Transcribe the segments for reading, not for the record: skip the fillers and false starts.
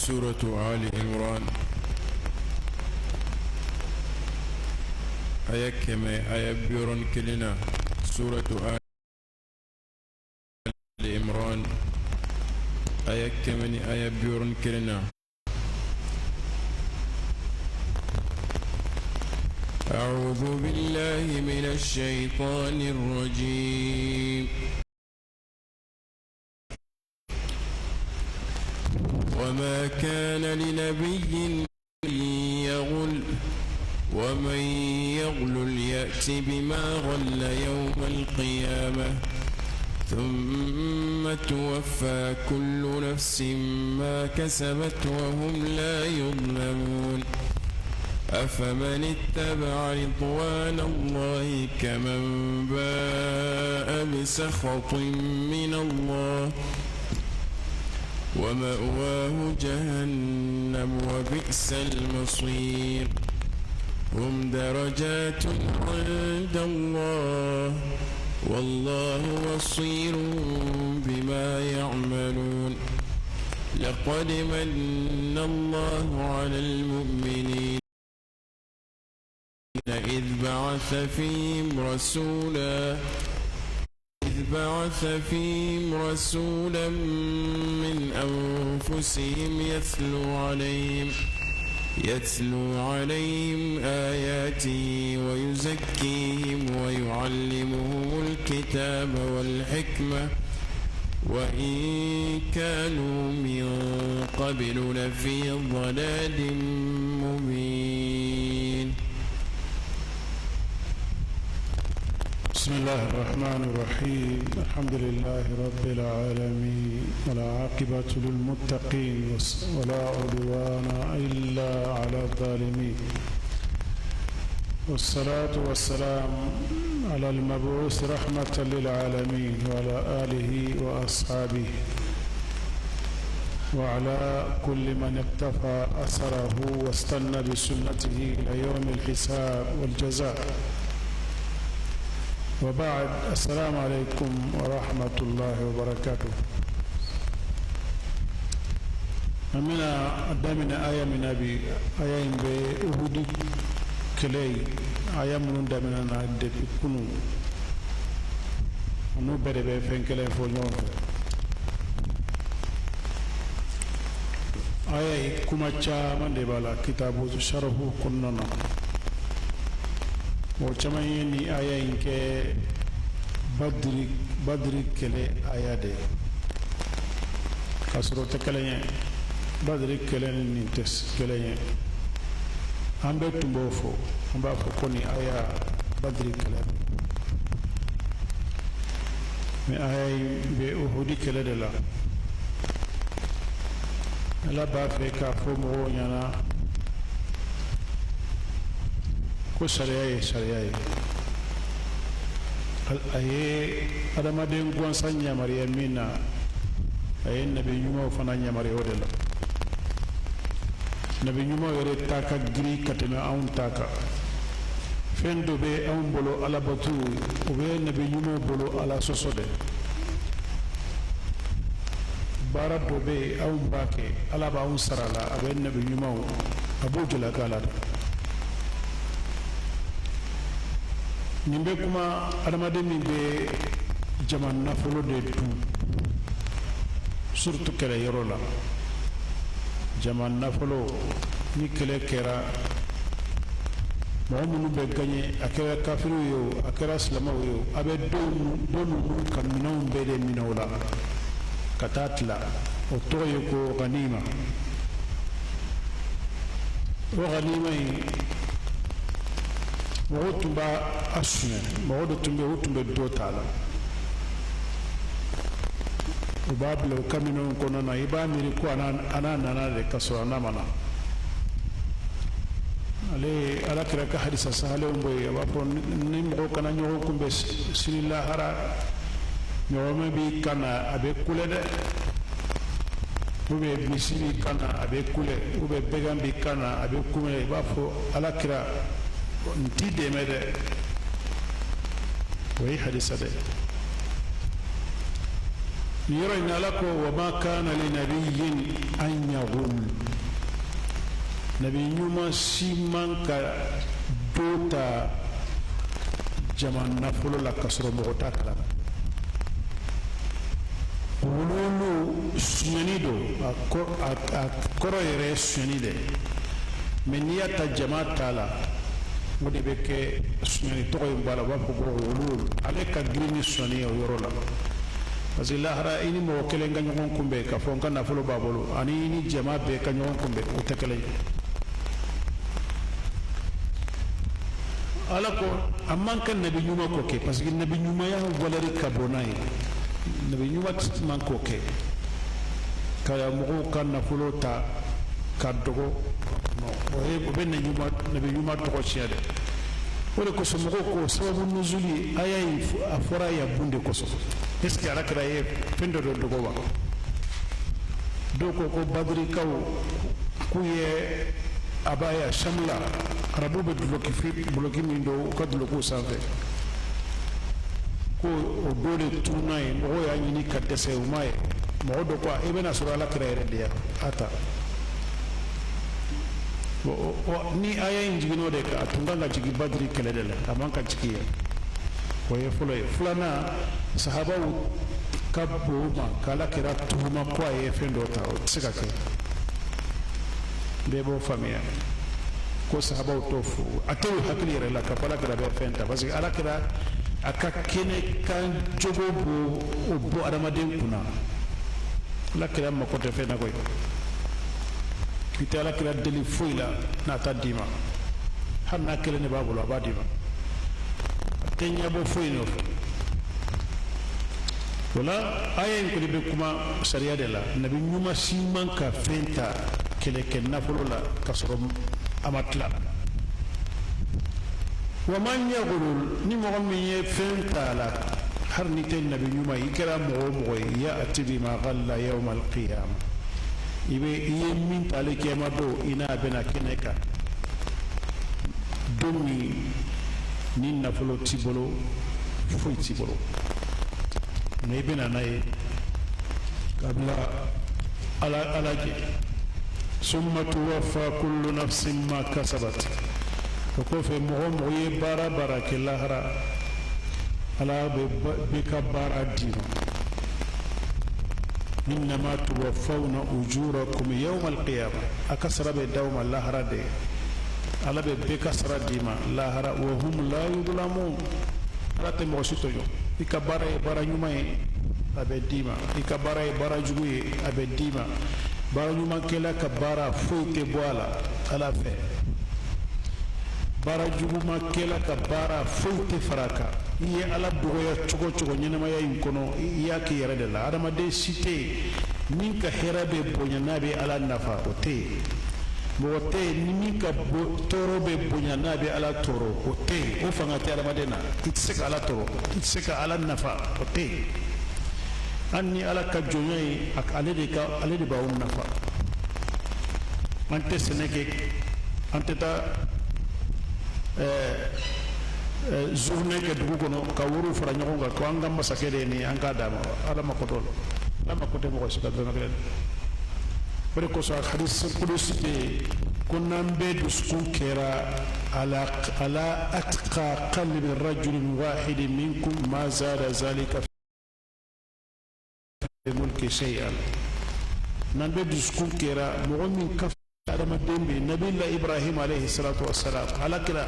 Suratu Ali Imran aya 161 na. Suratu Ali Imran aya 161 na. أعوذ بالله من الشيطان الرجيم. وما كان لنبي أن يغل ومن يغلل يأت بما غل يوم القيامة ثم توفى كل نفس ما كسبت وهم لا يظلمون. أفمن اتبع رضوان الله كمن باء بسخط من الله ومأواه جهنم وبئس المصير. هم درجات عند الله والله بصير بما يعملون. لقد من الله على المؤمنين إذ بعث فيهم رسولا من أنفسهم يتلو عليهم آياته ويزكيهم ويعلمهم الكتاب والحكمة وإن كانوا من قبل لفي ضلال مبين. بسم الله الرحمن الرحيم. الحمد لله رب العالمين، والعاقبة للمتقين، ولا عدوان إلا على الظالمين، والصلاة والسلام على المبعوث رحمة للعالمين وعلى آله وأصحابه وعلى كل من اقتفى أثره واستنى بسنته إلى يوم الحساب والجزاء، وبعد، السلام عليكم ورحمة الله وبركاته. An bɛna a daminɛ aya min na bi, aya in bɛ Uhudi kɛlɛ ye. Aya minnu daminɛna depuis kunu, n'u bɛɛ de bɛ fɛn kelen fɔ ɲɔgɔn fɛ. Aya ye kuma caman de b'a la kitabu sarahu kɔnɔna na. Mɔgɔ caman ye ni aya in kɛ Badiri kɛlɛ aya de ye, k'a sɔrɔ o tɛ kelen ye. Badiri kɛlɛ ni nin tɛ kelen ye. An bɛɛ tun b'o fɔ, an b'a fɔ ko nin aya Badiri kɛlɛ, mais aya in bɛ Uhudi kɛlɛ de la. Ala b'a fɛ k'a fɔ mɔgɔw ɲɛna ko sariya ye sariya ye. A ye adamaden gansan yamaruya min na, a ye nabi ɲumanw fana yamaruya o de la. Nabi ɲumanw yɛrɛ ta ka girin ka tɛmɛ anw ta kan. Fɛn dɔ bɛ anw bolo alabatu, o bɛ nabi ɲumanw bolo Ala sɔsɔ de. Baara dɔ bɛ yen, anw b'a kɛ, Ala b'anw sara la, a bɛ nabi ɲumanw, a b'u jalaki a la. Nin bɛ kuma adamaden min bɛ jama nafolo de dun, surtout kɛlɛyɔrɔ la. Jama nafolo, ni kɛlɛ kɛra, mɔgɔ minnu bɛ gaɲɛ, a kɛra kafiriw ye o, a kɛra silamɛw ye o, a bɛ dɔ ninnu ka minɛnw bɛɛ de minɛ o la ka taa tila. O tɔgɔ ye ko ganima. O ganima in, mɔgɔw tun b'a a suɲɛ. Mɔgɔ dɔ tun bɛ yen, o tun bɛ dɔ ta la, u b'a bila u ka minɛnw kɔnɔna na. I b'a miiri ko a n'a nana de, ka sɔrɔ a n'a ma na. Ale ye Ala kira ka hadisa sahalenw bɔ yen. A b'a fɔ ni mɔgɔw kana ɲɔgɔn kunbɛn sini lahara, ɲɔgɔmɛ b'i kan na, a bɛ kule dɛ, ou bien misi b'i kan na, a bɛ kule, ou bien bɛgan b'i kan na, a bɛ kule. I b'a fɔ Ala kira, n t'i dɛmɛ dɛ. O ye hadisa dɛ. Nin yɔrɔ in na, Ala ko: wa ma kana li nabiyyin an yaghul. Nabi ɲuman si man ka dɔ ta jama nafolo la ka sɔrɔ mɔgɔ t'a kalama. Wululu, sonyani don, a kɔrɔ yɛrɛ ye sonyani dɛ, mais n'i y'a ta jama ta la, o de bɛ kɛ sonyani tɔgɔ in b'a la. U b'a fɔ ko wululu, ale ka girin ni sonyani ye o yɔrɔ la, parce que lahara, i ni mɔgɔ kelen ka ɲɔgɔn kunbɛn k'a fɔ n ka nafolo b'a bolo, ani i ni jama bɛɛ ka ɲɔgɔn kunbɛn, o tɛ kelen ye. Ala ko a man kan nabi ɲuman k'o kɛ, parce que nabi ɲumanya valeur ka bon n'a ye. Nabi ɲuman man k'o kɛ, ka mɔgɔw ka nafolo ta ka dogo. O ye o bɛ nabi ɲuman tɔgɔ tiɲɛ dɛ. O de kosɔn mɔgɔw ko sababu nuzuli aya in, a fɔra yan bun de kosɔn? Est ce que Ala kira ye fɛn dɔ dogo wa? Dɔw ko ko Badirikaw k'u ye abaya shamla, arabu bɛ duloki min don u ka dulokiw sanfɛ, ko o dɔ de tununa ye. Mɔgɔw y'a ɲini ka dɛsɛ, u m'a ye. Mɔgɔ dɔ ko i bɛna sɔrɔ Ala kira yɛrɛ de y'a ta. Bon, ni aya in jiginn'o de kan, a tun kan ka jigin Badiri kɛlɛ de la, a man ka jigin yan. O ye fɔlɔ ye. Filanan, sahabaw ka bon u ma k'Ala kira tuhuma ko a ye fɛn dɔ ta, o tɛ se ka kɛ. Bɛɛ b'o faamuya ko sahabaw t'o fo, a tɛ u hakili yɛrɛ la ka fɔ Ala kira bɛ fɛn ta, parce que Ala kira a ka kɛnɛ kan jogo b'o o bɔ adamaden kunna. Ala kira mako tɛ fɛn na koyi. I tɛ Ala kira deli foyi la n'a ta d'i ma. Hali n'a kelen de b'a bolo, a b'a d'i ma, a tɛ ɲɛbɔ foyi nɔfɛ. O la, aya in kɔni bɛ kuma sariya de la. Nabi ɲuman si man ka fɛn ta kɛlɛkɛ nafolo la ka sɔrɔ a ma tila. Wa man yagulul, ni mɔgɔ min ye fɛn ta a la, hali n'i tɛ nabi ɲuman ye, i kɛra mɔgɔ o mɔgɔ ye, ya'ti bima ghalla yawma alqiyama, i bɛ i ye min ta ale kiyama don, i n'a bɛna kɛnɛ kan don min ni nafolo t'i bolo, foyi t'i bolo, nka i bɛna n'a ye ka bila Ala jɛ. Summa tuwaffa kullu nafsin ma kasabat. O kɔfɛ, mɔgɔ mɔgɔ ye baara baara kɛ lahara, Ala bɛ bɛɛ ka baara d'i ma. Innama tuwaffawna ujurakum yawma alqiyama. A ka sara bɛ d'aw ma lahara de. Ala bɛ bɛɛ ka sara d'i ma lahara. Wa hum la yudlamun. Ala tɛ mɔgɔ si tɔɲɔ. I ka baara ye baara ɲuman ye, a bɛ d'i ma. I ka baara ye baara jugu ye, a bɛ d'i ma. Baara ɲumankɛla ka baara, foyi tɛ bɔ a la Ala fɛ. Baara jugumankɛla ka baara, foyi tɛ fara a kan. I ye Ala dɔgɔya cogo o cogo ɲɛnamaya in kɔnɔ, i y'a k'i yɛrɛ de la. Adamaden si tɛ yen min ka hɛrɛ bɛ bonya n'a bɛ Ala nafa, o tɛ yen. Mɔgɔ tɛ yen ni min ka tɔɔrɔ bɛ bonya n'a bɛ Ala tɔɔrɔ, o tɛ yen. O fanga tɛ adamaden na. I tɛ se ka Ala tɔɔrɔ, i tɛ se ka Ala nafa, o tɛ yen. Hali ni Ala ka jɔnya ye, ale de b'aw nafa. An tɛ sɛnɛ kɛ, an tɛ taa journée kɛ dugu kɔnɔ ka wariw fara ɲɔgɔn kan ko an ka masakɛ de ye nin ye, an k'a d'a ma. Ala mako t'o la. Ala mako tɛ mɔgɔ si ka dɔrɔmɛ kelen na. O de kosɔn hadisi kudusi bɛ yen ko n'an bɛɛ dusukun kɛra ala atqa qalbi rajulin wahidin minkum, ma zada zalika fi mulki shay'an. N'an bɛɛ dusukun kɛra mɔgɔ min ka adamaden bɛ nabila Ibrahim alayhi salatu wasalam, Ala kira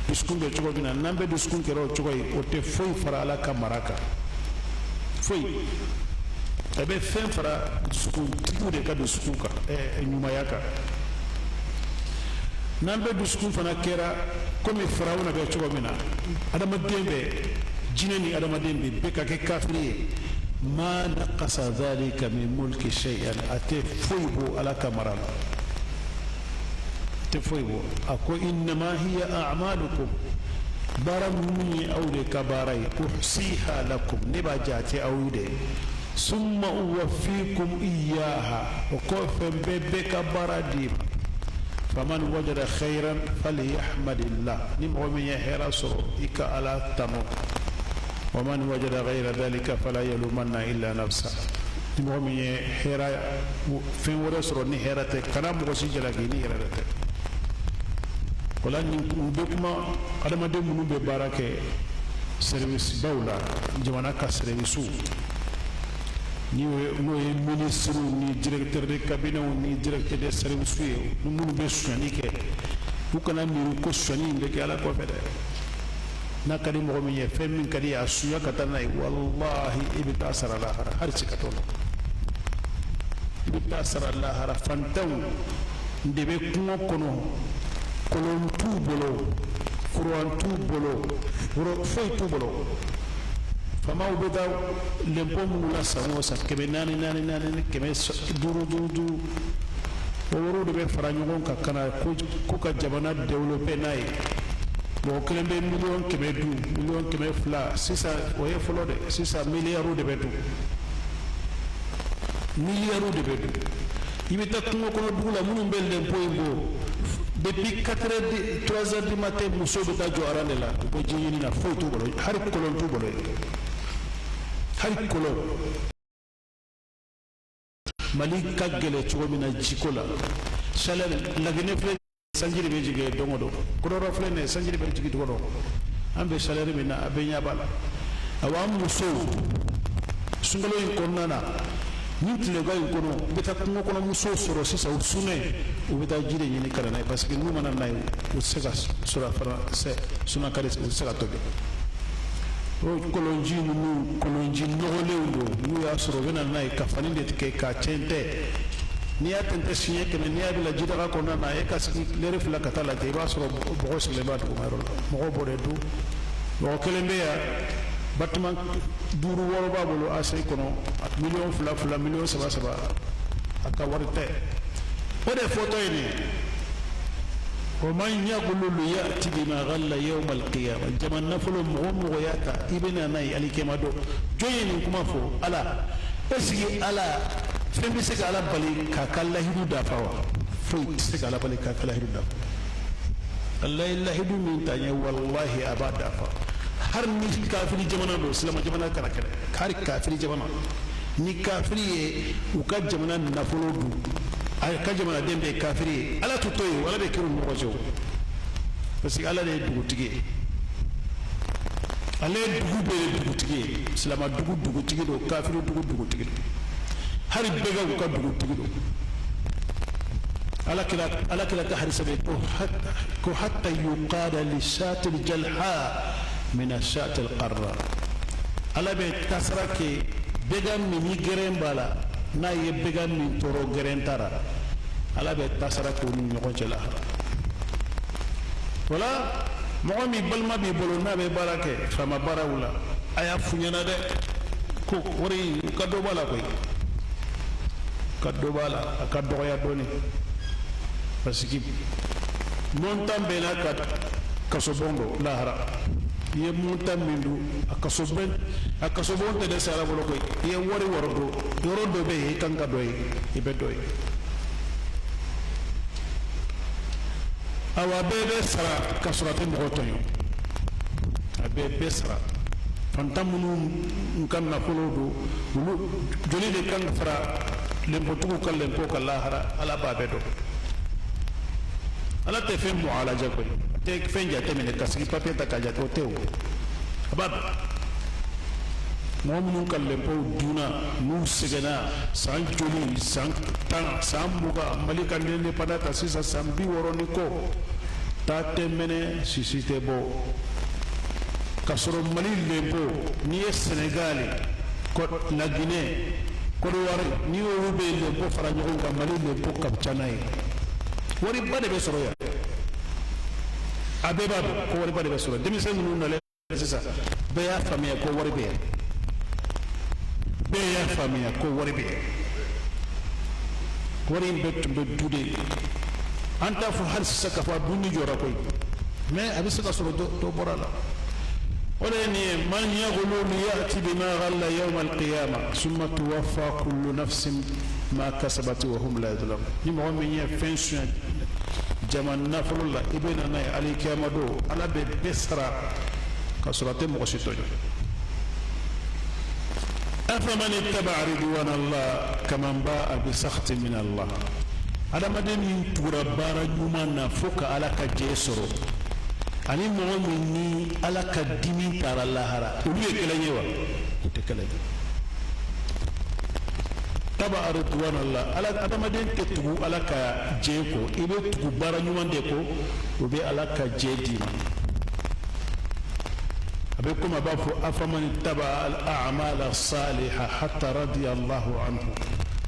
dusukun bɛ cogo min na, n'an bɛɛ dusukun kɛra o cogo ye, o tɛ foyi fara Ala ka mara kan, foyi. A bɛ fɛn fara dusukuntigiw de ka dusukun kan, ɲumanya kan. N'an bɛɛ dusukun fana kɛra komi Firawuna bɛ cogo min na, adamaden bɛ jinɛ ni adamaden bɛ bɛɛ ka kɛ kafiri ye, ma naqasa dhalika min mulki shay'an, a tɛ foyi bɔ Ala ka mara la, a tɛ foyi bɔ. A ko innama hiya a'malukum, baara minnu ye aw de ka baara ye, uhsiha lakum, ne b'a jate aw de, summa uwaffikum iyyaha, o kɔfɛ n bɛ bɛɛ ka baara d'i ma. Faman wajada khayran falyahmadillah, ni mɔgɔ min ye hɛrɛ sɔrɔ, i ka Ala tanu. Waman wajada ghayra dhalika fala yalumanna illa nafsa. Ni mɔgɔ min ye hɛrɛ fɛn wɛrɛ sɔrɔ ni hɛrɛ tɛ, kana mɔgɔ si jalaki ni yɛrɛ de tɛ. O la, nin bɛ kuma adamaden minnu bɛ baara kɛ service baw la, jamana ka service, n'o ye ministres ni directeur de cabinet ni directeur de service ye, ni minnu bɛ sonyali kɛ, u kana miiri ko sonyali in bɛ kɛ Ala kɔfɛ dɛ. N'a ka di mɔgɔ min ye, fɛn min ka di a sunya ka taa n'a ye, walahi, i bɛ taa sara lahara. Hali siga t'o la, i bɛ taa sara lahara. Fantanw de bɛ kungo kɔnɔ, kɔlɔn t'u bolo, kuran t'u bolo, foyi t'u bolo. Faamaw bɛ taa lɛnpo minnu la san o san, kɛmɛ naani naani naani, kɛmɛ duuru duuru duuru, o wariw de bɛ fara ɲɔgɔn kan ka na ko ka jamana développer n'a ye. Mɔgɔ kelen bɛ 100 000 000 dun, 200 000 000 sisan. O ye fɔlɔ dɛ. Sisan miliyariw de bɛ dun, miliyariw de bɛ dun. I bɛ taa kungo kɔnɔ dugu la, minnu bɛ lɛnpo in bɔ, depuis 4 heures, 3 heures du matin, musow bɛ taa jɔ rang de la, u bɛ ji ɲini na. Foyi t'u bolo, hali kɔlɔn t'u bolo yen, hali kɔlɔn. Mali ka gɛlɛ cogo min na jiko la, chaleur. Laginɛ filɛ, sanji de bɛ jigin don o don. Kodɔrɔ filɛ nin ye, sanji de bɛ jigin don o don. An bɛ chaleur min na, a bɛɛ ɲɛ b'a la. Awa, an musow, sunkalo in kɔnɔna na ni tileba in kɔnɔ, u bɛ taa kungo kɔnɔ musow sɔrɔ sisan, u sunnen, u bɛ taa ji de ɲini ka na n'a ye, parce que n'u ma na n'a ye, u tɛ se ka surafana sunakari, u tɛ se ka tobi. O kɔlɔnji ninnu, kɔlɔnji nɔgɔlenw don. N'u y'a sɔrɔ, u bɛ na n'a ye ka fani de tigɛ k'a tɛntɛn. N'i y'a tɛntɛn siɲɛ 100, n'i y'a bila jidaga kɔnɔna na, e ka sigi lɛri 2 ka taa lajɛ, i b'a sɔrɔ bɔgɔ sigilen b'a duguma yɔrɔ la. Mɔgɔw b'o de dun. Mɔgɔ kelen bɛ yan, bâtiment duuru wɔɔrɔ b'a bolo ACI kɔnɔ, 2 fila fila, 3 saba saba. A ka wari tɛ. O de fɔtɔ ye nin ye: wa man yaglulu ya'ti bima ghalla yawma alqiyama. Jama nafolo, mɔgɔ mɔgɔ y'a ta, i bɛ na n'a ye alikiyama don. Jɔn ye nin kuma fɔ? Ala. Est ce que Ala, fɛn bɛ se ka Ala bali k'a ka lahidu dafa wa? Foyi tɛ se ka Ala bali k'a ka lahidu dafa. Ala ye lahidu min ta n ye, walahi, a b'a dafa. Hali ni kafiri jamana don, silama jamana kana kɛlɛ. Hali kafiri jamana, ni kafiri ye u ka jamana nafolo dun, a ka jamanaden bɛɛ ye kafiri ye, Ala t'u to yen. Ala bɛ kiri u ni ɲɔgɔn cɛ o, parce que Ala de ye dugutigi ye. Ale ye dugu bɛɛ ye dugutigi ye. Silama dugu dugutigi don, kafiri dugu dugutigi don, hali bɛgɛw ka dugutigi don. Ala kira ka hadisa bɛ ko hatta yuqada li shatil jalha min ashatil qarra. Ala bɛ tasara kɛ bɛgan min ni gɛrɛn b'a la, n'a ye bɛgan min tɔɔrɔ gɛrɛn tara, Ala bɛ tasara k'u ni ɲɔgɔn cɛ lahara. Wala mɔgɔ min balima b'i bolo, n'a bɛ baara kɛ faama baaraw la, a y'a f'u ɲɛna dɛ ko wari in ka dɔ b'a la koyi, ka dɔ b'a la, a ka dɔgɔya dɔɔni, parce que montant bɛɛ n'a ka kasobon don lahara. I ye montant min dun, a kasobon, a kasobon tɛ dɛsɛ Ala bolo koyi. I ye wari wari don, yɔrɔ dɔ bɛ yen, i kan ka dɔ ye, i bɛ dɔ ye. Awa, bɛɛ bɛ sara ka sɔrɔ a tɛ mɔgɔ tɔɲɔ. A bɛɛ bɛ sara. Fantan minnu ka nafolo don, olu joli de kan ka fara lɛnpotigiw ka lɛnpo ka lahara? Ala b'a bɛɛ dɔn. Ala tɛ fɛn mɔgɔ alajɛ koyi. A tɛ fɛn jateminɛ ka sigi papiye ta k'a jate, o tɛ. O a b'a dɔn. Mɔgɔ minnu ka lɛnpow dunna, n'u sɛgɛnna san joli, san 10, san 20, Mali ka indépendance ta sisan, san 60 ni kɔ, taa tɛ mɛnɛ, sisi tɛ bɔ, ka sɔrɔ Mali lɛnpo, n'i ye Sénégal, La Guinée, Côte d'Ivoire, n'i y'olu bɛ lɛnpo fara ɲɔgɔn kan, Mali lɛnpo ka ca n'a ye. Wariba de bɛ sɔrɔ yan. A bɛɛ b'a dɔn ko wariba de bɛ sɔrɔ. Denmisɛn minnu nalen sisan, bɛɛ y'a faamuya ko wari bɛ yan. Bɛɛ y'a faamuya ko wari bɛ yan. Wari in bɛɛ tun bɛ du de. An t'a fɔ hali sisan k'a fɔ a dunni jɔra koyi, mais a bɛ se ka sɔrɔ dɔ bɔra a la. O de ye nin ye: man yaglulu ya'ti bima ghalla yawma alqiyama summa tuwaffa kullu nafsin ma kasabat wa hum la yuzlamun. Ni mɔgɔ min ye fɛn suɲɛ jama nafolo la, i bɛ na n'a ye alikiyama don. Ala bɛ bɛɛ sara ka sɔrɔ a tɛ mɔgɔ si tɔɲɔ. Afaman ittaba'a ridwan Allah kaman ba'a bi sakhtin min Allah. Adamaden min tugura baara ɲuman na fo ka Ala ka jɛ sɔrɔ, ani mɔgɔ min ni Ala ka dimi taara lahara, olu ye kelen ye wa? U tɛ kelen ye. Taba'a ridwan Allah, ala adamaden tɛ tugu Ala ka jɛ kɔ, i bɛ tugu baara ɲuman de kɔ, o bɛ Ala ka jɛ d'i ma. A bɛ komi a b'a fɔ afaman ittaba'a al-a'mala saliha hatta radiya Allahu anhu.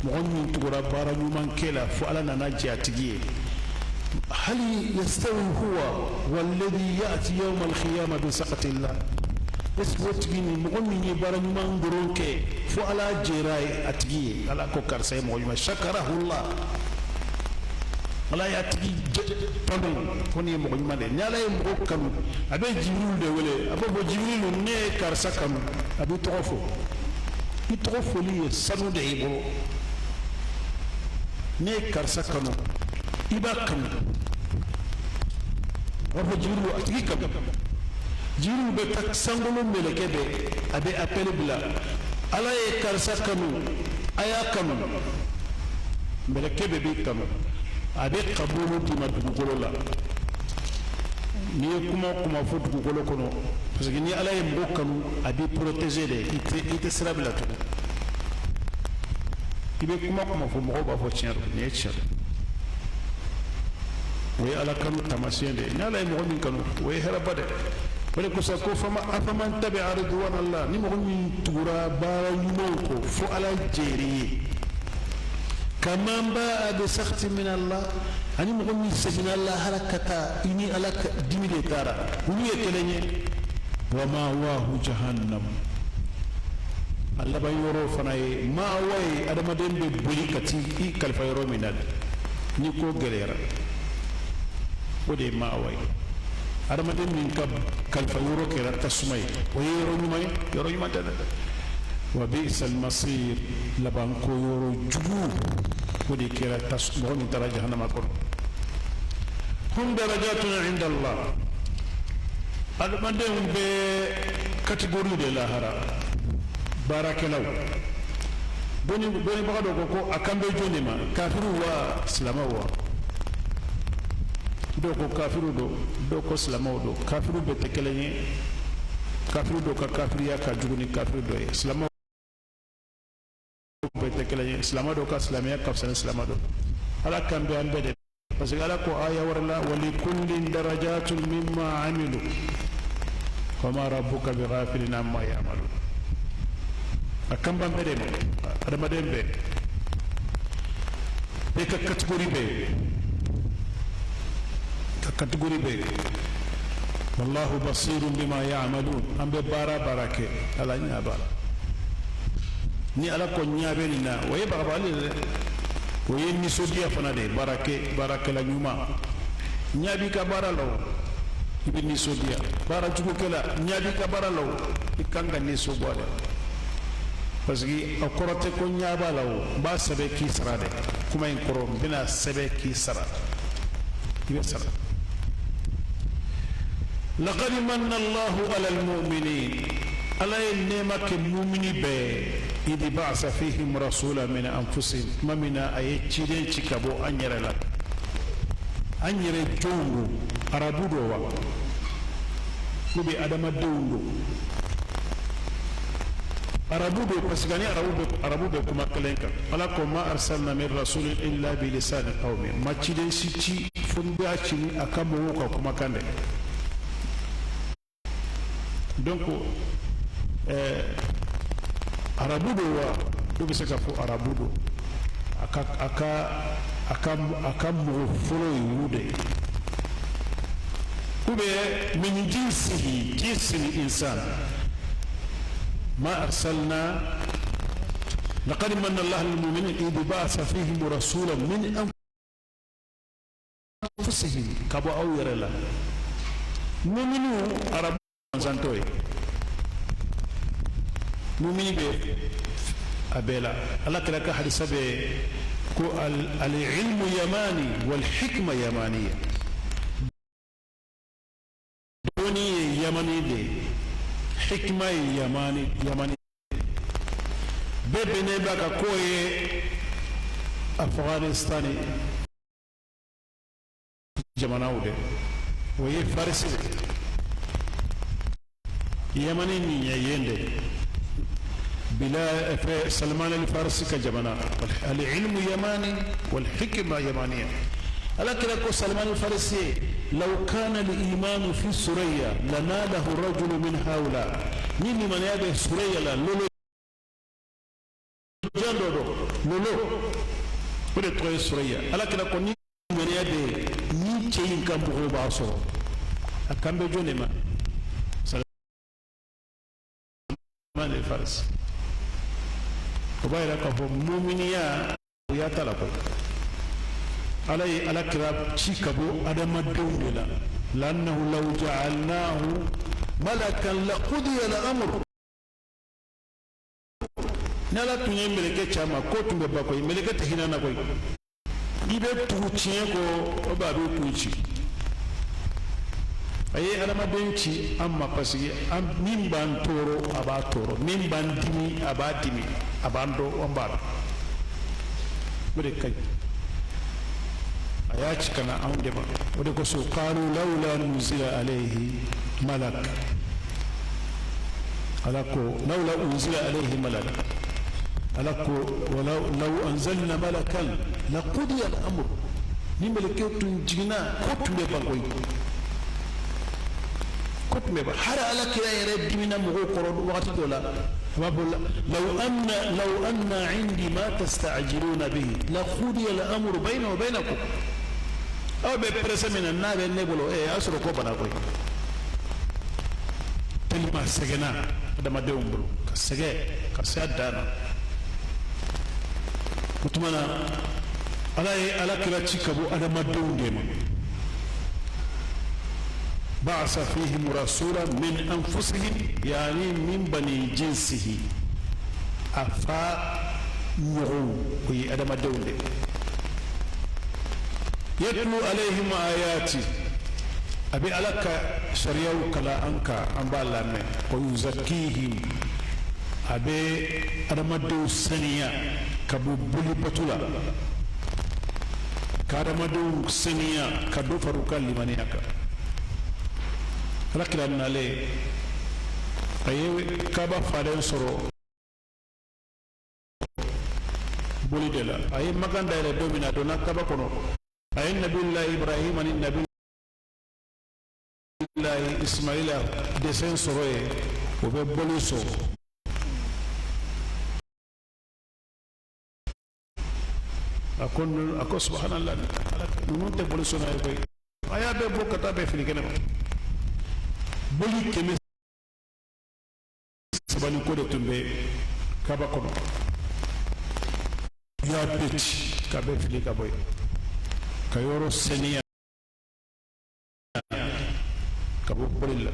Mɔgɔ min tugura baara ɲuman kɛ la fo Ala nana jɛ a tigi ye, hal yastawi huwa walladhi ya'ti yawma al-qiyamah bi sakhati Allah? Est ce que o tigi ni mɔgɔ min ye baara ɲuman dɔrɔn kɛ fo Ala jɛra a tigi ye, Ala ko karisa ye mɔgɔ ɲuman, shakarahu Allah, Ala y'a tigi tanu ko nin ye mɔgɔ ɲuman de ye. Ni Ala ye mɔgɔ kanu, a bɛ Jibirilu de wele, a b'a fɔ Jibirilu, ne ye karisa kanu. A b'i tɔgɔ fɔ, i tɔgɔ fɔli ye sanu de y'i bolo. Ne ye karisa kanu, i b'a kanu. A b'a fɔ Jibirilu, a tigi kanu. Jibirilu bɛ taa sankolo mɛlɛkɛ bɛɛ, a bɛ appel bila: Ala ye karisa kanu, a y'a kanu. Mɛlɛkɛ bɛɛ b'i kanu, a bɛ kabulu d'i ma dugukolo la. N'i ye kuma o kuma fɔ dugukolo kɔnɔ, parce que ni Ala ye mɔgɔ kanu, a b'i protéger de, i tɛ sira bila tugun. I bɛ kuma o kuma fɔ, mɔgɔw b'a fɔ tiɲɛ don, nin ye tiɲɛ don. O ye Ala kanu taamasiyɛn de ye. Ni Ala ye mɔgɔ min kanu, o ye hɛrɛba de. O de kosɔn ko fama afaman tabi'a ridwan Allah, ni mɔgɔ min tugura baara ɲumanw kɔ fo Ala jɛr'i ye, kaman ba'a bi sakhti min Allah, ani mɔgɔ min seginna lahara ka taa i ni Ala ka dimi de taara, olu ye kelen ye? Wa ma'wahu jahannam, a laban yɔrɔ fana ye ma'wa ye. Adamaden bɛ boli ka t'i i kalifa yɔrɔ min na ni ko gɛlɛyara, o de ye ma'wa ye. Adamaden min ka kalifa yɔrɔ kɛra tasuma ye, o ye yɔrɔ ɲuman ye? Yɔrɔ ɲuman tɛ dɛ. Wa bi'sal masir, labanko yɔrɔ jugu, o de kɛra mɔgɔ min taara jahanama kɔnɔ. Hum darajatun inda Allah. Adamadenw bɛ catégorie de lahara. Baarakɛlaw, dɔnnibaga dɔ ko ko a kan bɛ jɔn de ma? Kafiriw wa, silamɛw wa? Dɔw ko kafiriw don, dɔw ko silamɛw don. Kafiriw bɛɛ tɛ kelen ye. Kafiri dɔw ka kafiriya ka jugu ni kafiri dɔ ye. Silamɛw bɛɛ tɛ kelen ye. Silamɛ dɔw ka silamɛya ka fisa ni silamɛ dɔ. Ala kan bɛ an bɛɛ de, parce que Ala ko aya wɛrɛ la: wa likullin darajatun mimma amilu wa ma rabbuka bighafilin amma ya'malun. A kan b'an bɛɛ de ma. Adamaden bɛɛ, bɛɛ ka catégorie bɛɛ ka catégorie bɛɛ. Wallahu basirun bima ya'malun. An bɛ baara baara kɛ, Ala ɲɛ b'a la. Ni Ala ko ɲɛ bɛ nin na, o ye bagabagali ye dɛ, o ye nisɔndiya fana de ye. Baarakɛ baarakɛla ɲuman, ɲɛ b'i ka baara la, o i bɛ nisɔndiya. Baara jugukɛla, ɲɛ b'i ka baara la, o i kan ka nisɔndiya dɛ, parce que a kɔrɔ tɛ ko ɲɛ b'a la, o n b'a sɛbɛn k'i sara dɛ. Kuma in kɔrɔ, n bɛna sɛbɛn k'i sara, i bɛ sara. Laqad manna Allahu ala almu'minin, Ala ye nɛɛma kɛ mumini bɛɛ, idh ba'asa fihim rasula min anfusihim. Tuma min na a ye ciden ci ka bɔ an yɛrɛ la, an yɛrɛ jɔnw don? Arabu don wa, ou bien adamadenw don? Arabu don, parce que ni arabu bɛ kuma kelen kan. Ala ko: ma arsalna min rasulin illa bi lisani qawmi. Ma ciden si ci fo n b'a ci ni a ka mɔgɔw ka kumakan dɛ. Donc arabu don wa? Dɔ bɛ se ka fɔ arabu don. A ka mɔgɔ fɔlɔ ye olu de ye, ou bien min jinsihi, jinsi insan. Ma arsalna, laqad manna Allahu alal mu'minin idh ba'atha fihim rasulan min anfusihim, ka bɔ aw yɛrɛ la. Muminu, arabu gansantɔ ye, mumini bɛ a bɛɛ la. Ala kira ka hadisa bɛ ko al ilmu yamani wal hikma yamaniya. Dɔnni ye yamani de ye, hikma ye yamani yamani. Bɛɛ bɛnnen b'a kan k'o ye Afghanistan jamanaw de, o ye Farisi de, Yamani nin ye yen de bila fɛ Salman al-Farisi ka jamana. Al-ilmu yamani wal hikma yamaniya. Ala kira ko Salman al-Farisi: law kana al-iman fi suraya lanalahu rajulu min haula. Ni limaniya bɛ suraya la, lolo jan dɔ don, lolo o de tɔgɔ ye suraya. Ala kira ko ni limaniya bɛ yen, ni cɛ in ka mɔgɔw b'a sɔrɔ. A kan bɛ jɔn de ma? Salman al-Farisi. O b'a yira k'a fɔ muminiya o y'a ta la koyi. Ala ye ala kira ci ka bɔ adamadenw de la. Lannahu law ja'alnahu malakan laqudiya al-amr. Ni ala tun ye mɛlɛkɛ ci a ma, ko tun bɛ ban koyi. Mɛlɛkɛ tɛ hinɛ na koyi. I bɛ tugu tiɲɛ kɔ, o b'a b'i kun ci. A ye adamaden ci an ma parce que an min b'an tɔɔrɔ, a b'a tɔɔrɔ, min b'an dimi, a b'a dimi, a b'an dɔn, an b'a dɔn. O de ka ɲi. A y'a ci ka na anw de ma. O de kosɔn qalu lawla nuzila alayhi malak. Ala ko lawla unzila alayhi malak. Ala ko walaw law anzalna malakan laqudiya al-amr. Ni mɛlɛkɛ tun jiginna, ko tun bɛ ban koyi, ko tun bɛ ban. Hali ala kira yɛrɛ dimina mɔgɔw kɔrɔ wagati dɔ la, a b'a fɔ: law anna indi ma tasta'jiluna bihi laqudiya al-amru bayna wa baynakum. Aw bɛ pressé min na, n'a bɛ ne bolo, ɛ y'a sɔrɔ ko bana koyi. Tellement sɛgɛnna adamadenw bolo, ka sɛgɛn ka se a dan na. O tuma na, ala ye ala kira ci ka bɔ adamadenw de ma. Ba'asa fihim rasula min anfusihim, yani min bani jinsihi. A fa ɲɔgɔnw, o ye adamadenw de. Yatlu alayhim ayati, a bɛ ala ka sariyaw kalan an kan, an b'a lamɛn. Wa yuzakkihim, a bɛ adamadenw saniya ka bɔ bolibatu la, ka adamadenw saniya ka dɔ fara u ka limaniya kan. Ala kira nalen, a ye kaba falen sɔrɔ boli de la. A ye makan dayɛlɛ don min na, a donna kaba kɔnɔ, a ye Nabilahi Ibrahima ni Nabilahi Ismaila dessin sɔrɔ yen, o bɛ boli sɔrɔ. A ko subhanallah, ninnu tɛ boli sɔnna ye koyi. A y'a bɛɛ bɔ ka taa bɛɛ fili kɛnɛ ma. Boli 300 ni ko de tun bɛ kaba kɔnɔ. U y'a bɛɛ ci ka bɛɛ fili ka bɔ yen, ka yɔrɔ saniya ka bɔ boli la.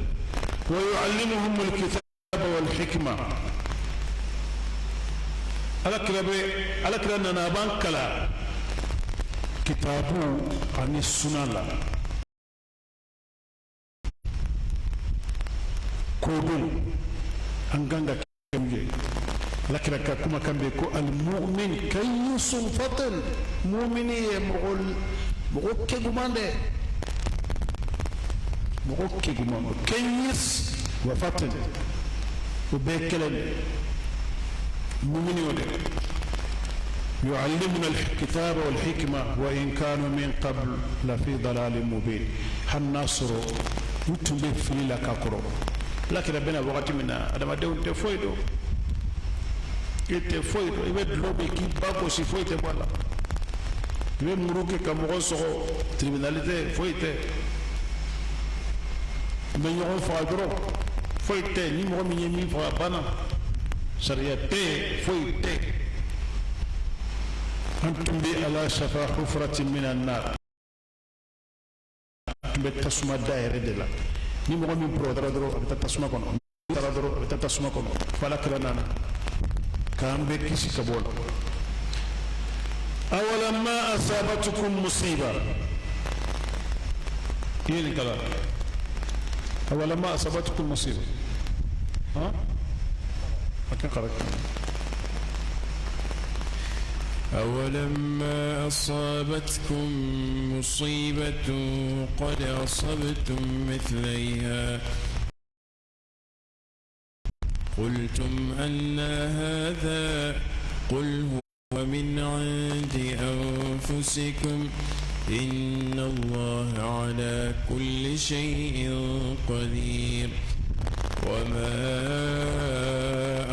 Wa yu'allimuhum alkitaba wal hikma. Ala kira bɛ, ala kira nana, a b'an kalan kitabu ani suna la, kodon an kan ka kɛ min ye. Ala kira ka kumakan bɛ ko almu'min kayyisun fatin. Mumini ye mɔgɔ keguman dɛ, mɔgɔ keguman. Kayyis wa fatin, o bɛɛ kɛlɛ de mumini o de. يعلمنا الكتاب والحكمة وإن كانوا من قبل لفي ضلال مبين. Hali n'a sɔrɔ u tun bɛ fili la ka kɔrɔ. Ala kira bɛna wagati min na, adamadenw tɛ foyi dɔn, i tɛ foyi dɔn. I bɛ dulɔ min k'i ba gosi, foyi tɛ bɔ a la. I bɛ muru kɛ ka mɔgɔ sɔgɔ, tribunal tɛ, foyi tɛ. I bɛ ɲɔgɔn faga dɔrɔn, foyi tɛ. Ni mɔgɔ min ye min faga, a banna. Sariya tɛ yen, foyi tɛ. An tun bɛ ala shafa hufratin minan nar, tun bɛ tasuma da yɛrɛ de la. Ni mɔgɔ min pɔrɔtara dɔrɔn, a bɛ taa tasuma kɔnɔ. Ni taara dɔrɔn, a bɛ taa tasuma kɔnɔ. Fo ala kira nana k'an bɛɛ kisi ka bɔ o la. Awalamma asabatukum musiba, i ye nin kalan. Awalamma asabatukum musiba, han, a kɛ kara. أولما أصابتكم مصيبة قد أصبتم مثليها قلتم أنى هذا قل هو من عند أنفسكم إن الله على كل شيء قدير وما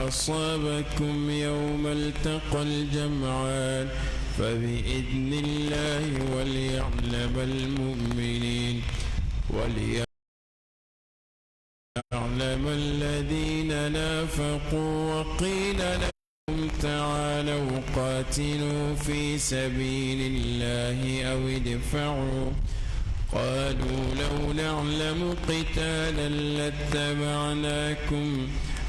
أصابكم يوم التقى الجمعان فبإذن الله وليعلم المؤمنين وليعلم الذين نافقوا وقيل لهم تعالوا قاتلوا في سبيل الله أو ادفعوا قالوا لو نعلم قتالا لاتبعناكم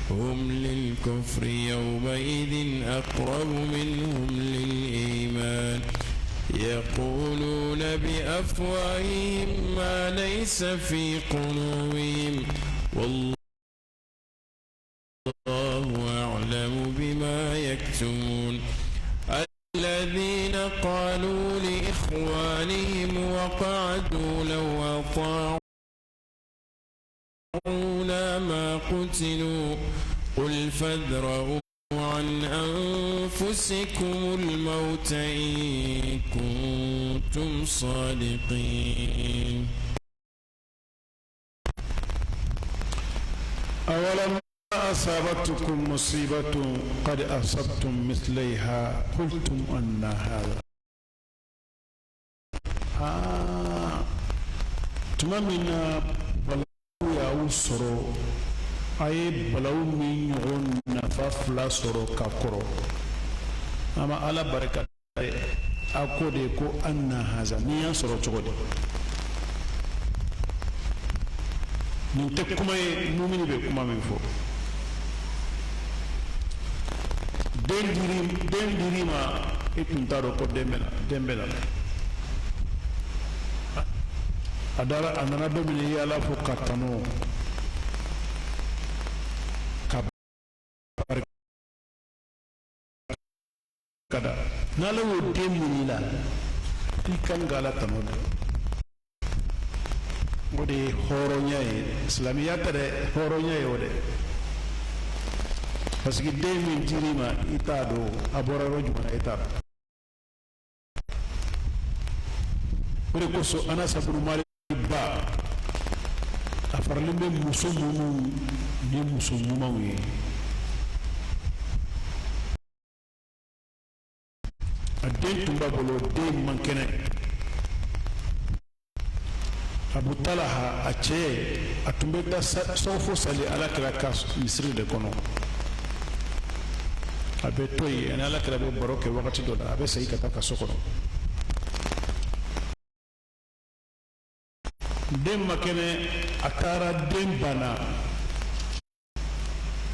هم للكفر يومئذ أقرب منهم للإيمان يقولون بأفواههم ما ليس في قلوبهم والله أعلم بما يكتمون الذين قالوا لإخوانهم وقعدوا لو أطاعونا ما قتلوا قل فادرءوا عن أنفسكم الموت إن كنتم صادقين. أولما أصابتكم مصيبة قد أصبتم مثليها قلتم أن هذا tuma min na balawu y'aw sɔrɔ, a ye balawu min ɲɔgɔn nafa fila sɔrɔ ka kɔrɔ, a ma Ala barika dɛ. A ko de ko anna haza, n'i y'a sɔrɔ cogo di? Nin tɛ kuma ye mumini bɛ kuma min fɔ. Den dir'i ma, i tun t'a dɔn ko den bɛ na, den bɛ na. A dara, a nana don min, i ye Ala fo ka tanu ka barika da. N'Ala y'o den min i la, i kan ka Ala tanu de. O de ye hɔrɔnya ye. Silamɛya tɛ dɛ, hɔrɔnya ye o de. Parce que den min dir'i ma, i t'a dɔn a bɔra yɔrɔ jumɛn na, i t'a dɔn. O de kosɔn Anasa bunu Malik ba, a faralen bɛ muso minnu ni muso ɲumanw ye, a den tun b'a bolo, den man kɛnɛ. Abu Talaha, a cɛ, a tun bɛ taa sɔgɔfo sali Ala kira ka misiri de kɔnɔ. A bɛ to yen, ani Ala kira bɛ baro kɛ wagati dɔ la, a bɛ segin ka taa ka so kɔnɔ. Den ma kɛnɛ, a taara, den banna.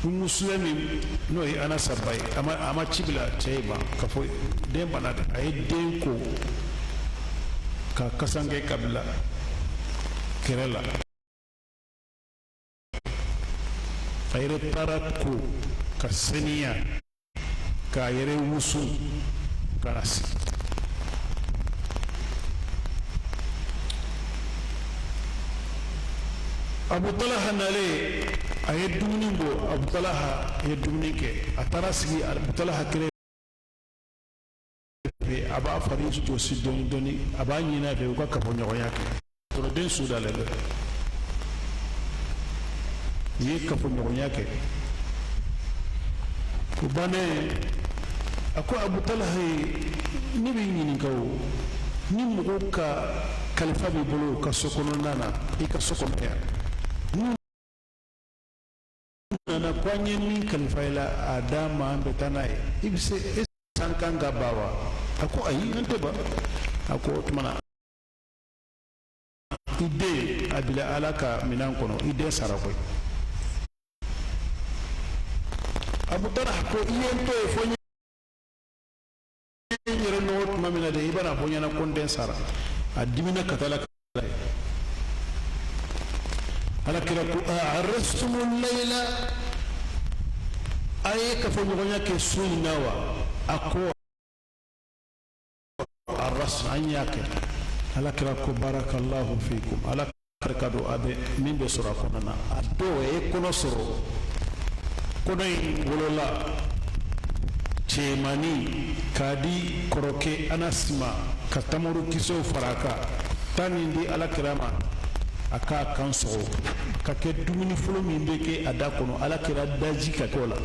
Umu Sulemi, n'o ye Anasa ba ye, a ma ci bila cɛ ye ban k'a fɔ den banna dɛ. A ye den ko ka kasanke ka bila kɛrɛ la. A yɛrɛ taara ko ka seniya, k'a yɛrɛ wusu ka na sigi. Abu Talaha nalen, a ye dumuni bɔ. Abu Talaha ye dumuni kɛ, a taara sigi Abu Talaha kɛrɛfɛ. A b'a fari jɔsi dɔɔni dɔɔni, a b'a ɲini a fɛ u ka kafoɲɔgɔnya kɛ. Sɔrɔ den su dalen bɛ. U ye kafoɲɔgɔnya kɛ, o bannen, a ko Abu Talaha ye: ne b'i ɲininka o, ni mɔgɔw ka kalifa b'i bolo u ka so kɔnɔna na, i ka so kɔnɔ yan, n'u nana ko an ye min kalifa i la, a d'an ma, an bɛ taa n'a ye, i bɛ se e san kan ka ban wa? A ko ayi, an tɛ ban. A ko o tuma na, i den a bila Ala ka minɛn kɔnɔ, i den sara koyi. Abu Talha ko i ye n to yen fo n yɛrɛ nɔgɔ tuma min na de, i bɛna fɔ n ɲɛna ko n den sara. A dimina ka taa la ye. Ala kira ko a'arrastumu layla, a ye kafoɲɔgɔnya kɛ su in na wa? A ko An y'a kɛ. Ala kira ko barakallahu fikum, Ala barika don a bɛ min bɛ sɔrɔ a kɔnɔ na. A dɔw ye kɔnɔ sɔrɔ, kɔnɔ in wolola cɛmannin k'a di kɔrɔkɛ Anasi ma, ka tamaro kisɛw fara a kan, taa nin di ala kira ma, a k'a kan sɔgɔ ka kɛ dumuni fɔlɔ min bɛ kɛ a da kɔnɔ, ala kira daji ka kɛ o la.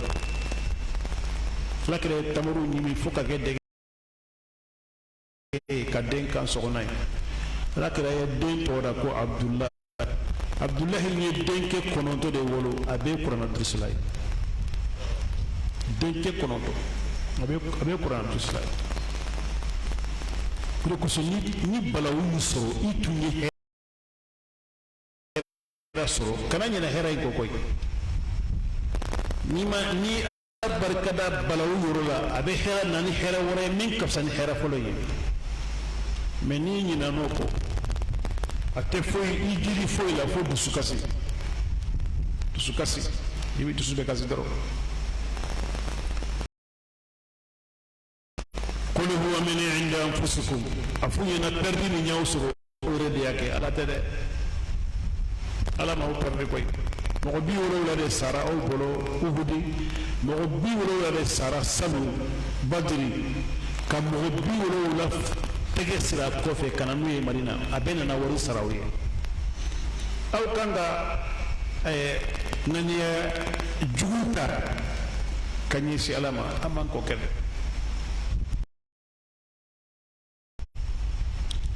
Ala kira ye tamaro ɲimi fo ka kɛ dɛgɛ ye, ka den kan sɔgɔ n'a ye. Ala kira ye den tɔgɔ da ko Abudulayi. Abudulayi ye denkɛ 9 de wolo, a bɛɛ kuranɛ durusila ye. Denkɛ 9, a bɛɛ kuranɛ durusila ye. O de kosɔn ni balawu y'i sɔrɔ, i tun ye hɛrɛ sɔrɔ, kana ɲinɛ hɛrɛ in kɔ koyi. N'i ma ni barika da balawu yɔrɔ la, a bɛ hɛrɛ na ni hɛrɛ wɛrɛ ye min ka fisa ni hɛrɛ fɔlɔ ye. Mɛ n'i ɲinɛn'o kɔ, a tɛ foyi i jiri foyi la fo dusukasi, dusukasi, i bɛ dusu bɛ kasi dɔrɔn. Qul huwa min indi anfusikum, a f'u ɲɛna pɛridi min y'aw sɔrɔ, o yɛrɛ de y'a kɛ, Ala tɛ dɛ. Ala m'aw pɛridi koyi. Mɔgɔ 70 de sara aw bolo Uhudi, mɔgɔ 70 de sara salon Badiri, ka mɔgɔ 70 tɛgɛ siri a kɔfɛ ka na n'u ye Madina, a bɛɛ nana wari sara aw ye. Aw kan ka ŋaniya jugu ta ka ɲɛsin Ala ma, an man k'o kɛ dɛ.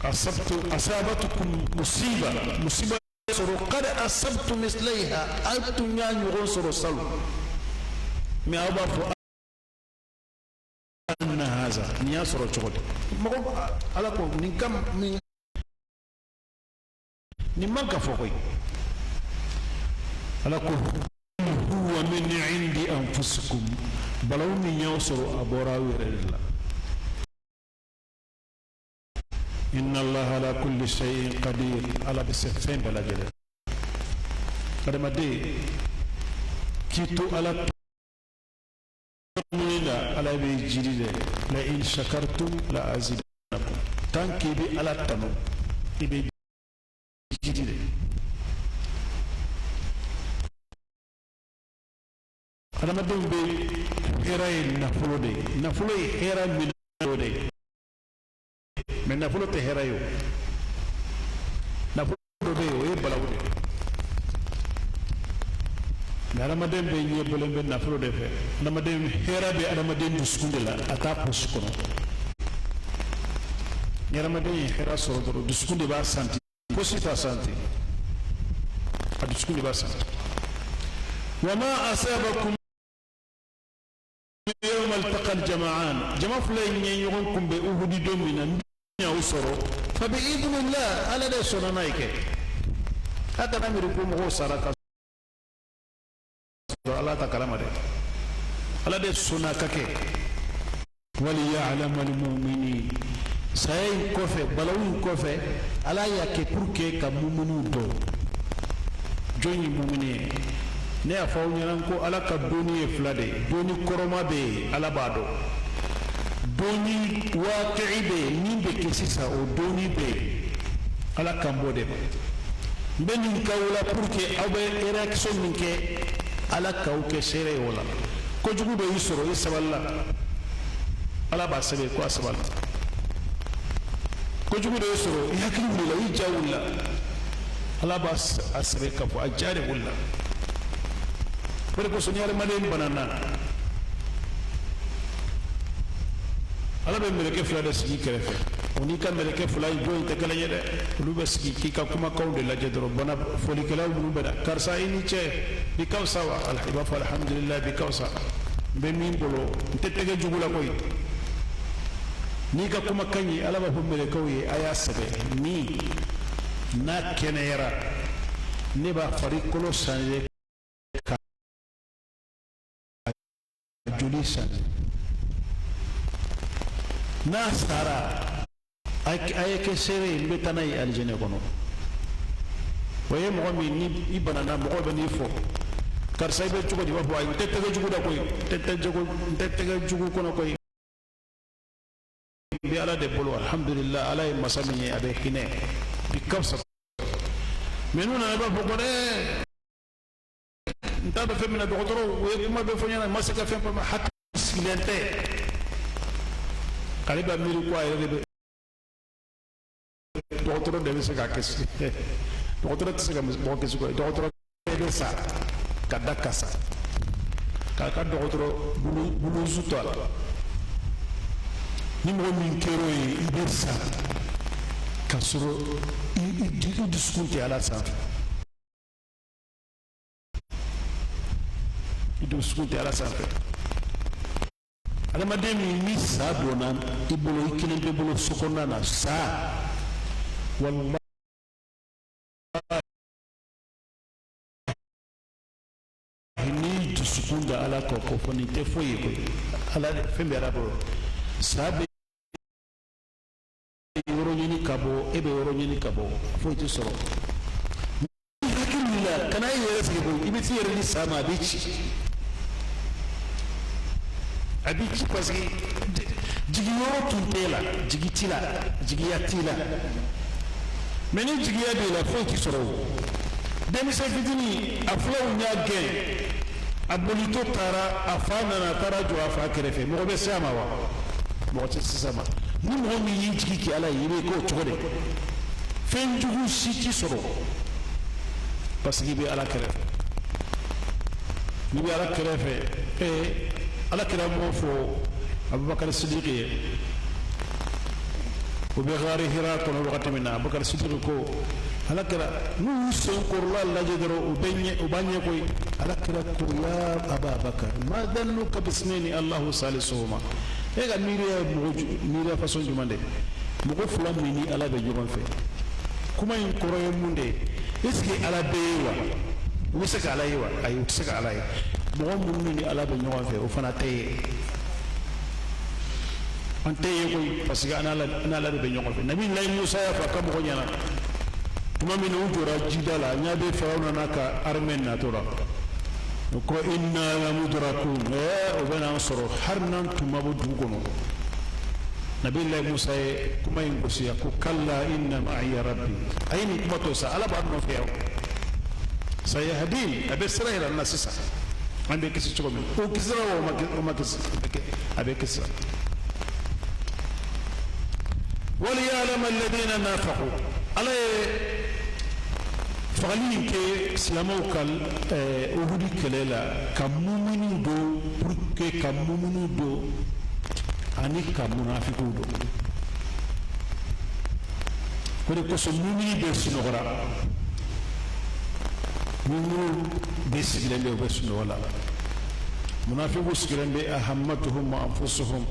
Asabtu asabatukum musiba, musiba sɔrɔ, qad asabtum mislaiha, aw tun y'a ɲɔgɔn sɔrɔ salon, mɛ aw b'a fɔ anna haza, nin y'a sɔrɔ cogo di? Mɔgɔ Ala ko nin kam nin nin man ka fɔ koyi. Ala ko huwa min indi anfusikum, balawu min y'aw sɔrɔ, a bɔra aw yɛrɛ de la. Inna allaha ala kulli shay'in qadir, Ala bɛ se fɛn bɛɛ lajɛlen. Adamaden k'i to Ala tanuni la, Ala b'i jidi dɛ. La in shakartum la azidannakum, tant k'i bɛ Ala tanu, i bɛ jidi dɛ. Adamadenw bɛ hɛrɛ ye nafolo de ye, nafolo ye hɛrɛ minɛn dɔ de ye, mɛ nafolo tɛ hɛrɛ ye. O nafolo dɔ bɛ yen, o ye balawu de ye. Mɛ adamaden bɛ ɲɛ bɔlen bɛ nafolo de fɛ. Adamaden hɛrɛ bɛ adamaden dusukun de la, a t'a posi kɔnɔ. Ni adamaden ye hɛrɛ sɔrɔ dɔrɔn, dusukun de b'a santi, posi t'a santi, a dusukun de b'a santi. Wa ma asabakum yawma altaqa aljama'an, jama fila in ye ɲɔgɔn kunbɛn Uhudi don min na, min y'aw sɔrɔ, fa bi idhnillah, Ala de sɔnna n'a ye kɛ. A kana miiri ko mɔgɔw sara ka sɔrɔ Ala t'a kalama dɛ, Ala de sɔnna ka kɛ. Waliya'lama almu'minin, saya in kɔfɛ, balawu in kɔfɛ, Ala y'a kɛ pour que ka muminiw dɔn jɔn ye mumini ye. Ne y'a fɔ aw ɲɛna ko Ala ka dɔnni ye fila de ye. Dɔnni kɔrɔma bɛ yen, Ala b'a dɔn. Dɔnni waaqi bɛ yen, min bɛ kɛ sisan, o dɔnni bɛ yen, Ala kan b'o de ma. N bɛ nin k'aw la pour que aw bɛ réaction min kɛ, Ala k'aw kɛ seere ye o la. Kojugu dɔ y'i sɔrɔ, i sabalila, Ala b'a sɛbɛn ko a sabali. Kojugu dɔ y'i sɔrɔ, i hakili wulila, i ja wulila, Ala b'a a sɛbɛn k'a fɔ a ja de wulila. O de kosɔn ni adamaden banana, Ala bɛ mɛlɛkɛ fila de sigi kɛrɛfɛ. O n'i ka mɛlɛkɛ fila in jɔn tɛ kelen ye dɛ. Olu bɛ sigi k'i ka kumakanw de lajɛ dɔrɔn. Bana folikɛlaw minnu bɛ na, karisa i ni ce, bi ka fisa wa? I b'a fɔ alhamdulilayi, bi ka fisa, n bɛ min bolo, n tɛ tɛgɛ jugu la koyi. N'i ka kumakan ye, Ala b'a fɔ mɛlɛkɛw ye, a y'a sɛbɛn, ni n'a kɛnɛyara, ne b'a farikolo changer ka joli changer. N'a sara, a ye kɛ seere ye, n bɛ taa n'a ye alijinɛ kɔnɔ. O ye mɔgɔ min ni i banana, mɔgɔw bɛ n'i fɔ, karisa i bɛ cogo di? I b'a fɔ ayi, n tɛ tɛgɛ jugu da koyi, n tɛ tɛgɛ jugu kɔnɔ koyi. bɛ Ala de bolo, alhamdulillah. Ala ye masa min ye, a bɛ hinɛ bi ka fisa. Mais n'u nana, i b'a fɔ ko dɛ, n t'a dɔn fɛn min na, dɔgɔtɔrɔw u ye kuma bɛɛ fɔ n ɲɛna, n ma se ka fɛn faamu, hakili sigilen tɛ. Ale b'a miiri ko a yɛrɛ de bɛ dɔgɔtɔrɔ de bɛ se k'a kisi. Dɔgɔtɔrɔ tɛ se ka mɔgɔ kisi koyi. Dɔgɔtɔrɔ bɛ sa ka da ka sa k'a ka dɔgɔtɔrɔ buluzu to a la. Ni mɔgɔ min kɛr'o ye, i bɛ sa k'a sɔrɔ i dusukun tɛ Ala sanfɛ, i dusukun tɛ Ala sanfɛ. Adamaden min ni sa donna i bolo, i kelen bɛ bolo so kɔnɔna na, sa walahi, n'i dusukun da Ala kɔ ko fɔ nin tɛ foyi ye koyi, Ala fɛn bɛ Ala bolo. Sa bɛ yɔrɔ ɲini ka bɔ, e bɛ yɔrɔ ɲini ka bɔ, foyi tɛ sɔrɔ. Ni hakili b'i la, kana i yɛrɛ sigi koyi, i bɛ t'i yɛrɛ di sa ma, a b'i ci, a b'i ci, parce que jigiyɔrɔ tun t'e la, jigi t'i la, jigiya t'i la. Mais ni jigiya b'i la, foyi t'i sɔrɔ. O denmisɛn fitinin, a filaw y'a gɛn, a bolitɔ taara, a fa nana, a taara jɔ a fa kɛrɛfɛ. Mɔgɔ bɛ se a ma wa? Mɔgɔ tɛ se a ma. Ni mɔgɔ min y'i jigi kɛ Ala ye, i bɛ k'o cogo de, fɛn jugu si t'i sɔrɔ, parce que i bɛ Ala kɛrɛfɛ. N'i bɛ Ala kɛrɛfɛ, ee, Ala kira m'o fɔ Abubakar Sidiki ye, u bɛ gari Hira kɔnɔ wagati min na, Abubakar Sidiki ko Ala kira, n'u y'u sen kɔrɔla lajɛ dɔrɔn, u bɛ ɲɛ, u b'a ɲɛ koyi. Ala kira ko: ya Ababakar, ma dannuka bisnaini Allahu salisuhuma? E ka miiriya ye mɔgɔ miiriya façon jumɛn de? Mɔgɔ fila min ni Ala bɛ ɲɔgɔn fɛ, kuma in kɔrɔ ye mun de ye? Est ce que Ala bɛ ye wa? U bɛ se ka Ala ye wa? Ayi, u tɛ se ka Ala ye. Mɔgɔ minnu ni Ala bɛ ɲɔgɔn fɛ, o fana tɛ ye. An tɛ ye koyi, parce que an n'Ala de bɛ ɲɔgɔn fɛ. Nabi Layi Musa y'a fɔ a ka mɔgɔ ɲɛna tuma min na u jɔra jida la, ɲɛ bɛ Firawuna n'a ka armée natɔ la, o ko: inna lamudrakun, o bɛ n'an sɔrɔ hali n'an tun ma bɔ dugu kɔnɔ. Nabi Layi Musa ye kuma in gosi, a ko: kalla, inna ma'iya rabbi. A ye nin kuma to sa, Ala b'a nɔfɛ yan, sayahdin, a bɛ sira yira n na sisan, an bɛ kisi cogo min. O kisira wa, o ma kisi, a bɛ kisi. Waliyalama alladhina nafaqu. Ala ye fagali in kɛ silamɛw ka Uhudi kɛlɛ la ka muminiw don, pour que ka muminiw don ani ka munafikiw don. O de kosɔn mumini bɛ sunɔgɔra, muminiw bɛ sigilen bɛ, u bɛ sunɔgɔ la. Munafikiw sigilen bɛ, ahammatuhum anfusuhum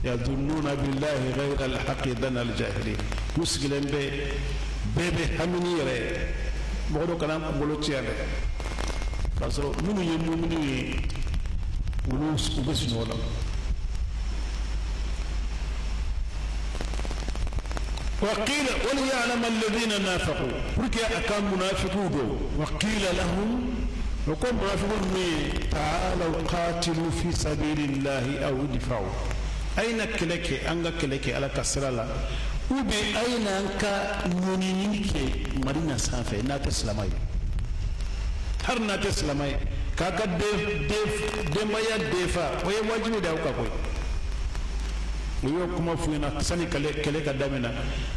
yadunnuna billahi ghayra alhaqi dhanna aljahili. U sigilen bɛ, bɛɛ bɛ hami n'i yɛrɛ ye, mɔgɔ dɔ kana kunkolo tiɲɛ dɛ. K'a sɔrɔ minnu ye muminiw ye, olu u bɛ sunɔgɔ la. Waqila waliya'lama alladhina nafaqu, pour que a ka munafiqu don. Waqila lahum, o ko munafiqu ninnu ye: ta'alaw qatilu fi sabilillahi aw idfa'u, a ye na kɛlɛ kɛ, an ka kɛlɛ kɛ Ala ka sira la, ou bien a ye na an ka ɲinini kɛ Madina sanfɛ. N'a tɛ silamɛ ye, hali n'a tɛ silamɛ ye, k'a ka denbaya defa, o ye wajibi de y'aw kan koyi. U y'o kuma f'u ɲɛna sani kɛlɛ ka daminɛ.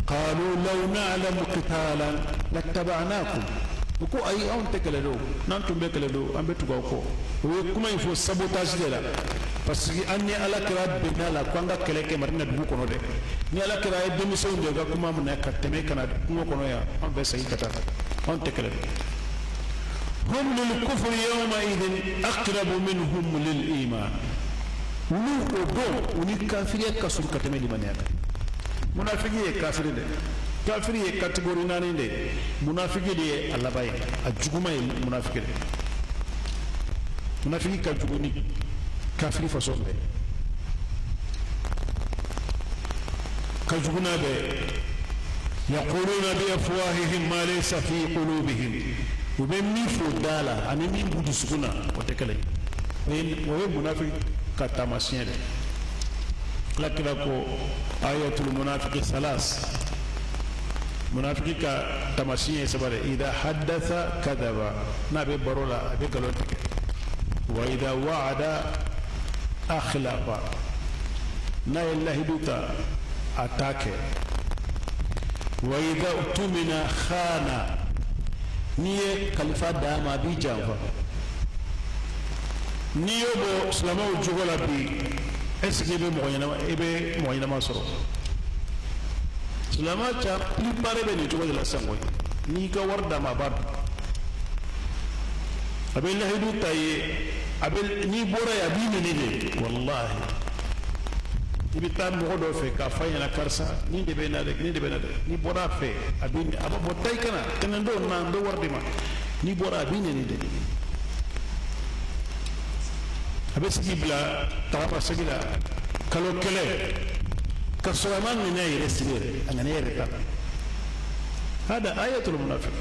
Qalu law na'lamu qitalan lattaba'nakum. U ko: ayi, anw tɛ kɛlɛ don, n'an tun bɛ kɛlɛ don, an bɛ tugu aw kɔ. U ye kuma in fɔ sabotage de la, parce que an ni Ala kira bɛnna la ko an ka kɛlɛ kɛ Madina dugu kɔnɔ dɛ. Ni Ala kira ye denmisɛnw de ka kuma minɛ ka tɛmɛ ka na kungo kɔnɔ yan, an bɛ segin ka taa, anw tɛ kɛlɛ don. Hum lil kufri yawma idhin aqrabu minhum lil iman. Olu o don, u ni kafiriya ka surun ka tɛmɛ limaniya kan. Munafiki ye kafiri de, kafiri ye catégorie naani de, munafiki de ye a laban ye, a juguma ye munafiki de. Munafiki ka jugu ni kafiri façon bɛɛ, ka jugu n'a bɛɛ. Yaquluna bi afwahihim ma laysa fi qulubihim. U bɛ min fɔ da la ani min b'u dusukun na, o tɛ kelen ye. O ye munafiki ka taamasiyɛn de. Ala kira ko ayatul munafiki salas, munafiki ka taamasiyɛn ye saba de. Ida hadatha kadaba, n'a bɛ baro la a bɛ nkalon tigɛ. Wa ida wa'ada akhlafa, n'a ye lahidu ta a t'a kɛ. Wa ida utumina khana, n'i ye kalifa d'a ma a b'i janfa. N'i y'o bɔ silamɛw jogo la bi, est ce que i bɛ mɔgɔ ɲɛnama, i bɛ mɔgɔ ɲɛnama sɔrɔ? Silamɛ ca plupart bɛ nin cogo de la sisan koyi. N'i ka wari d'a ma a b'a dun, a bɛ lahidu ta ye, a bɛ n'i bɔra yen a b'i nɛni de. Walahi, i bɛ taa mɔgɔ dɔ fɛ k'a f'a ɲɛna karisa nin de bɛ na dɛ, nin de bɛ na dɛ. N'i bɔra a fɛ a b'i, a b'a fɔ taa i kana tɛnɛn don na n bɛ wari d'i ma. N'i bɔra a b'i nɛni de, a bɛ sigi bila tagama segi la kalo kelen ka sɔrɔ a ma ŋaniya yɛrɛ siri yɛrɛ, a ŋaniya yɛrɛ t'a la. Hada ayatul munafiq,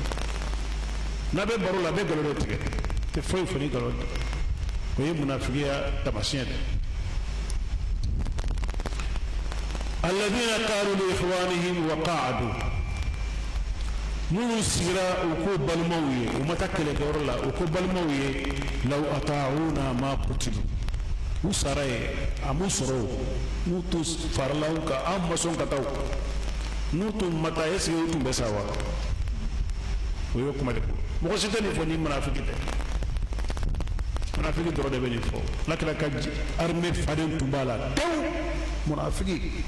n'a bɛ baro la a bɛ nkalon de tigɛ, tɛ foyi fɔ ni nkalon tɛ. O ye munafigiya taamasiyɛn de. Alladhina qalu li ikhwanihim wa qa'adu, minnu sigira u ko balimaw ye, u ma taa kɛlɛkɛyɔrɔ la, u ko balimaw ye law ata'una ma qutilu, u sara ye a m'u sɔrɔ o, n'u tun farala anw kan an ma sɔn ka taa o, n'u tun ma taa est ce que u tun bɛ sa wa? O y'o kuma de fɔ. Mɔgɔ si tɛ nin fɔ ni munafiki tɛ, munafiki dɔrɔn de bɛ nin fɔ. Alakira ka armée faden tun b'a la tewu, munafiki.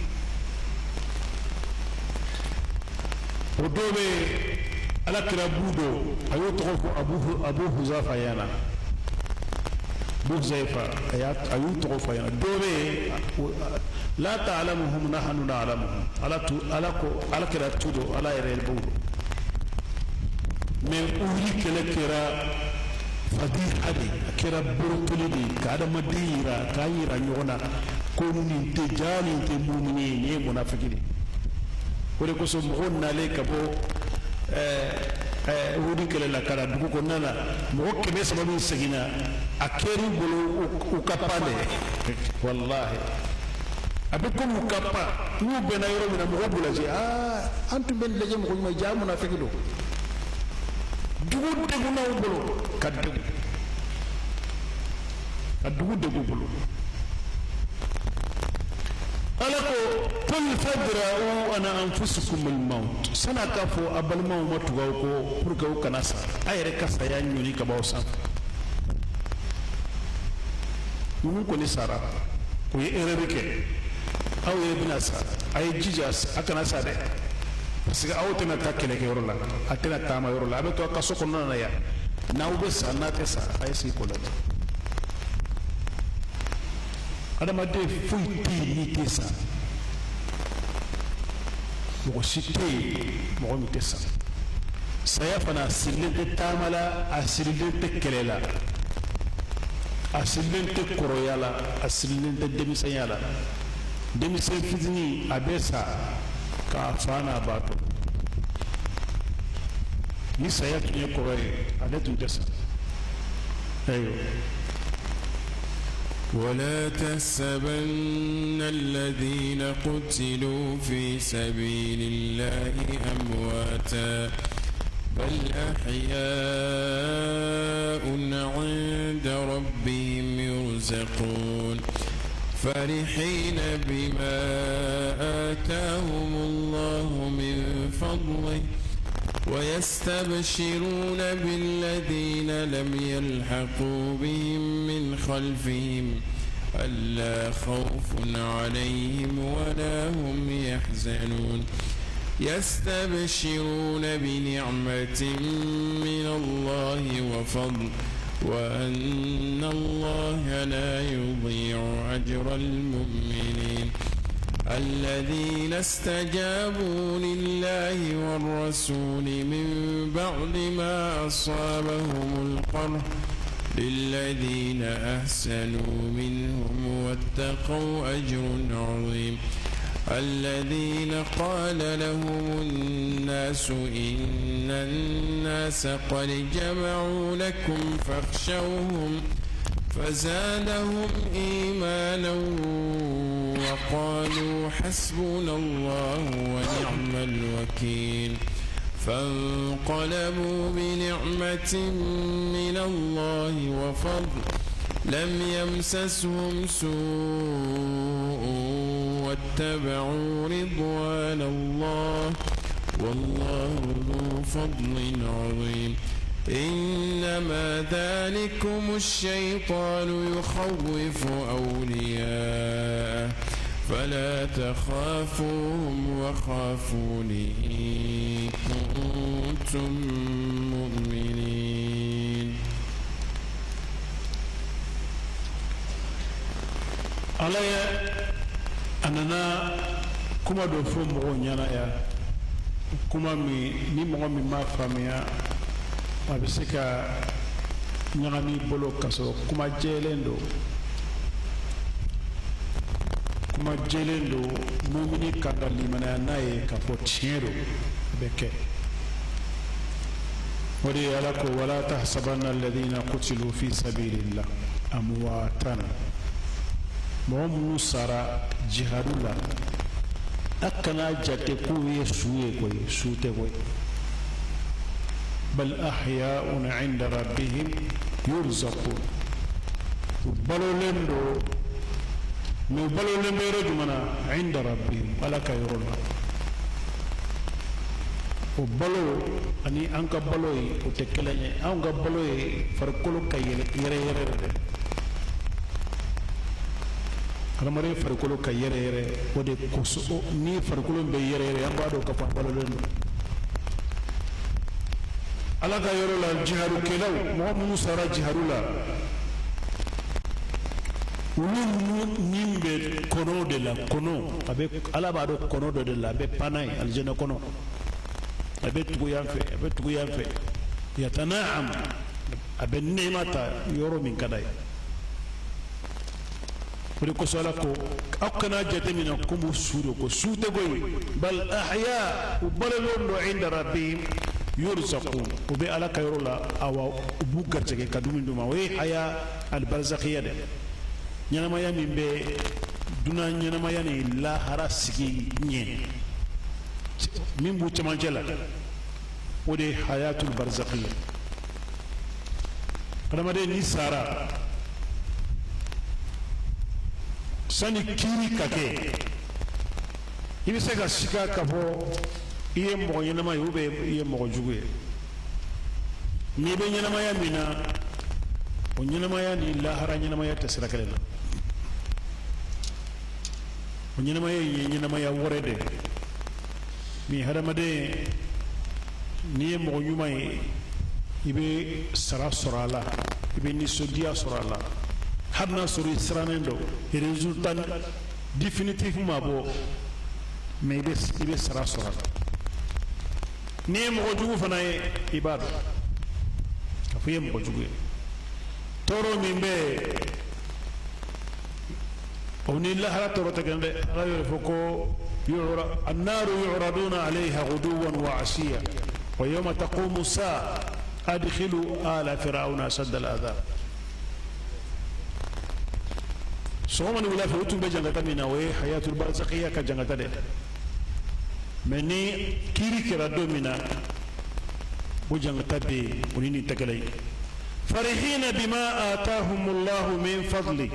O dɔw bɛ ala kira bu dɔ, a y'o tɔgɔ fɔ Abu Huzafa ɲɛna. Abu Huzaifa a y'u tɔgɔ fɔ a ɲɛna. Dɔw bɛ yen la ta'lamuhum nahnu na'lamuhum, ala tu ala ko ala kira tu dɔn, ala yɛrɛ b'u dɔn. Mais Uhudi kɛlɛ kɛra fadiha de, a kɛra borotoli de ye, ka adamaden yira, k'a yira ɲɔgɔn na ko nin tɛ ja, nin tɛ mumini ye, nin ye munafiki de ye. O de kosɔn mɔgɔw nalen ka bɔ Uhudi kɛlɛ la ka na dugu kɔnɔna na, mɔgɔ 300 min seginna, a kɛr'u bolo u ka pan de. Walahi, a bɛ komi u ka pan. N'u bɛnna yɔrɔ min na, mɔgɔw b'u lajɛ, aa an tun bɛ nin lajɛ mɔgɔ ɲuman, ja munafiki don. Dugu degunna u bolo, ka degun, ka dugu degun bolo. Ala ko qul fadra'u an anfusikum al-maut, san'a k'a fɔ a balimaw ma tugu aw kɔ pour que aw kana sa, a yɛrɛ ka saya ɲɔni ka bɔ aw sanfɛ. Ninnu kɔni sara, o ye erreur kɛ, aw yɛrɛ bɛna sa, a ye jija a kana sa dɛ, parce que aw tɛna taa kɛlɛkɛyɔrɔ la, a tɛna taama yɔrɔ la, a bɛ to a ka so kɔnɔna na yan. N'aw bɛ sa, n'a tɛ sa, a ye sigi k'o lajɛ. Adamaden foyi tɛ yen n'i tɛ sa, mɔgɔ si tɛ yen mɔgɔ min tɛ sa. Saya fana a sirilen tɛ taama la, a sirilen tɛ kɛlɛ la, a sirilen tɛ kɔrɔya la, a sirilen tɛ denmisɛnya la. Denmisɛn fitinin a bɛ sa k'a fa n'a ba to. Ni saya tun ye kɔrɔ ye, ale tun tɛ sa. Ayiwa. ولا تحسبن الذين قتلوا في سبيل الله أمواتا بل أحياء عند ربهم يرزقون فرحين بما آتاهم الله من فضله ويستبشرون بالذين لم يلحقوا بهم من خلفهم ألا خوف عليهم ولا هم يحزنون يستبشرون بنعمة من الله وفضل وأن الله لا يضيع أجر المؤمنين الذين استجابوا لله والرسول من بعد ما أصابهم القرح للذين أحسنوا منهم واتقوا أجر عظيم الذين قال لهم الناس إن الناس قد جمعوا لكم فاخشوهم فزادهم إيمانا وقالوا حسبنا الله ونعم الوكيل. فانقلبوا بنعمة من الله وفضل لم يمسسهم سوء واتبعوا رضوان الله والله ذو فضل عظيم. إنما ذلكم الشيطان يخوف أولياءه فلا تخافوهم وخافون إن كنتم مؤمنين. Ala ye a nana kuma dɔ fɔ mɔgɔw ɲɛna yan, kuma min ni mɔgɔ min m'a faamuya, a bɛ se ka ɲagami i bolo k'a sɔrɔ kuma jɛlen don. Kuma jɛlen don, mumini ka ka limaniya n'a ye k'a fɔ tiɲɛ don, a bɛ kɛ. O de ye Ala ko wala tahsabanna alladhina qutilu fi sabilillah amwatan. Mɔgɔ minnu sara jihadu la, a kana jate k'u ye su ye koyi, su tɛ koyi. Bal ahya'un 'inda rabbihim yurzaqun. U balolen don, mais u balolen bɛ yɔrɔ jumɛn na? 'Inda rabbihim, Ala ka yɔrɔ la. O balo ani an ka balo ye, o tɛ kelen ye. Anw ka balo ye farikolo ka yɛrɛ yɛrɛ de. Hadamaden farikolo ka yɛrɛ yɛrɛ, o de kosɔn ni farikolo bɛ yɛrɛ yɛrɛ, an b'a dɔn k'a fɔ a balolen don. Ala ka yɔrɔ la, jihadukɛlaw, mɔgɔ minnu sara jihadu la, olu ni bɛ kɔnɔ de la. Kɔnɔ a bɛ, Ala b'a dɔn kɔnɔ dɔ de la, a bɛ pan n'a ye alijinɛ kɔnɔ, a bɛ tugu yan fɛ, a bɛ tugu yan fɛ, yatanaam, a bɛ nɛɛma ta yɔrɔ min ka d'a ye. O de kosɔn Ala ko aw kana jateminɛ komi su don, ko su tɛ koyi. Bal ahya, u balolen don, inda rabbihim yurzaqun, u bɛ Ala ka yɔrɔ la. Awa, u b'u garijɛgɛ ka dumuni d'u ma. O ye haya albarzakhiya dɛ, ɲɛnamaya min bɛ dunan ɲɛnamaya ni lahara sigi ɲɛ, min b'u cɛmancɛ la, o de ye hayatul barzakhiya. Adamaden n'i sara, sani kiiri ka kɛ, i bɛ se ka sika k'a fɔ i ye mɔgɔ ɲɛnama ye ou bien i ye mɔgɔ jugu ye. N'i bɛ ɲɛnamaya min na, o ɲɛnamaya ni lahara ɲɛnamaya tɛ sira kelen na. O ɲɛnamaya in ye ɲɛnamaya wɛrɛ de ye min hadamaden, n'i ye mɔgɔ ɲuman ye, i bɛ sara sɔrɔ a la, i bɛ nisɔndiya sɔrɔ a la, hali n'a sɔrɔ i sirannen don, résultat définitif ma bɔ, mais i bɛ sara sɔrɔ a la. N'i ye mɔgɔ jugu fana ye, i b'a dɔn k'a fɔ i ye mɔgɔ jugu ye. Tɔɔrɔ min bɛ yen, o ni lahara tɔɔrɔ tɛ kelen dɛ. Ala y'o fɔ ko annaru yuraduna alayha ghuduwan wa ashiya wa yawma taqumu saa adkhilu ala fir'auna ashadda al'adhab. Sɔgɔma ni wula fɛ, u tun bɛ jangata min na, o ye hayatul barzakhiya ka jangata dɛ. Mais ni kiiri kɛra don min na, o jangata bɛ yen, o ni nin tɛ kelen ye. Farihina bima atahumullahu min fadli,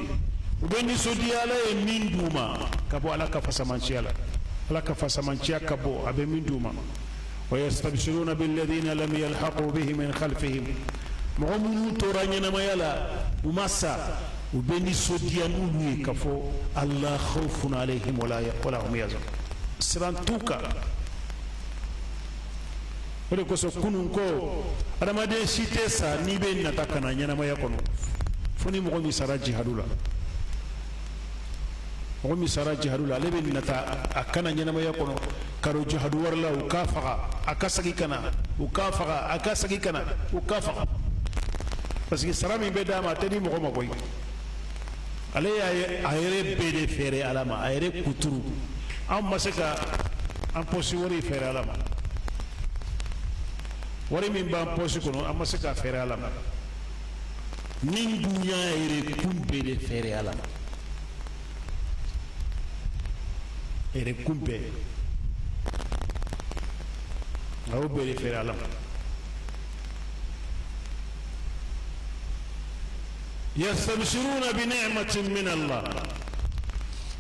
u bɛ nisɔndiya Ala ye min d'u ma ka bɔ Ala ka fasamanciya la. Ala ka fasamanciya ka bɔ, a bɛ min d'u ma. Wa yastabshiruna billadhina lam yalhaqu bihim min khalfihim, mɔgɔ minnu tora ɲɛnamaya la, u ma sa, u bɛ nisɔndiya n'olu ye k'a fɔ alla khawfun alayhim wala hum yahzanun, siran t'u kan. O de kosɔn kunun ko adamaden si tɛ sa n'i bɛ nata ka na ɲɛnamaya kɔnɔ, fo ni mɔgɔ min sara jihadu la. Mɔgɔ min sara jihadu la, ale bɛ nata a ka na ɲɛnamaya kɔnɔ ka don jihadu wɛrɛ la, u k'a faga, a ka segin ka na, u k'a faga, a ka segin ka na, u k'a faga, parce que sara min bɛ d'a ma, a tɛ di mɔgɔ ma koyi. Ale y'a ye, a yɛrɛ bɛɛ de feere Ala ma, a yɛrɛ kuturu. Anw ma se ka an pɔsi wari feere Ala ma. Wari min b'an pɔsi kɔnɔ, an ma se k'a feere Ala ma. Ni dun y'a yɛrɛ kun bɛɛ de feere Ala ma. Yɛrɛ kunbɛn, a y'o bɛɛ de feere Ala ma. Yastabshiruna bi ni'matin min Allah,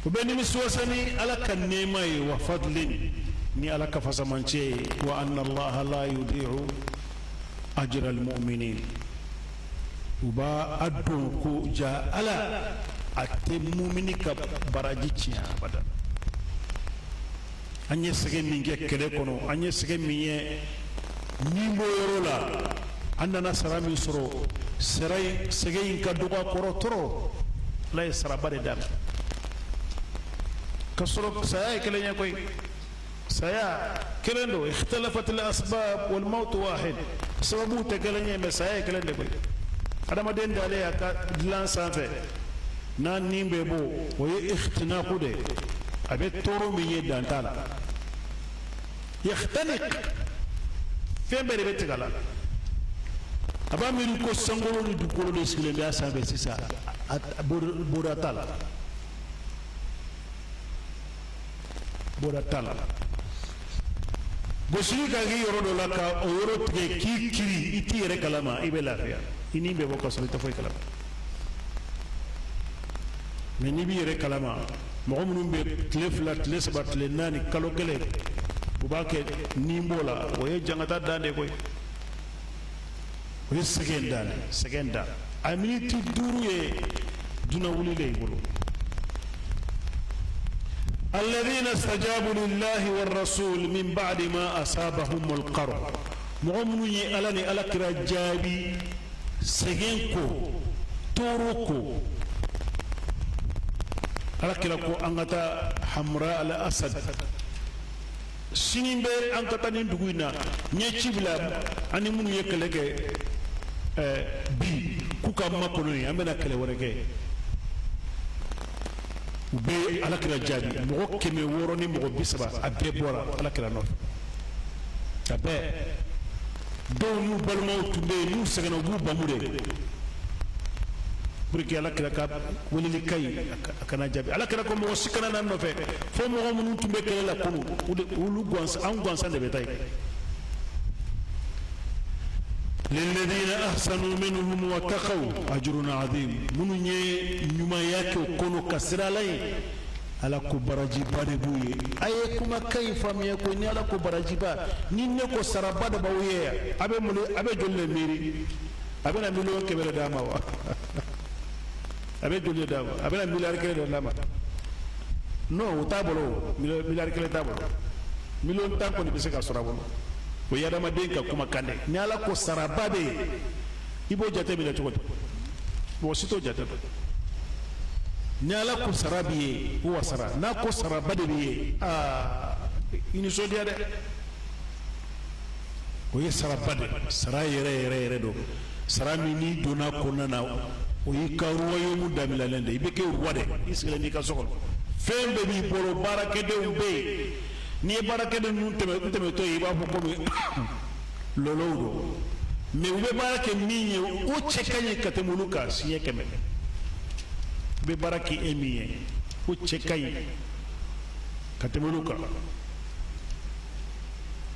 u bɛ nimisiwasa ni Ala ka nɛɛma ye, wa fadlin, ni Ala ka fasamancɛ ye, wa anna Allaha la yudi'u ajra almu'minin. U b'a a dɔn ko ja Ala a tɛ mumini ka baraji tiɲɛ abada. An ye sɛgɛn min kɛ kɛlɛ kɔnɔ, an ye sɛgɛn min ye nin bɔ yɔrɔ la, an nana sara min sɔrɔ, sara in, sɛgɛn in ka dɔgɔ a kɔrɔ tɔrɔ. Ala ye saraba de d'a ma ka sɔrɔ saya ye kelen ye koyi. Saya kelen don. Ikhtalafat al asbab wal maut wahid. Sababu tɛ kelen ye, mais saya ye kelen de koyi. Adamaden dalen a ka dilan sanfɛ n'a ni bɛ bɔ, o ye ikhtinaku de. A bɛ tɔɔrɔ min ye, dan t'a la. Yakhtanik, fɛn bɛɛ de bɛ tigɛ a la. A b'a miiri ko sankolo ni dugukolo de sigilen bɛ a sanfɛ sisan. Bɔda t'a la, bɔda t'a la. Gosili ka k'i yɔrɔ dɔ la ka o yɔrɔ tigɛ k'i kiri, i t'i yɛrɛ kalama, i bɛ lafiya, i ni bɛ bɔ ka sɔrɔ i tɛ foyi kalama. Mais n'i b'i yɛrɛ kalama, mɔgɔ minnu bɛ tile 2, tile 3, tile 4, kalo 1, u b'a kɛ ni b'o la, o ye jangata dan de koyi. O ye sɛgɛn dan de, sɛgɛn dan. A miniti 5 ye dunan wuli de i bolo. Alladhina istajabu lillahi warrasul min ba'di ma asabahum alqarh. Mɔgɔ minnu ye Ala ni Ala kira jaabi sɛgɛn ko, tɔɔrɔ ko, Ala kira ko an ka taa Hamra al Asad sini bɛ, an ka taa nin dugu in na. N ye ci bila an ni minnu ye kɛlɛ kɛ bi, k'u ka makɔnɔ yen, an bɛna kɛlɛ wɛrɛ kɛ. U bɛ Ala kira jaabi, mɔgɔ 630, a bɛɛ bɔra Ala kira nɔfɛ. A bɛɛ, dɔw n'u balimaw tun bɛ yen, n'u sɛgɛnna, u b'u bamu de pour que Ala kira ka weleli ka ɲi, a kana jaabi. Ala kira ko mɔgɔ si kana na nɔfɛ fo mɔgɔ minnu tun bɛ kɛlɛ la kunun, olu gansan, an gansan de bɛ taa yen. Lilladina ahsanu minhum wa taqaw ajrun azim. Minnu ye ɲumanya kɛ o kɔnɔ ka siran Ala ye, Ala ko barajiba de b'u ye. A ye kumakan in faamuya ko ni Ala ko barajiba, ni ne ko saraba de b'aw ye, a bɛ mun, a bɛ joli de miiri? A bɛna 100 000 000 de d'a ma wa? A bɛ joli de d'a ma? A bɛna 1 000 000 000 de d'a ma? Non, o t'a bolo. 1 000 000 000 t'a bolo. 10 000 000 kɔni bɛ se ka sɔrɔ a bolo. O ye adamaden ka kumakan de. Ni Ala ko saraba bɛ yen, i b'o jate minɛ cogo di? Mɔgɔ si t'o jate dɔn. Ni Ala ko sara b'i ye, o wasara. N'a ko saraba de b'i ye, aa, i nisɔndiya dɛ. O ye saraba de, sara yɛrɛ yɛrɛ yɛrɛ don. Sara min n'i donna kɔnɔna na, o y'i ka royaume daminɛlen de. I bɛ kɛ roi de, i sigilen n'i ka so kɔnɔ, fɛn bɛɛ b'i bolo, baarakɛdenw bɛ yen. N'i ye baarakɛden ninnu tɛmɛ tɛmɛtɔ ye, i b'a fɔ komi lɔlɔw don. Mais u bɛ baara kɛ min ye, o cɛ ka ɲi ka tɛmɛ olu kan siɲɛ 100. U bɛ baara kɛ e min ye, o cɛ ka ɲi ka tɛmɛ olu kan.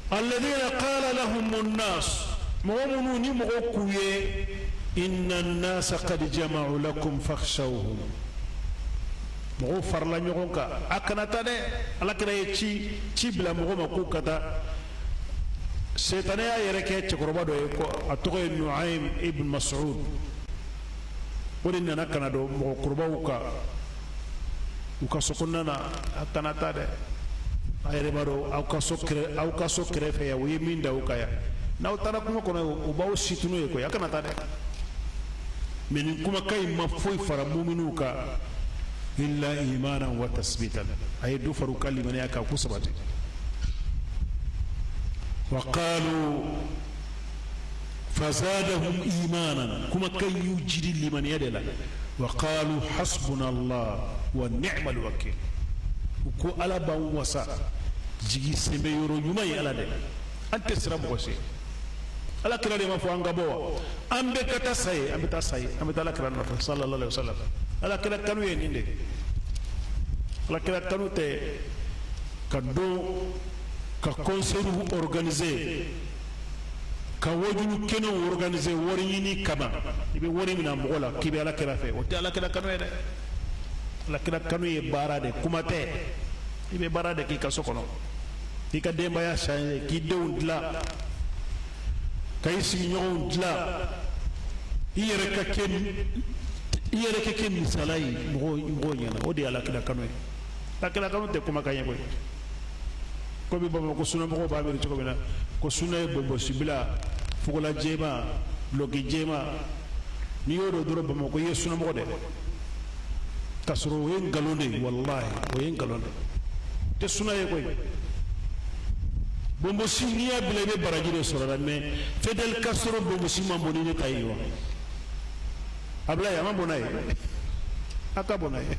Alladhina qala lahum an-nas, mɔgɔ minnu ni mɔgɔw k'u ye inna an-nasa qad jama'u lakum fakhshawhum. Mɔgɔw farala ɲɔgɔn kan, a kana taa dɛ. Ala kira ye ci bila mɔgɔ ma k'u ka taa. Setanɛ y'a yɛrɛ kɛ cɛkɔrɔba dɔ ye ko a tɔgɔ ye Nuaym ibn Mas'ud. O de nana ka na don mɔgɔkɔrɔbaw kan u ka so kɔnɔna na. A kana taa dɛ, a yɛrɛ b'a dɔn aw ka so kɛrɛfɛ yan, u ye min da u kan yan, n'aw taara kungo kɔnɔ, u b'aw si tunu ye koyi, a kana taa dɛ. Mais nin kumakan in ma foyi fara muminiw kan illa imanan wa tasbitan. A ye dɔ fara u ka limaniya kan k'u sabati. Wa qalu fazadahum imanan, kumakan y'u jidi limaniya de la. Wa qalu hasbuna Allah wa ni'mal wakil. U ko Ala b'an wasa, jigi sɛmɛ yɔrɔ ɲuman ye Ala de, an tɛ siran mɔgɔ si. Ala kira de ma fɔ an ka bɔ wa? An bɛ ka taa sa ye, an bɛ taa sa ye, an bɛ taa Ala kira nɔfɛ sallallahu alaihi wasallam. Ala kira kanu ye nin de. Ala kira kanu tɛ. Ka don ka concert organiser, ka wajulu kɛnɛw organiser wari ɲini kama, i bɛ wari minɛ mɔgɔ la k'i bɛ ala kira fɛ, o tɛ ala kira kanu ye dɛ. Ala kira kanu ye baara de, kuma tɛ. I bɛ baara de k'i ka so kɔnɔ, k'i ka denbaya changer, k'i denw dilan, ka i sigiɲɔgɔnw dilan, i yɛrɛ ka kɛ misala ye mɔgɔw ɲɛna. O de ye ala kira kanu ye. Ala kira kanu tɛ kumakan ye koyi. Komi Bamakɔ sunamɔgɔw b'a miiri cogo min na ko suna ye bonbosibila, fugola jɛman, dulɔki jɛman, n'i y'o don dɔrɔn Bamakɔ, i ye sunamɔgɔ dɛ. K'a sɔrɔ o ye nkalon de ye, walahi, o ye nkalon de ye. Tɛ suna ye koyi. Bonbosi, n'i y'a bila, i bɛ baraji de sɔrɔ a la. Mais Fidel Castro bonbosi man bon ni ne ta ye wa? Ablaye, a man bon n'a ye, a ka bon n'a ye.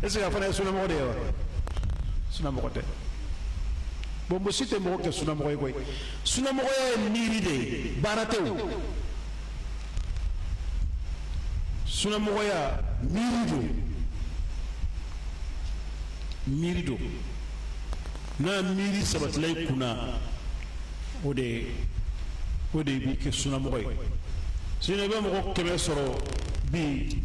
Est ce que a fana ye sunamɔgɔ de ye wa? Sunamɔgɔ tɛ. Bonbosi tɛ mɔgɔ kɛ sunamɔgɔ ye koyi. Sunamɔgɔya ye miiri de ye, baara tɛ. O sunamɔgɔya, miiri don, miiri don. N'a miiri sabatila i kunna, o de b'i kɛ sunamɔgɔ ye. Sinon i bɛ mɔgɔ 100 sɔrɔ bi,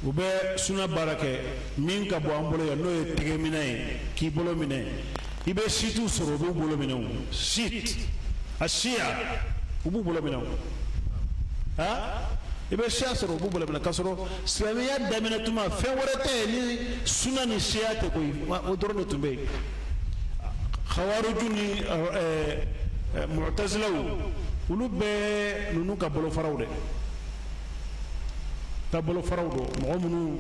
u bɛ suna baara kɛ min ka bɔ an bolo yan, n'o ye tɛgɛ minɛ ye, k'i bolo minɛ. I bɛ siitiw sɔrɔ, u b'u bolo minɛ. O siit, a siya, u b'u bolo minɛ. O ha, i bɛ siya sɔrɔ, u b'u bolo minɛ, k'a sɔrɔ silamɛya daminɛ tuma, fɛn wɛrɛ tɛ yen ni suna ni siya tɛ koyi. O dɔrɔn de tun bɛ yen. Xawariju ni mutazilaw, olu bɛɛ ninnu ka bolofaraw dɛ, ka bolofaraw don. Mɔgɔ minnu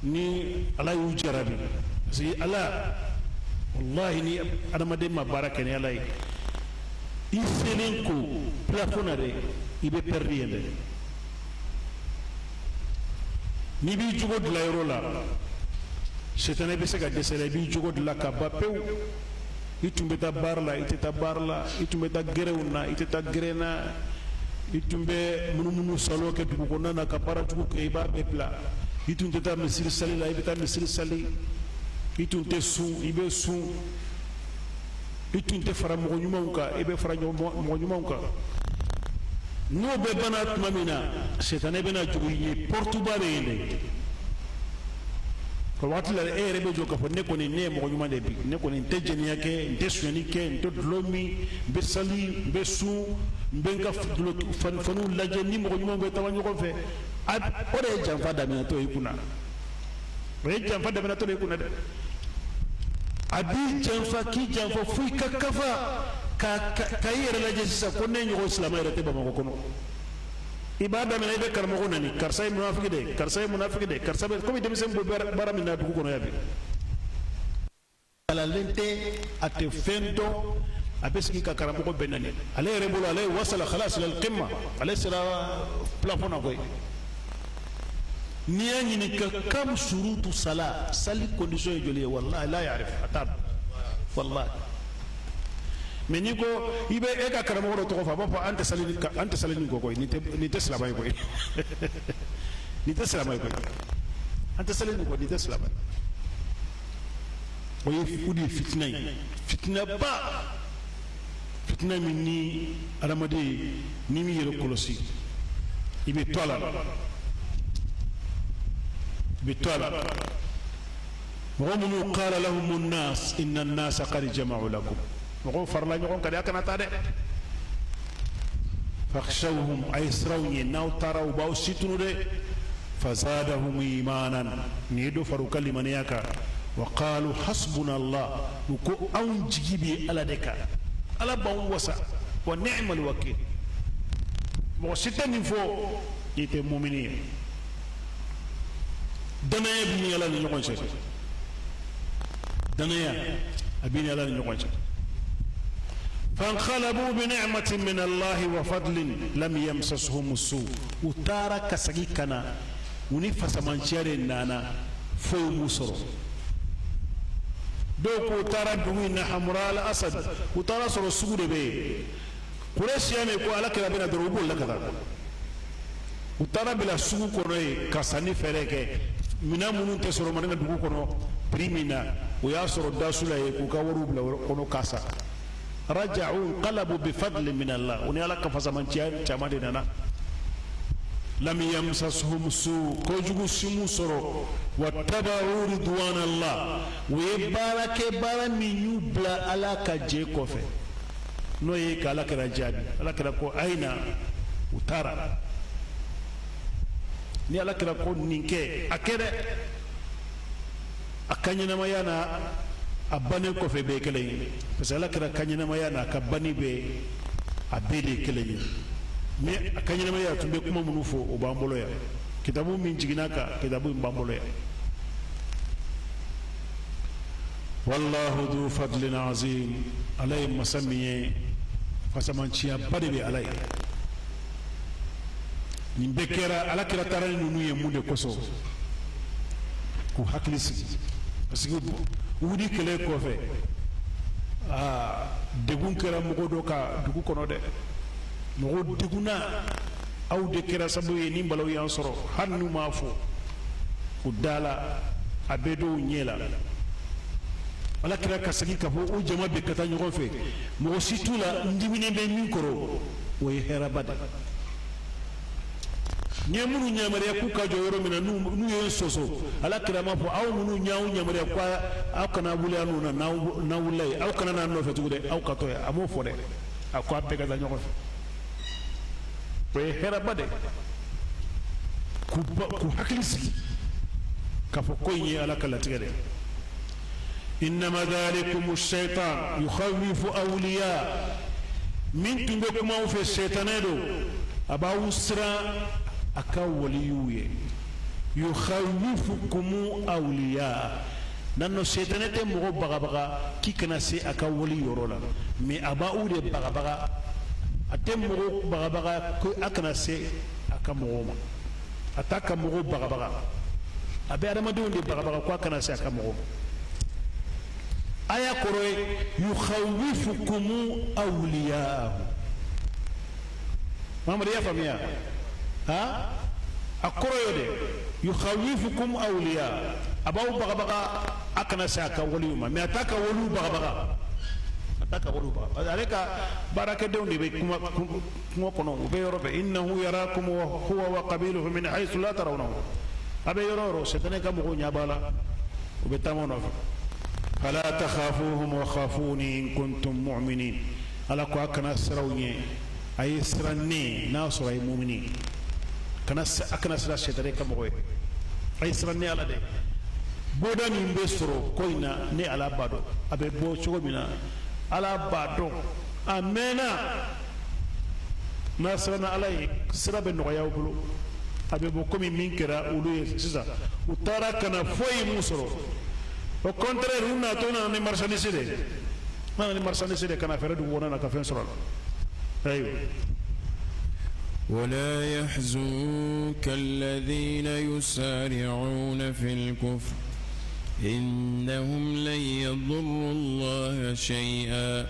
ni Ala y'u jarabi, parce que Ala, wallahi, ni adamaden ma baara kɛ ni Ala ye, i selen ko plafond na dɛ, i bɛ perdre yen dɛ. N'i b'i jogo dilan yɔrɔ la, sitanɛ bɛ se ka dɛsɛ la. I b'i jogo dilan ka ban pewu. I tun bɛ taa baara la, i tɛ taa baara la. I tun bɛ taa gɛrɛnw na, i tɛ taa gɛrɛn na. I tun bɛ munumunu salo kɛ dugu kɔnɔna na ka baara jugu kɛ, i b'a bɛɛ bila. I tun tɛ taa misiri sali la, i bɛ taa misiri sali. I tun tɛ sun, i bɛ sun. I tun tɛ fara mɔgɔ ɲumanw kan, i bɛ fara mɔgɔ ɲumanw kan. N'o bɛɛ banna tuma min na, sitanɛ bɛna jugu i ye, porte ba bɛ yen dɛ. O waati la, e yɛrɛ bɛ jɔ k'a fɔ: ne kɔni, ne ye mɔgɔ ɲuman de bi, ne kɔni, n tɛ jɛnɛya kɛ, n tɛ sonyani kɛ, n tɛ dulɔ min, n bɛ sali, n bɛ sun, n bɛ n ka faniw lajɛ, ni mɔgɔ ɲumanw bɛ taama ɲɔgɔn fɛ. O de ye janfa daminɛtɔ i kunna. O ye janfa daminɛtɔ de i kunna dɛ. A b'i janfa, k'i janfa fo i ka kafa ka i yɛrɛ lajɛ sisan ko ne ɲɔgɔn silamɛ yɛrɛ tɛ Bamakɔ kɔnɔ. I b'a daminɛ, i bɛ karamɔgɔ nani: karisa ye munafiki de, karisa ye munafiki de, karisa bɛ komi denmisɛn bɛ baara min na dugu kɔnɔ yan bi. Kalanlen tɛ, a tɛ fɛn dɔn, a bɛ sigi ka karamɔgɔ bɛɛ nani. Ale yɛrɛ bolo, ale ye wasala khalas ilal qimma, ale sera plafond na koyi. N'i y'a ɲininka kam surutu sala, sali condition ye joli ye, wallahi la yarif, a t'a dɔn, wallahi. Mais n'i ko i bɛ e ka karamɔgɔ dɔ tɔgɔ fɔ, a b'a fɔ an tɛ sali nin kɔ koyi, nin tɛ silamɛ ye koyi, nin tɛ silamɛ ye koyi, an tɛ sali nin kɔ, nin tɛ silamɛ ye. O de ye fitina ye, fitinaba, fitina min ni adamaden n'i m'i yɛrɛ kɔlɔsi, i bɛ to a la, i bɛ to a la. Mɔgɔ minnu qala lahumu nnas inna nnasa qad jama'u lakum, mɔgɔw farala ɲɔgɔn kan dɛ, a kana taa dɛ. Fakhshawhum, a ye siran u ɲɛ, n'aw taara u b'aw situnu dɛ. Fazadahum imanan, nin ye dɔ fara u ka limaniya kan. Wa qalu hasbuna Allah, u ko anw jigi bɛ Ala de kan, Ala b'anw wasa. Wa ni'mal wakil. Mɔgɔ si tɛ nin fɔ n'i tɛ mumini ye. Danaya b'i ni Ala ni ɲɔgɔn cɛ, danaya a b'i ni Ala ni ɲɔgɔn cɛ. Fanqalabu bi ni'matin min Allah wa fadlin lam yamsasuhum su. U taara ka segin ka na, u ni fasamanciya de nana, foyi m'u sɔrɔ. Dɔw ko u taara dugu in na Hamura al Asad, u taara sɔrɔ sugu de bɛ yen. Kurɛsi y'a mɛn ko Ala kira bɛna dɔrɔn, u bolila ka taa. U taara bila sugu kɔnɔ yen ka sanni fɛɛrɛ kɛ. Minɛn minnu tɛ sɔrɔ Madina dugu kɔnɔ prix min na, o y'a sɔrɔ dasu la ye k'u ka wariw bila kɔnɔ k'a san. Raja'u qalabu bi fadli min Allah, o ni Ala ka fasamanciya caman de nana. Lam yamsasuhum su, kojugu si m'u sɔrɔ. Wattaba'u ridwan Allah, u ye baara kɛ, baara min y'u bila Ala ka jɛ kɔfɛ, n'o ye ka Ala kira jaabi. Ala kira ko a ye na, u taara. Ni Ala kira ko nin kɛ, a kɛ dɛ. A ka ɲɛnamaya n'a a bannen kɔfɛ bɛɛ ye kelen ye, parce que Ala kira ka ɲɛnamaya n'a ka banni bɛɛ, a bɛɛ de ye kelen ye. Mais a ka ɲɛnamaya tun bɛ kuma minnu fɔ, o b'an bolo yan. Kitabu min jiginna kan, kitabu in b'an bolo yan. Wallahu du fadlin azim, Ala ye masa min ye, fasamanciyaba de bɛ Ala ye. Nin bɛɛ kɛra, Ala kira taara ni ninnu ye mun de kosɔn? K'u hakili sigi, parce que Uhudi kɛlɛ kɔfɛ, aa, degun kɛra mɔgɔ dɔ ka dugu kɔnɔ dɛ. Mɔgɔw degunna, aw de kɛra sababu ye ni balaw y'an sɔrɔ. Hali n'u m'a fɔ u da la, a bɛ dɔw ɲɛ la. Ala kira ka segin ka fɔ o jama bɛ ka taa ɲɔgɔn fɛ, mɔgɔ si t'u la n diminen bɛ min kɔrɔ, o ye hɛrɛba de. N ye minnu yamaruya k'u ka jɔ yɔrɔ min na, n'u ye n sɔsɔ, Ala kira m'a fɔ aw minnu y'anw yamaruya ko aw kana wuli an na, n'aw wulila yen, aw kana n'an nɔfɛ tugun dɛ, aw ka to yan. A m'o fɔ dɛ, a ko a bɛɛ ka taa ɲɔgɔn fɛ. O ye hɛrɛba de, k'u hakili sigi k'a fɔ ko in ye Ala ka latigɛ de. Innama dhalikum shaitan yukhawifu awliya, min tun bɛ kuma aw fɛ, sɛtanɛ don, a b'aw siran a ka waliyuw ye. Yukhawifukum awliya nanno, sɛtanɛ tɛ mɔgɔ bagabaga k'i kana se a ka wali yɔrɔ la, mais a b'aw de bagabaga. A tɛ mɔgɔ bagabaga ko a kana se a ka mɔgɔw ma, a t'a ka mɔgɔw bagabaga, a bɛ adamadenw de bagabaga ko a kana se a ka mɔgɔw ma. Aya kɔrɔ ye yukhawifukum awliyaahu. Mamadu, y'a faamuya? Ha, a kɔrɔ y'o de, yukhawifukum awliya, a b'aw bagabaga a kana se a ka waliw ma, mais a t'a ka waliw bagabaga, a t'a ka waliw bagabaga. Ale ka baarakɛdenw de bɛ kuma kungo kɔnɔ, u bɛ yɔrɔ bɛɛ. Innahu yarakum wa huwa wa qabiluhu min haythu la tarawnahu, a bɛ yɔrɔ o yɔrɔ, sɛtanɛ ka mɔgɔw ɲɛ b'a la, u bɛ taama nɔfɛ. Fala takhafuhum wa khafuni in kuntum mu'minin, Ala ko a kana siran u ɲɛ, a ye siran ne n'a sɔrɔ a ye mumini. Kana a kana siran sɛtanɛ ka mɔgɔ ye, a ye siran ne Ala de. Bɔda min bɛ sɔrɔ ko in na, ne Ala b'a dɔn. A bɛ bɔ cogo min na, Ala b'a dɔn. A mɛnna n'a siranna Ala ye, sira bɛ nɔgɔya aw bolo, a bɛ bɔ komi min kɛra olu ye sisan. U taara ka na foyi m'u sɔrɔ, au contraire, u natɔ nana ni marchandise de ye, nana ni marchandise de ka na feere dugu kɔnɔ na ka fɛn sɔrɔ a la. Ayiwa. ولا يحزنك الذين يسارعون في الكفر إنهم لن يضروا الله شيئا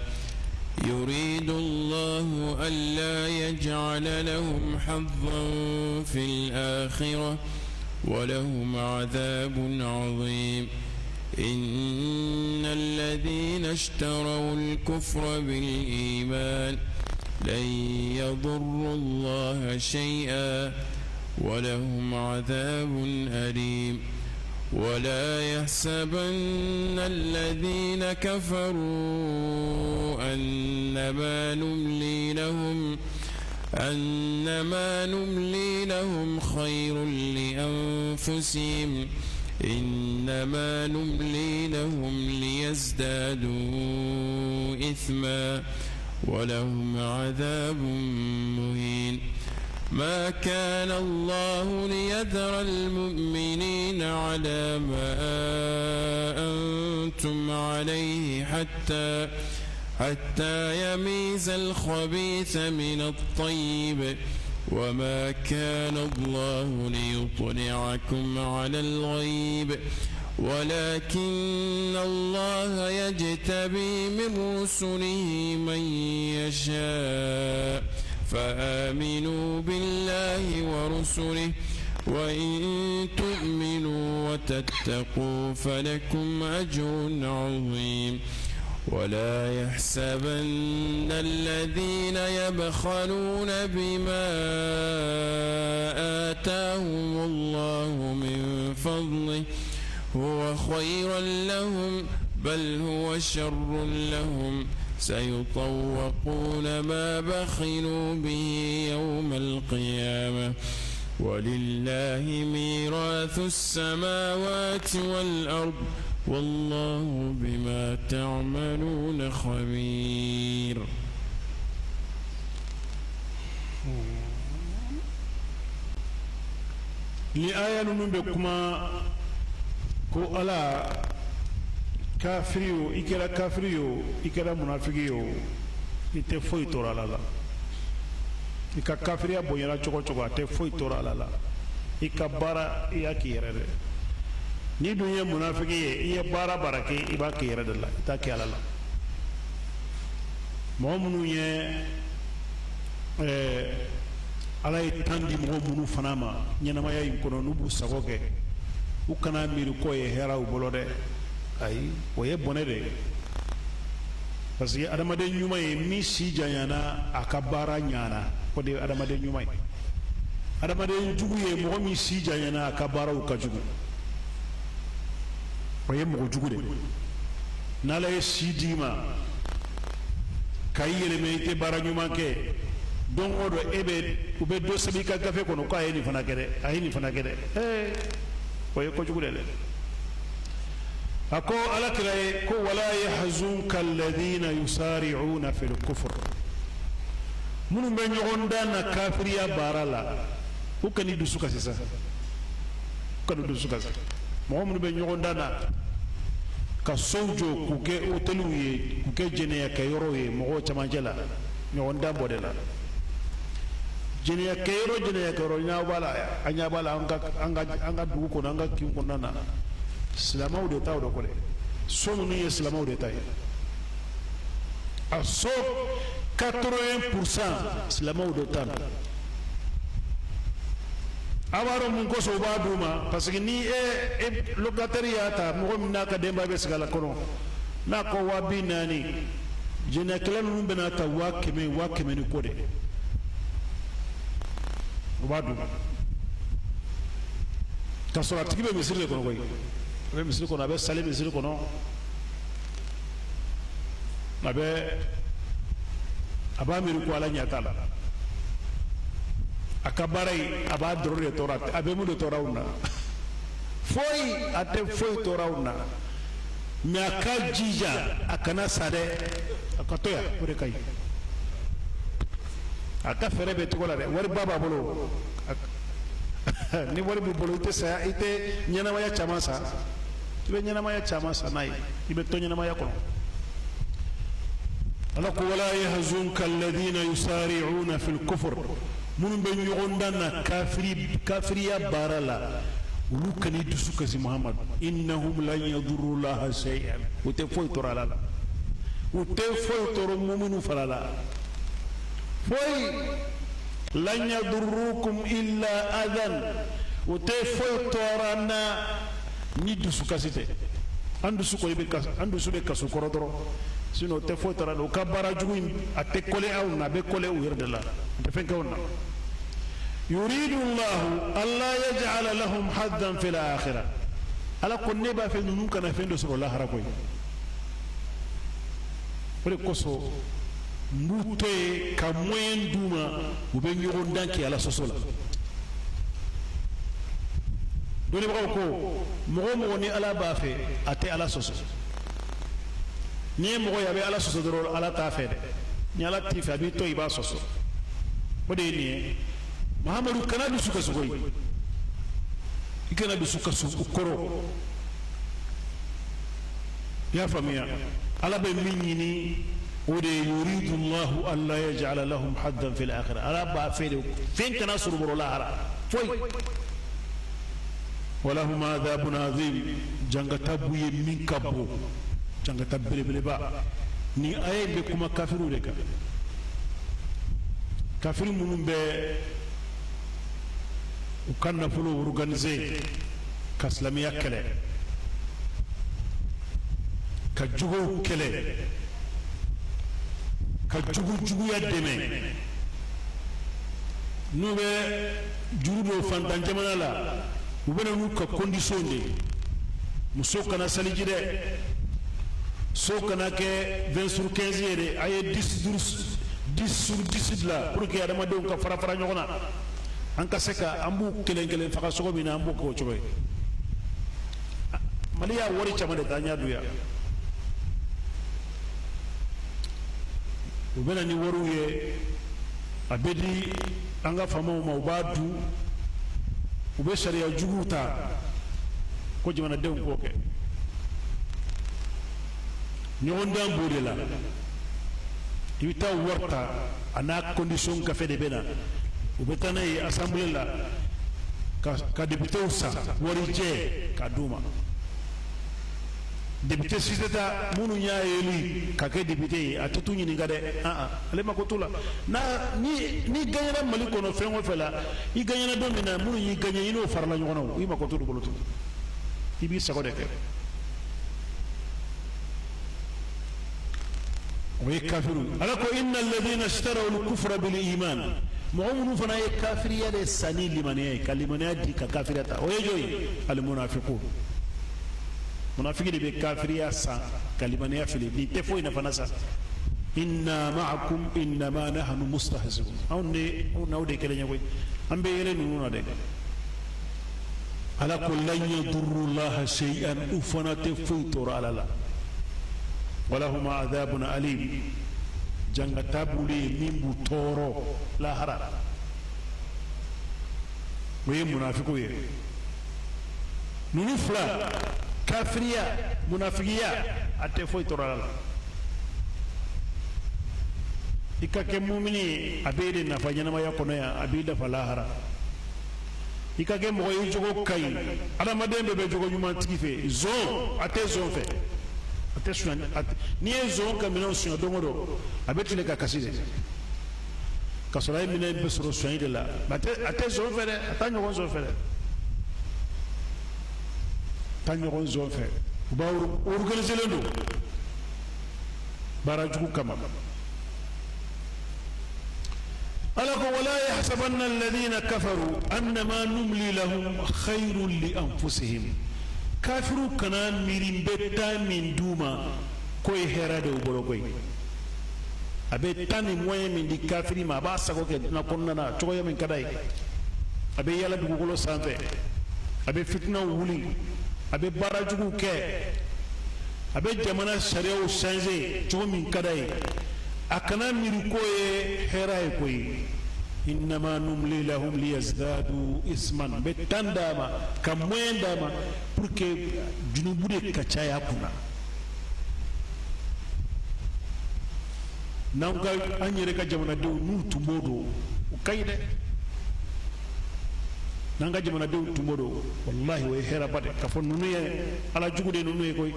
يريد الله ألا يجعل لهم حظا في الآخرة ولهم عذاب عظيم. إن الذين اشتروا الكفر بالإيمان لن يضروا الله شيئا ولهم عذاب أليم. ولا يحسبن الذين كفروا أنما نملي لهم خير لأنفسهم إنما نملي لهم ليزدادوا إثما ولهم عذاب مهين. ما كان الله ليذر المؤمنين على ما أنتم عليه حتى يميز الخبيث من الطيب وما كان الله ليطلعكم على الغيب ولكن الله يجتبي من رسله من يشاء فآمنوا بالله ورسله. وإن تؤمنوا وتتقوا فلكم أجر عظيم. ولا يحسبن الذين يبخلون بما آتاهم الله من فضله هو خيرا لهم، بل هو شر لهم، سيطوقون ما بخلوا به يوم القيامة، ولله ميراث السماوات والأرض، والله بما تعملون خبير. Ni aya ninnu bɛ kuma ko Ala, kafiri o, i kɛra kafiri o, i kɛra munafigi o, i tɛ foyi tɔɔrɔ Ala la. I ka kafiriya bonyana cogo cogo, a tɛ foyi tɔɔrɔ Ala la. I ka baara, i y'a k'i yɛrɛ de. N'i dun ye munafigi ye, i ye baara baara kɛ, i b'a k'i yɛrɛ de la, i t'a kɛ Ala la. Mɔgɔ minnu ye Ala ye tan di mɔgɔ minnu fana ma ɲɛnamaya in kɔnɔ, n'u b'u sago kɛ, u kana miiri k'o ye hɛrɛ u bolo dɛ. Ayi, o ye bɔnɛ de ye, parce que adamaden ɲuman ye min si janyana, a ka baara ɲana, o de ye adamaden ɲuman ye. Adamaden jugu ye mɔgɔ min si janyana, a ka baaraw ka jugu, o ye mɔgɔ jugu de. N'Ala ye si d'i ma ka i yɛlɛmɛ, i tɛ baara ɲuman kɛ, don o don e bɛ u bɛ dɔ sɛbɛn i ka gafe kɔnɔ k'a ye nin fana kɛ dɛ, a ye nin fana kɛ dɛ. Ee, o ye kojugu de dɛ. A ko Ala kira ye ko wala yahzunka alladhina yusari'una fil kufr, minnu bɛ ɲɔgɔn dan na kafiriya baara la, u kan'i dusu kasi sa, u kan'u dusu kasi. Mɔgɔ minnu bɛ ɲɔgɔn dan na ka sow jɔ k'u kɛ hôteliw ye, k'u kɛ jɛnɛyakɛyɔrɔw ye, mɔgɔw camancɛ la, ɲɔgɔn dan bɔ de la. Jɛnɛyakɛyɔrɔ, jɛnɛyakɛyɔrɔ ɲɛ b'a la, an ɲɛ b'a la an ka dugu kɔnɔ, an ka kin kɔnɔna na, silamɛw de ta o de kɔ dɛ. So ninnu ye silamɛw de ta ye. A so 80% silamɛw de ta. A b'a dɔn mun kosɔn u b'a d'u ma? Parce que ni e locataire y'a ta, mɔgɔ min n'a ka denbaya bɛ sigi a la kɔnɔ, n'a ko 40 000, jɛnɛyakɛla ninnu bɛna ta 100 000, 100 000 ni kɔ de, u b'a d'u ma, k'a sɔrɔ a tigi bɛ misiri de kɔnɔ koyi. A bɛ misiri kɔnɔ, a bɛ sali misiri kɔnɔ, a b'a miiri ko Ala ɲɛ t'a la. A ka baara in, a b'a dɔrɔn de tɔɔrɔ. A bɛ mun de tɔɔrɔ aw na? Foyi, a tɛ foyi tɔɔrɔ aw na. Mais a ka jija a kana sa dɛ, a ka to yan, o de ka ɲi. A ka fɛɛrɛ bɛ cogo la dɛ, wariba b'a bolo. Ni wari b'i bolo, i tɛ saya, i tɛ ɲɛnamaya caman sa, i bɛ ɲɛnamaya caman sa n'a ye, i bɛ to ɲɛnamaya kɔnɔ. Ala ko wala yahzunka alladhina yusari'una fil kufr, minnu bɛ ɲɔgɔn dan na kafiri kafiriya baara la, olu kan'i dusu kasi Muhamadu. Innahum lan yadurru laha shay'an, u tɛ foyi tɔɔrɔ Ala la, u tɛ foyi tɔɔrɔ muminu fana la, foyi. Lan yadurrukum illa adhan, u tɛ foyi tɔɔrɔ an na ni dusukasi tɛ. An dusu kɔni bɛ kasi, an dusu bɛ kasi kɔrɔ dɔrɔn, sinon u tɛ foyi tɔɔrɔ an na. U ka baara jugu in, a tɛ kɔlɛ aw na, a bɛ kɔlɛ u yɛrɛ de la, a tɛ fɛn kɛ aw na. Yuridu llahu alla yaj'ala lahum haddan fil akhirah, Ala ko ne b'a fɛ ninnu kana fɛn dɔ sɔrɔ lahara koyi. O de kosɔn n b'u to yen ka moyen d'u ma, u bɛ ɲɔgɔn dan kɛ Ala sɔsɔ la. Dɔnnibagaw ko mɔgɔ o mɔgɔ ni Ala b'a fɛ, a tɛ Ala sɔsɔ. N'i ye mɔgɔ ye a bɛ Ala sɔsɔ dɔrɔn, Ala t'a fɛ dɛ. Ni Ala t'i fɛ, a b'i to, i b'a sɔsɔ. O de ye nin ye. Mahamadu, kana dusu kasi koyi, i kana dusu kasi u kɔrɔ. I y'a faamuya? Ala bɛ min ɲini, o de ye yuridu llahu an la yaj'ala lahum haddan fil akhirah, Ala b'a fɛ de fɛn kana sɔrɔ bɔrɔ lahara, foyi. Walahum adhabun azim, jangata b'u ye min ka bon, jangata belebeleba. Ni aya in bɛ kuma kafiriw de kan, kafiri minnu bɛ U ka nafolo organiser ka silamɛya kɛlɛ, ka juguw kɛlɛ, ka jugu juguya dɛmɛ. N'u bɛ juru don fantan jamana la, u bɛ na n'u ka condition de ye. Muso kana seliji dɛ, so kana kɛ 20 sur 15 ye dɛ, a ye 10 sur 10 bila pour que adamadenw ka fara fara ɲɔgɔn na, an ka se ka an b'u kelen kelen faga cogo min na, an b'o kɛ o cogo ye. Mali y'a wari caman de ta, an y'a dun yan. U bɛ na ni wariw ye, a bɛ di an ka faamaw ma, u b'a dun. U bɛ sariya juguw ta ko jamanadenw k'o kɛ. Ɲɔgɔndan b'o de la. I bɛ taa wari ta, a n'a condition gafe de bɛ na, u bɛ taa n'a ye assemblée la ka députéw san warijɛ k'a d'u ma. Député si tɛ taa, minnu y'a élu ka kɛ député ye, a tɛ t'u ɲininka dɛ. An ale mako t'u la. N'a ni n'i gagnera Mali kɔnɔ fɛn o fɛn la, i gagnera don min na, minnu y'i gagné, i n'o farala ɲɔgɔn na, o i mako t'olu bolo tugun, i b'i sago de kɛ. O ye kafiru. Ala ko inna alladhina ishtaraw al-kufra bil iman, mɔgɔ minnu fana ye kafiriya de san ni limaniya ye, ka limaniya di ka kafiriya ta, o ye jɔn ye? Almunafiqun. Munafiki de bɛ kafiriya san ka limaniya fili. Nin tɛ foyi nafa na sa. Inna ma'akum innama nahnu mustahzi'un, anw de, anw n'aw de kelen ye koyi, an bɛ yɛlɛ ninnu na dɛ. Ala ko lan yadurru llaha shay'an, u fana tɛ foyi tɔɔrɔ Ala la. Walahum adhabun alim, jangata b'olu ye min b'u tɔɔrɔ lahara. O ye munafikiw ye. Ninnu fila, kafiriya, munafigiya, a tɛ foyi tɔɔrɔ Ala la. I ka kɛ mumini ye, a b'e de nafa ɲɛnamaya kɔnɔ yan, a b'i nafa lahara. I ka kɛ mɔgɔ ye jogo ka ɲi, adamaden bɛɛ bɛ jogo ɲuman tigi fɛ. Zon, a tɛ zon fɛ, a tɛ suɲɛ. N'i ye zon ka minɛnw suɲɛ don o don, a bɛ tile ka kasi de, ka sɔrɔ a ye minɛn bɛɛ sɔrɔ suɲɛ de la. A tɛ zon fɛ dɛ, a t'a ɲɔgɔn zon fɛ dɛ, t'a ɲɔgɔn zon fɛ. U b'a organisélen don baara jugu kama. Ala ko wala yahsabanna alladhina kafaru annama numli lahum khayrun li anfusihim, kafiru kana miiri n bɛ temps min d'u ma k'o ye hɛrɛ de u bolo koyi. A bɛ temps ni moyen min di kafiri ma, a b'a sago kɛ diɲɛ kɔnɔna na cogoya min ka d'a ye. A bɛ yala dugukolo sanfɛ, a bɛ fitinaw wuli, a bɛ baara juguw kɛ, a bɛ jamana sariyaw changer cogo min ka d'a ye. A kana miiri k'o ye hɛrɛ ye koyi. Innama numli lahum liyazdadu isman, n bɛ temps d'a ma ka moyen d'a ma pour que junubu de ka caya a kunna. N'an ka an yɛrɛ ka jamanadenw, n'u tun b'o dɔn, o ka ɲi dɛ. N'an ka jamanadenw tun b'o dɔn, walahi, o ye hɛrɛba de k'a fɔ ninnu ye Ala jugu de ninnu ye koyi.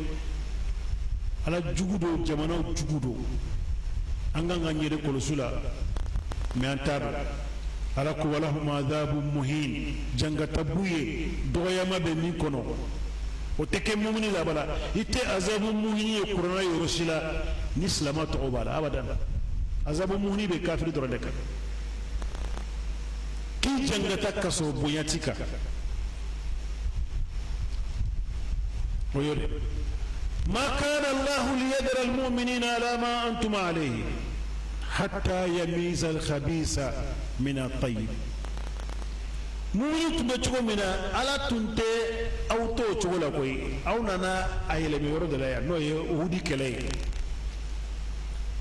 Ala jugu don, jamanaw jugu don, an kan k'an yɛrɛ kɔlɔsi la, mais an t'a dɔn. Ala ko walahum adhabu muhin, jangata b'u ye dɔgɔyama bɛ min kɔnɔ. O tɛ kɛ mumini la abada. I tɛ azabu muhini ye kuranɛ yɔrɔ si la ni silama tɔgɔ b'a la, abadan. Azabu muhini bɛ kafiri dɔrɔn de kan, k'i jangata ka sɔrɔ bonya t'i kan. O y'o de. Ma kana Allahu liyadara almu'minina ala ma antum alayhi hatta yamiza alkhabisa min at-tayyib. Mumini tun bɛ cogo min na, Ala tun tɛ aw to o cogo la koyi. Aw nana a yɛlɛmɛ yɔrɔ de la yan, n'o ye Uhudi kɛlɛ ye.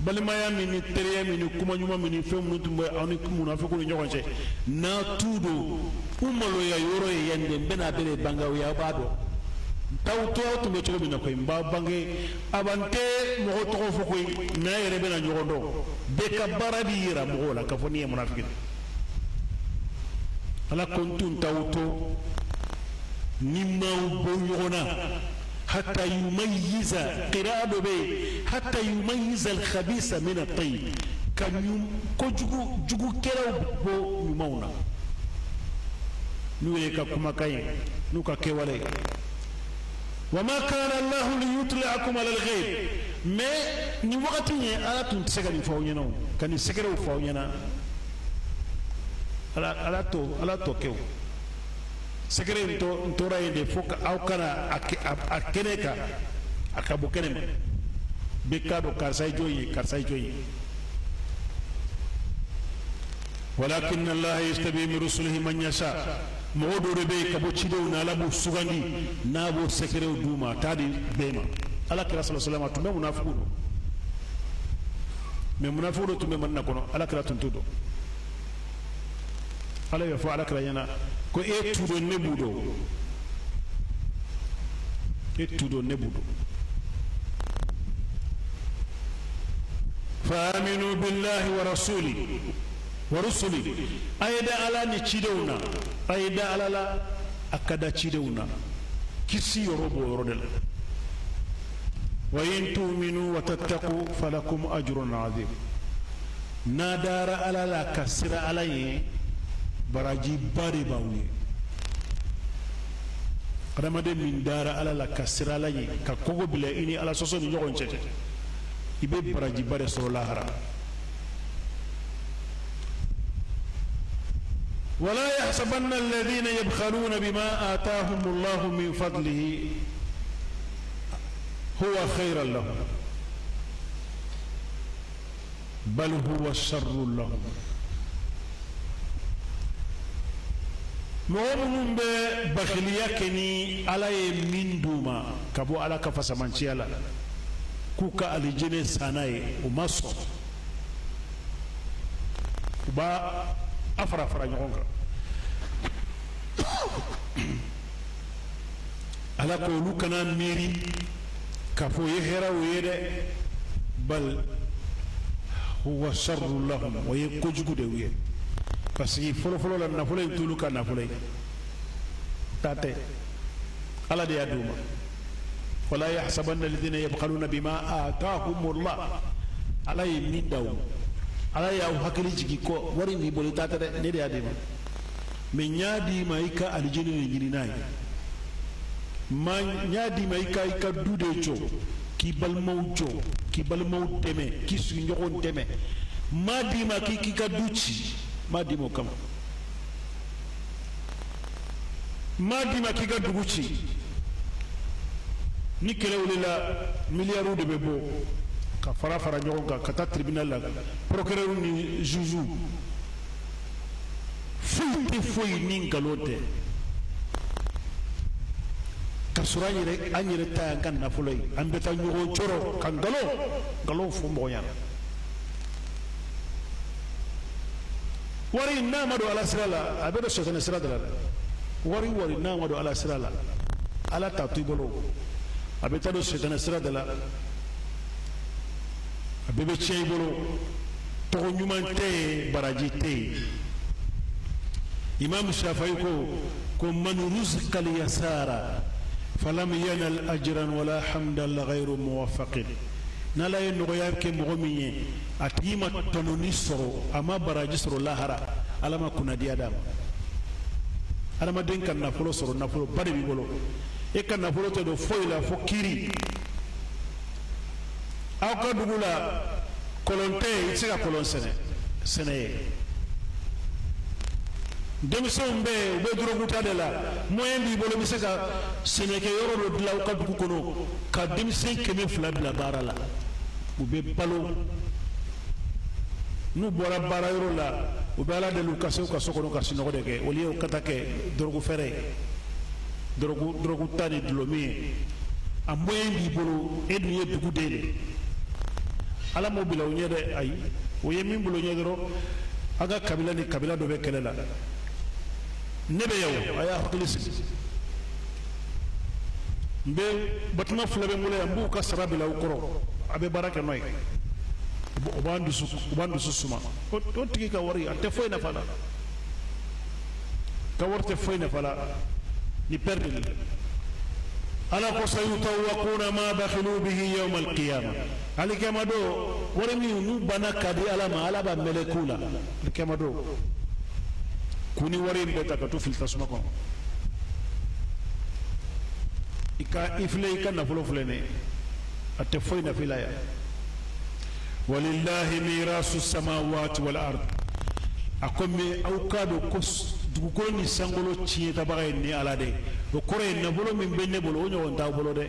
Balimaya min ni teriya min ni kuma ɲuman min ni fɛn minnu tun bɛ aw ni munafikiw ni ɲɔgɔn cɛ, n'a tu don u maloya yɔrɔ ye yan de, n bɛna a bɛɛ de bange aw ye, aw b'a dɔn. N t'aw to aw tun bɛ cogo min na koyi, n b'aw bange. A n tɛ mɔgɔ tɔgɔ fɔ koyi, mais an yɛrɛ bɛna ɲɔgɔn dɔn. Bɛɛ ka baara b'i yira mɔgɔw la k'a fɔ n'i ye munafiki ye. Ala ko n tun t'aw to ni m'aw bɔ ɲɔgɔn na hatta yumayyiza, qira'a dɔ bɛ yen, hatta yumayyiza al-khabisa min at-tayyib, ka kojugu jugukɛlaw bɔ ɲumanw na. N'u ye ka kumakan ye, n'u ka kɛwale ye. Wa ma kana Allahu liyutli'akum ala al-ghayb. Mais nin wagati ye, Ala tun tɛ se ka nin fɔ aw ɲɛna o, ka nin secretw fɔ aw ɲɛna. Ala to, Ala t'o kɛ. O secret in to n tora yen de fo ka aw kana a kɛnɛ kan, a ka bɔ kɛnɛ ma, bɛɛ k'a dɔn karisa ye jɔn ye, karisa ye jɔn ye. Walakin Allah yajtabi min rusulihi man yasha. Mɔgɔ dɔw de bɛ yen ka bɔ cidenw na, Ala b'u sugandi n'a b'o secretw d'u ma, a t'a di bɛɛ ma. Ala kira sallallahu alaihi wasallam tun bɛ munafigiw dɔn, mais munafigiw dɔ tun bɛ Madina kɔnɔ, Ala kira tun t'u dɔn. Ala y'a fɔ Ala kira ɲɛna ko e t'u dɔn, ne b'u dɔn, e t'u dɔn, ne b'u dɔn. Fa aminu billahi wa rasuli wa rusuli. A ye da Ala ni cidenw na, a ye da Ala la, a ka da cidenw na. Kisi yɔrɔ b'o yɔrɔ de la. Wa in tu'minu wa tattaqu falakum ajrun azim. N'a dara Ala la ka siran Ala ye, barajiba de b'aw ye. Adamaden min dara Ala la ka siran Ala ye, ka kogo bila i ni Ala sɔsɔ ni ɲɔgɔn cɛ, i bɛ barajiba de sɔrɔ lahara. Wala yahsabanna alladhina yabkhaluna bima atahum Allahu min fadlihi huwa khayran lahum, bal huwa sharrun lahum. Mɔgɔ minnu bɛ bakiliya kɛ ni Ala ye min d'u ma ka bɔ Ala ka fasamanciya la, k'u ka alijinɛ san n'a ye, u ma sɔn, u b'a a fara fara ɲɔgɔn kan. Ala ko olu kana miiri k'a fɔ o ye hɛrɛ o ye dɛ. Bal huwa sharrun lahum, o ye kojugu de ye, parce que fɔlɔfɔlɔ la, nafolo in t'olu ka nafolo ye, ta tɛ, Ala de y'a d'u ma. Wala yahsabanna alladhina yabkhaluna bima atahumullah. Ala ye min d'aw ma, Ala y'aw hakili jigin ko wari b'i bolo, i ta tɛ dɛ, ne de y'a d'i ma. Mais n y'a d'i ma i ka alijinɛ de ɲini n'a ye. Ma n y'a d'i ma i ka du de jɔ, k'i balimaw jɔ, k'i balimaw dɛmɛ, k'i sigiɲɔgɔnw dɛmɛ. M'a d'i ma k'i k'i ka du ci, m'a d'i ma o kama. M'a d'i ma k'i ka dugu ci. Ni kɛlɛ wulila, miliyariw de bɛ bɔ ka fara fara ɲɔgɔn kan ka taa tribunal la, procureur ni juge. Foyi tɛ foyi ni nkalon tɛ, ka sɔrɔ an yɛrɛ ta y'an ka nafolo ye. An bɛ taa ɲɔgɔn cɔrɔ ka nkalon fɔ mɔgɔ ɲɛna. Wari n'a ma don Ala sira la, a bɛ don sɛtanɛ sira de la dɛ. Wari n'a ma don Ala sira la, Ala t'a to i bolo, a bɛ taa don sɛtanɛ sira de la, a bɛɛ bɛ tiɲɛ i bolo. Tɔgɔ ɲuman tɛ yen, baraji tɛ yen. Imam Shafi'i ko man ruzika al-yasara falam yanal ajran wala hamdan la ghayru muwaffaqin. N'Ala ye nɔgɔya kɛ mɔgɔ min ye, a tigi ma tɔnɔni sɔrɔ, a ma baraji sɔrɔ lahara, Ala ma kunnadiya d'a ma. Adamaden ka nafolo sɔrɔ, nafolo ba de b'i bolo, e ka nafolo tɛ don foyi la fo kiiri. Aw ka dugu la, kɔlɔn tɛ yen, i tɛ se ka kɔlɔn sɛnɛ sɛnɛ ye. Denmisɛnw bɛ yen, u bɛ dɔrɔgu ta de la. Moyen b'i bolo, i bɛ se ka sɛnɛkɛ yɔrɔ dɔ dilan aw ka dugu kɔnɔ ka denmisɛn 200 bila baara la, u bɛ balo. N'u bɔra baara yɔrɔ la, u bɛ Ala deli u ka se u ka so kɔnɔ ka sunɔgɔ de kɛ, au lieu u ka taa kɛ dɔrɔgu fɛrɛ ye, dɔrɔgu ta ni dɔlɔmin ye. A moyen b'i bolo, e dun ye duguden de. Ala m'o bila u ɲɛ dɛ, ayi. O ye min bolo ɲɛ dɔrɔn, an ka kabila ni kabila dɔ bɛ kɛlɛ la, ne bɛ yan o, a y'a hakili sigi, n bɛ bâtiment fila bɛ n bolo yan, n b'u ka sara bila u kɔrɔ, a bɛ baara kɛ n'o ye. O b'an dusu suma. O tigi ka wari, a tɛ foyi nafa la, ka wari tɛ foyi nafa la, ni pɛrɛdi de. Ala ko sayutawwaquna ma bakhilu bihi yawm al-qiyamah. Alikiyama don, wari min n'u banna ka di Ala ma, Ala b'a mɛlɛk'u la alikiyama don. K'u ni wari in bɛɛ ta ka t'u fili tasuma kɔnɔ. I ka i filɛ, i ka nafolo filɛ nin ye, a tɛ foyi nafa i la yan. Walilahi mirasu samawati wal ard. A ko mais aw k'a dɔn ko dugukolo ni sankolo tiɲɛtabaga ye ne Ala de ye. O kɔrɔ ye nafolo min bɛ ne bolo, o ɲɔgɔn t'aw bolo dɛ.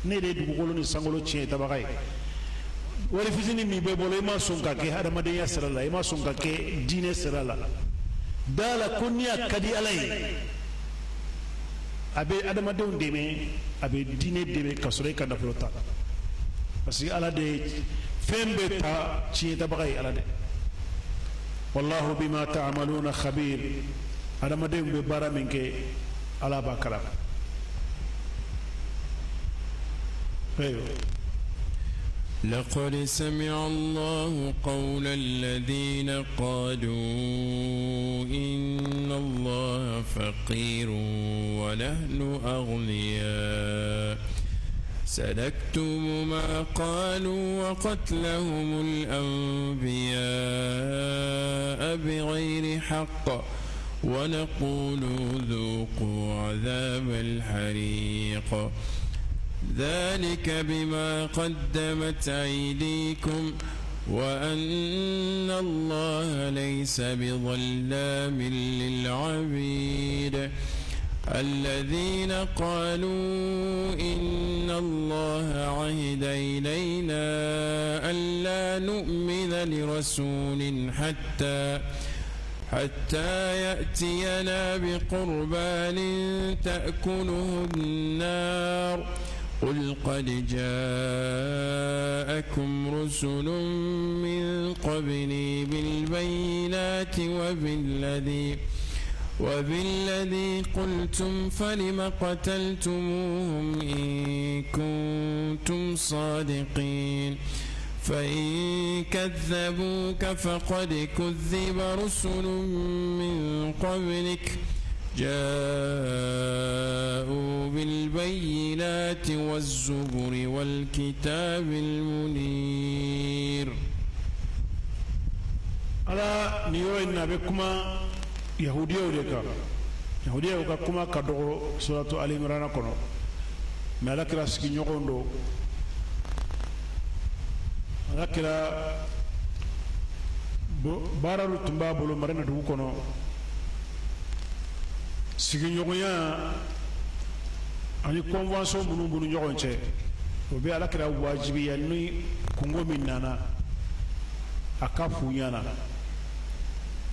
Ne de ye dugukolo ni sankolo tiɲɛtabaga ye. Wari fitinin min b'e bolo, i ma sɔn ka kɛ hadamadenya sira la, i ma sɔn ka kɛ diinɛ sira la. Da la ko ni a ka di Ala ye, a bɛ adamadenw dɛmɛ, a bɛ diinɛ dɛmɛ ka sɔrɔ e ka nafolo t'a la, parce que Ala de ye fɛn bɛɛ ta tiɲɛtabaga ye, Ala de. Wallahu bima ta'maluna khabir. Adamadenw bɛ baara min kɛ, Ala b'a kalama. Ayiwa. لقد سمع الله قول الذين قالوا إن الله فقير ونحن أغنياء سنكتب ما قالوا وقتلهم الأنبياء بغير حق ونقول ذوقوا عذاب الحريق ذلك بما قدمت أيديكم وأن الله ليس بظلام للعبيد الذين قالوا إن الله عهد إلينا ألا نؤمن لرسول حتى يأتينا بقربان تأكله النار قل قد جاءكم رسل من قبلي بالبينات وبالذي قلتم فلم قتلتموهم إن كنتم صادقين فإن كذبوك فقد كذب رسل من قبلك جاءوا بالبينات والزبر والكتاب المنير. Ala nin yɔrɔ in na, a bɛ kuma yahudiyaw de kan. Yahudiyaw ka kuma ka dɔgɔ suratu Ali Imrana kɔnɔ, mais Ala kira sigiɲɔgɔn don. Ala kira baara dɔ tun b'a bolo Madina dugu kɔnɔ, sigiɲɔgɔnya ani convention minnu b'u ni ɲɔgɔn cɛ. O bɛ Ala kira wajibiya ni kunko min nana, a ka f'u ɲɛna.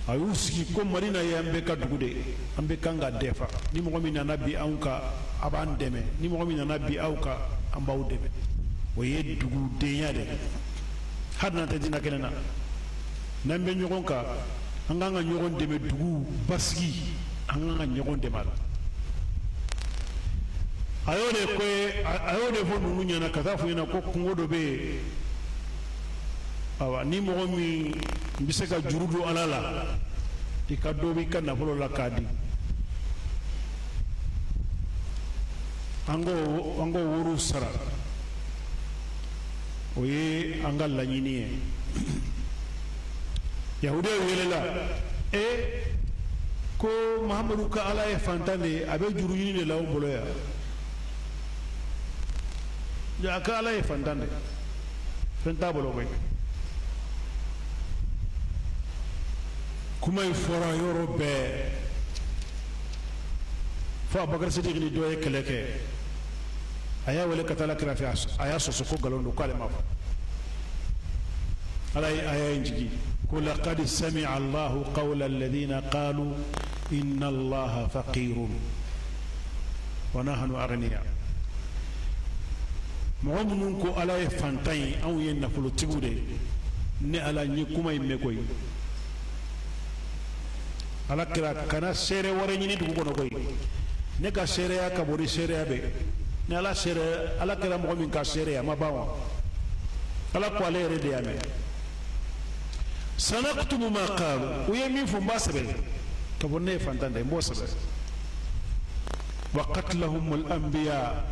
A y'u sigi ko Madina ye an bɛɛ ka dugu de ye, an bɛɛ kan ka dɛfa. Ni mɔgɔ min nana bi anw kan, a b'an dɛmɛ. Ni mɔgɔ min nana bi aw kan, an b'aw dɛmɛ. O ye dugudenya de ye. Hali n'an tɛ diinɛ kelen na, n'an bɛ ɲɔgɔn kan, an kan ka ɲɔgɔn dɛmɛ. Dugu basigi, an kan ka ɲɔgɔn dɛmɛ a la. A y'o de ko a y'o de fɔ ninnu ɲɛna ka taa f'u ɲɛna ko kunko dɔ bɛ yen. Awa, ni mɔgɔ min bɛ se ka juru don Ala la, i ka dɔ b'i ka nafolo la k'a di, an k'o wariw sara. O ye an ka laɲini ye. Yahudiyaw yɛlɛla e ko Mahamadu ka Ala ye fantan de ye, a bɛ juru ɲini de la anw bolo yan. A ka Ala ye fantan de ye, fɛn t'a bolo koyi. Kuma in fɔra yɔrɔ bɛɛ, fo Abubakar Sidiki ni dɔ ye kɛlɛ kɛ. A y'a wele ka taa Ala kira fɛ, a y'a sɔsɔ ko nkalon don, k'ale ma fɔ. Ala ye aya in jigi ko laqad sami'a Allahu qawla alladhina qalu inna Allaha faqirun wa nahnu aghniya. Mɔgɔ minnu ko Ala ye fantan ye, anw ye nafolotigiw de ye, ne Ala n ye kuma in mɛn koyi. Ala kira kana seere wɛrɛ ɲini dugu kɔnɔ koyi. Ne ka seereya ka bon ni seereya bɛɛ. Ni Ala seere, Ala kɛra mɔgɔ min ka seere, a ma ban wa? Ala ko ale yɛrɛ de y'a mɛn. Sanaktubu ma qalu, u ye min fɔ, n b'a sɛbɛn. Ka bɔ ne ye fantan de ye, n b'o sɛbɛn. Wa qatlahum al anbiya,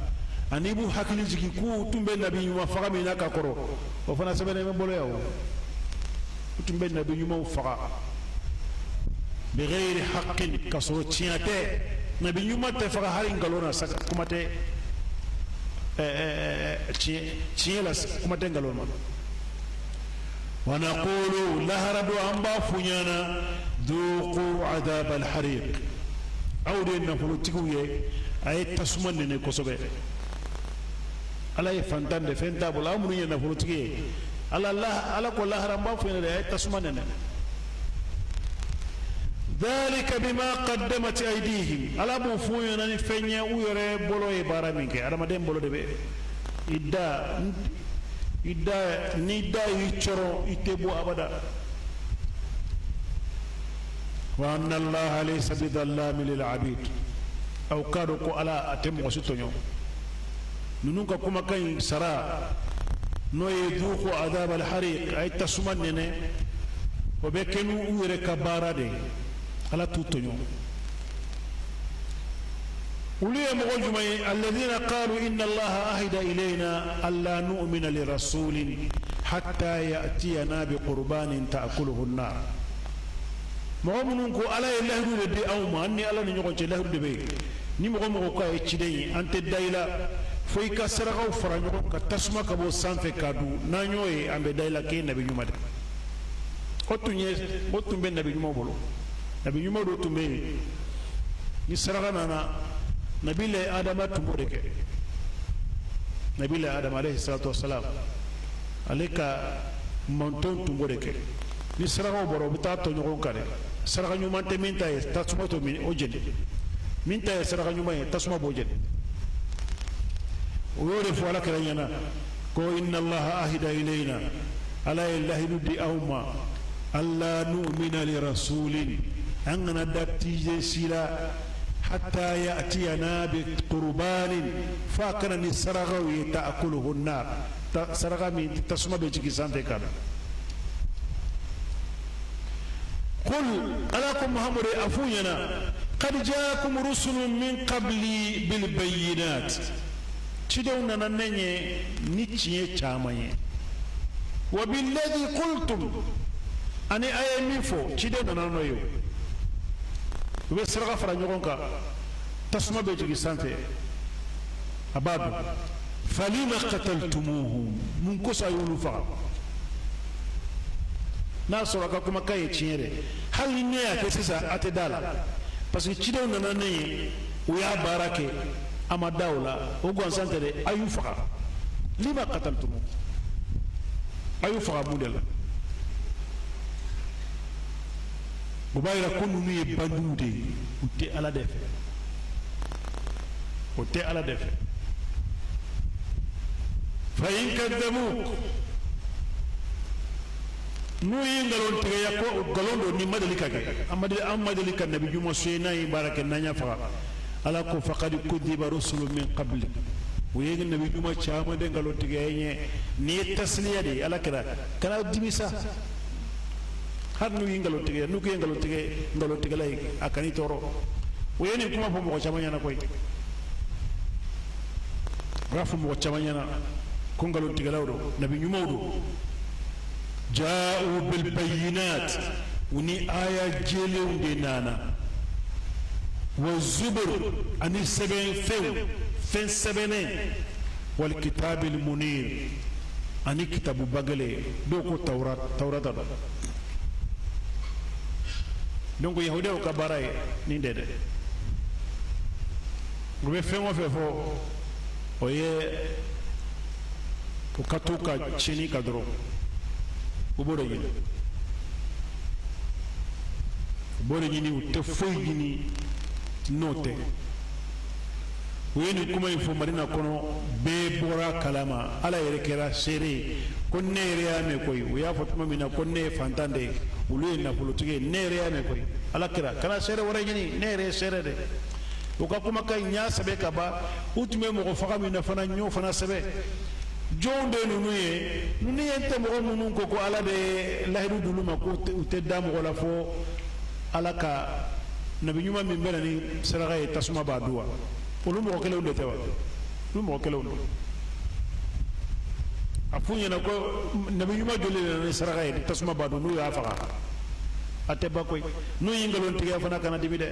ani b'u hakili jigin k'u tun bɛ nabi ɲuman faga min na ka kɔrɔ, o fana sɛbɛnnen bɛ n bolo yan. O u tun bɛ nabi ɲumanw faga. Bighairi haqqin, ka sɔrɔ tiɲɛ tɛ. Nabi ɲuman tɛ faga hali nkalon na sa, kuma tɛ tiɲɛ la, kuma tɛ nkalon ma. Wa naqulu, lahara don an b'a f'u ɲɛna: dhuqu adhab alhariq. Aw de ye nafolotigiw ye, a ye tasuma nɛnɛ kosɛbɛ. Ala ye fantan de, fɛn t'a bolo. Aw minnu ye nafolotigi ye, ala la, ala ko lahara n b'a f'u ɲɛna dɛ, a ye tasuma nɛnɛ. Dhalika bima qaddamat aydihim. Ala b'o f'u ɲɛna ni fɛn ye u yɛrɛ bolo ye baara min kɛ. Adamaden bolo de bɛ i da, i da n'i da y'i cɔrɔ, i tɛ bɔ abada. Wa anna allaha laysa bidhallami lil abid. Aw k'a dɔn ko ala a tɛ mɔgɔ si tɔɲɔ. Ninnu ka kumakan in sara, n'o ye dhuqu adhab alhariq, a ye tasuma nɛnɛ, o bɛ kɛ n'u yɛrɛ ka baara de ye. Ala t'u tɔɲɔ. Olu ye mɔgɔ jumɛn ye? Alladhina qalu inna allaha ahida ilayna alla nu'mina li rasulin hatta ya'tiyana bi qurbanin ta'kuluhu an-nar. Mɔgɔ minnu ko ala ye lahidu de di anw ma, an ni ala ni ɲɔgɔn cɛ lahidu de bɛ yen, ni mɔgɔ mɔgɔ ko a ye ciden ye, an tɛ da i la fo i ka sarakaw fara ɲɔgɔn kan, tasuma ka bɔ sanfɛ k'a dun. N'an y'o ye, an bɛ da i la k'e ye nabi ɲuman de. O tun ye, o tun bɛ nabi ɲuman bolo. Nabi ɲuman dɔ tun bɛ yen, ni saraka nana, nabila adama tun b'o de kɛ. Nabila adama alayhi salatu wasalam, ale ka mantɔn tun b'o de kɛ. Ni sarakaw bɔra, u bɛ taa tɔ ɲɔgɔn kan dɛ. Saraka ɲuman tɛ min ta ye, tasuma t'o min, o jeni. Min ta ye saraka ɲuman ye, tasuma b'o jeni. O y'o de fɔ ala kira ɲɛna ko inna allaha ahida ilayna, ala ye lahidu di aw ma, alla nu'mina li rasulin, an kana da tije si la, hatta ya'tiyana bi qurbanin, f'a ka na ni sarakaw ye, ta'kuluhu nar, saraka min tasuma bɛ jigin sanfɛ ka na. Qul, ala ko muhammadu a f'u ɲɛna: qad jaakum rusulun min qabli bil bayyinat, cidenw nana ne ɲɛ ni tiɲɛ caman ye, wa billadhi qultum, ani a ye min fɔ, ciden nana n'o ye. U bɛ saraka fara ɲɔgɔn kan, tasuma bɛ jigin sanfɛ, a b'a dun. Falima qataltumuhum, mun kosɔn a y'olu faga? N'a sɔrɔ a ka kumakan ye tiɲɛ dɛ, hali ni ne y'a kɛ sisan, a tɛ da la, parce que cidenw nana ne ye, u y'a baara kɛ, a ma da o la. O gansan tɛ dɛ, a y'u faga. Lima qataltumuhum, a y'u faga mun de la? O b'a yira ko ninnu ye bandiw de ye, u tɛ ala de fɛ, o tɛ ala de fɛ. Fa in kadabuk, n'u ye nkalon tigɛya ko nkalon don, ni ma deli ka kɛ, an ma deli, an ma deli ka nabi ɲuman so ye n'a ye baara kɛ n'an y'a faga. Ala ko faqad kudiba rusulu min qablik, u ye nabi ɲuman caman de nkalon tigɛ ɲɛ. Nin ye tasiliya de ye. Ala kira kana dimi sa, hali n'u ye nkalon tigɛ, n'u ye nkalon tigɛ, nkalon tigɛla ye, a kan'i tɔɔrɔ. U ye nin kuma fɔ mɔgɔ caman ɲɛna koyi. U y'a fɔ mɔgɔ caman ɲɛna ko nkalon tigɛlaw don, nabi ɲumanw don. Ja'u bil bayyinat, u ni aya jɛlenw de nana, wa zubur, ani sɛbɛn fɛnw, fɛn sɛbɛnnen, wal kitabil munir, ani kitabu bangelen. Dɔw ko tawrat, tawrata don. Donc yahudiyaw ka baara ye nin de dɛ. U bɛ fɛn o fɛn fɔ, o ye u ka to ka tiɲɛni ka dɔrɔn, u b'o de ɲini, u b'o de ɲini, u tɛ foyi ɲini n'o tɛ. U ye nin kuma in fɔ Madina kɔnɔ, bɛɛ bɔra kalama. Ala yɛrɛ kɛra seere ye ko ne yɛrɛ y'a mɛn koyi. U y'a fɔ tuma min na ko ne ye fantan de ye, olu ye nafolotigi ye, ne yɛrɛ y'a mɛn koyi. Ala kira kana seere wɛrɛ ɲini, ne yɛrɛ ye seere de. U ka kumakan in, n y'a sɛbɛn ka ban. U tun bɛ mɔgɔ faga min na fana, n y'o fana sɛbɛn. Jɔnw de ninnu ye? Ninnu ye tɛ mɔgɔ minnu ko ko ala bɛ lahidu d'olu ma ko u tɛ da mɔgɔ la fo ala ka nabi ɲuman min bɛ na ni saraka ye, tasuma b'a dun wa? Olu mɔgɔ kelenw de tɛ wa? Olu mɔgɔ kelenw don. A f'u ɲɛna ko nabi ɲuman joli de nana ni saraka ye, tasuma b'a dun, n'u y'a faga? A tɛ ban koyi. N'u ye nkalon tigɛ fana, kana dimi dɛ.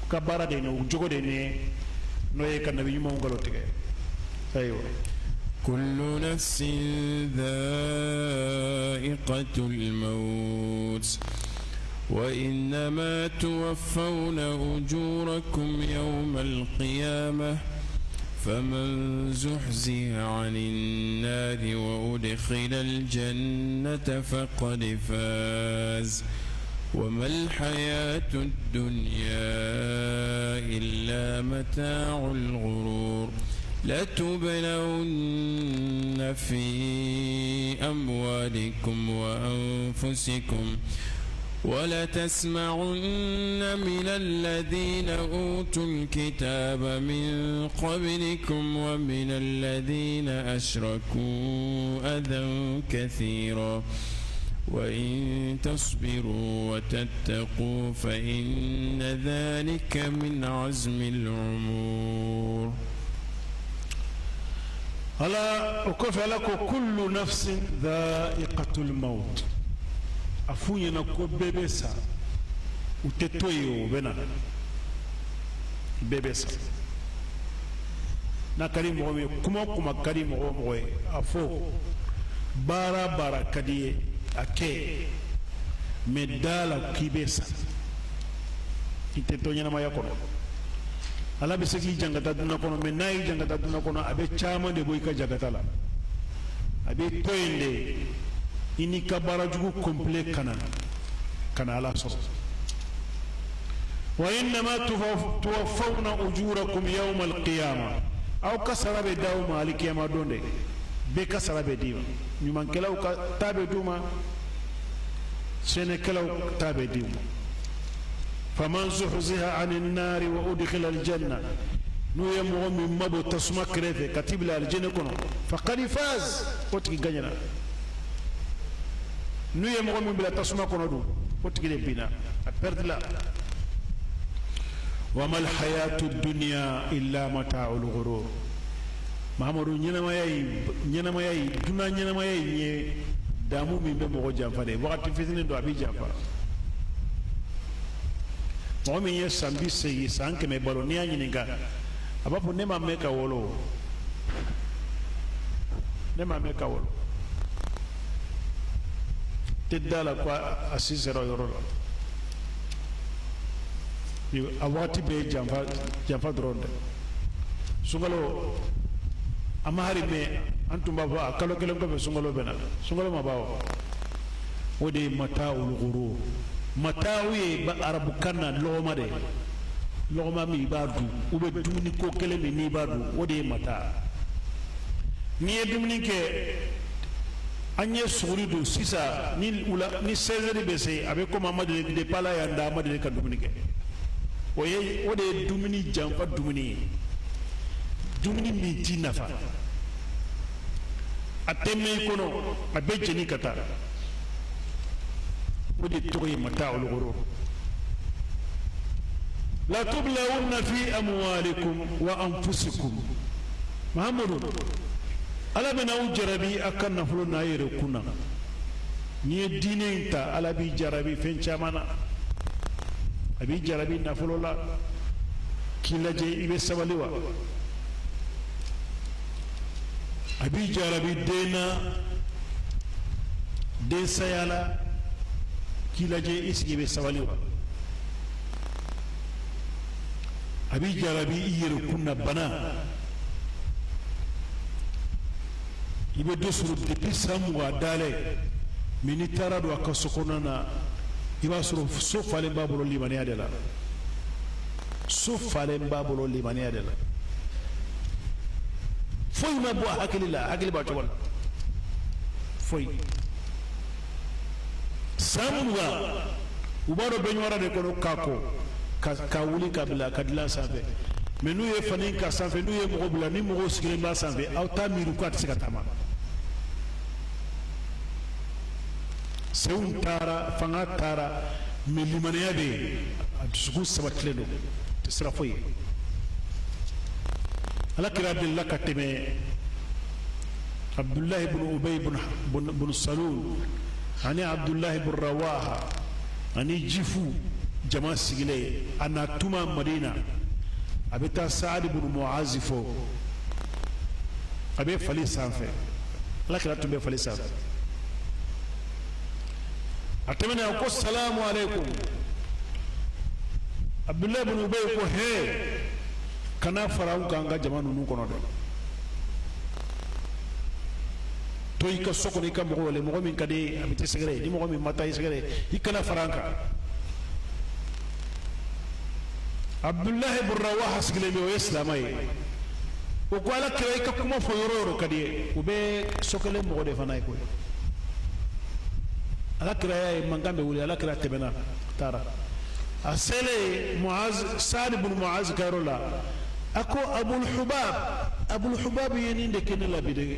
Ka baara de ye nin, o jogo de ye nin ye, n'o ye ka nabi ɲumanw nkalon tigɛ. Ayiwa. كل نفس ذائقة الموت وإنما توفون أجوركم يوم القيامة فمن زحزح عن النار وأدخل الجنة فقد فاز وما الحياة الدنيا إلا متاع الغرور. لتبلون في أموالكم وأنفسكم ولتسمعن من الذين أوتوا الكتاب من قبلكم ومن الذين أشركوا أذى كثيرا وإن تصبروا وتتقوا فإن ذلك من عزم الأمور. Ala o kɔfɛ, Ala ko: كل نفس ذائقة الموت. A f'u ɲɛna ko bɛɛ bɛ sa, u tɛ to yen, o bɛ na, bɛɛ bɛ sa. N'a ka di mɔgɔ min ye, kuma o kuma ka di mɔgɔ o mɔgɔ ye, a fɔ, baara baara ka di ye, a kɛ, mɛ da la k'i bɛ sa, i tɛ to ɲɛnamaya kɔnɔ. Ala bɛ se k'i jankata dunan kɔnɔ, mɛ n'a y'i jankata dunan kɔnɔ, a bɛ caman de bɔ i ka jankata la. A bɛ to yen de, i n'i ka baara jugu complet kana ka na Ala sɔrɔ. وإنما توفون أجوركم يوم القيامة. Aw ka sara bɛ d'aw ma alikiyama don de. Bɛɛ ka sara bɛ d'i ma. Ɲumankɛlaw ka ta bɛ d'u ma, sɛnɛkɛlaw ta bɛ d'u ma. فمن زحزح عن النار وأدخل الجنة, n'u ye mɔgɔ min mabɔ tasuma kɛrɛfɛ ka t'i bila alijinɛ kɔnɔ, فقد فاز, o tigi gagnera. N'u ye mɔgɔ min bila tasuma kɔnɔ dun, o tigi de binna, a perdila. وما الحياة الدنيا إلا متاع الغرور. Mahamadu, ɲɛnamaya yi, ɲɛnamaya yi, dunan ɲɛnamaya yi ye damu min bɛ mɔgɔ janfa de. Wagati fitinin don, a b'i janfa. Mɔgɔ min ye san 80, san 100 balo, n'i y'a ɲininka, a b'a fɔ: ne ma mɛn ka wolo, ne ma mɛn ka wolo. Tɛ da la ko a si sera o yɔrɔ la. A waati bɛɛ ye janfa, janfa dɔrɔn dɛ. Sunkalo a ma hari mɛn, an tun b'a fɔ a kalo kelen kɔfɛ sunkalo bɛ na. Sunkalo ma ban wa? O de ye متاع الغرور. متاع ye arabukan na lɔgɔma de, lɔgɔma min i b'a dun, u bɛ dumuni ko kelen min n'i b'a dun, o de ye متاع. N'i ye dumuni kɛ, an ye suguri dun sisan, ni wula ni 16 heures bɛ se, a bɛ komi an ma deli, depuis Ala y'an da, an ma deli ka dumuni kɛ. O ye, o de ye dumuni janfa dumuni ye, dumuni min t'i nafa, a tɛ mɛn i kɔnɔ, a bɛ jeni ka taa. O de tɔgɔ ye متاع الغرور. لتبلون في أموالكم وأنفسكم. Mahamadu, Ala bɛna aw jarabi a ka nafolo n'a yɛrɛ kunna. N'i ye diinɛ in ta, Ala b'i jarabi fɛn caman na. A b'i jarabi nafolo la k'i lajɛ i bɛ sabali wa. A b'i jarabi den na, den saya la, k'i lajɛ i sigi i bɛ sabali wa. A b'i jarabi i yɛrɛ kun na, bana. I bɛ dɔ sɔrɔ depuis san 20 dalen mɛ, n'i taara don a ka so kɔnɔna na, i b'a sɔrɔ so falen b'a bolo limaniya de la, so falen b'a bolo limaniya de la. Foyi ma bɔ a hakili la, a hakili b'a cogo la, foyi. San 20, u b'a dɔn baignoire de kɔnɔ k'a ko ka wuli ka bila ka dilan sanfɛ. Mɛ n'u ye fani ka sanfɛ, n'u ye mɔgɔ bila, ni mɔgɔw sigilen b'a sanfɛ, aw t'a miiri k'a tɛ se ka taama. Senw taara, fanga taara, mɛ limaniya bɛ yen, a dusukun sabatilen don, tɛ sira foyi ye. Ala kira delila ka tɛmɛ Abdulahi bin Ubay bin Salul ani Abdulahi bin Rawaha. Ani jifu jama sigilen, a na tuma Madina, a bɛ taa Saadi bunu Muazi fo, a bɛ fali sanfɛ. Alakira tun bɛ fali sanfɛ. A tɛmɛnen, a ko: "Salamu aleykum." Abdulayi bin Ubay ko: "He, kana fara anw kan ka jama ninnu kɔnɔ dɛ. To i ka so kɔnɔ, i ka mɔgɔ wele. Mɔgɔ min ka di, a bɛ t'i sɛgɛrɛ. Ni mɔgɔ min ma taa i sɛgɛrɛ, i kana fara an kan." Abdulahi bin Rawaha sigilen bɛ, o ye silamɛ ye. O ko: "Ala kira, i ka kuma fɔ yɔrɔ o yɔrɔ ka di ye." O bɛ so kelen mɔgɔ de fana ye koyi. Ala kira y'a ye mankan bɛ wuli. Ala kira tɛmɛna, taara. A selen Muaz, Saad bin Muaz ka yɔrɔ la, a ko: "Abul Hubab, Abul Hubab ye nin de kɛ ne la bi dɛ."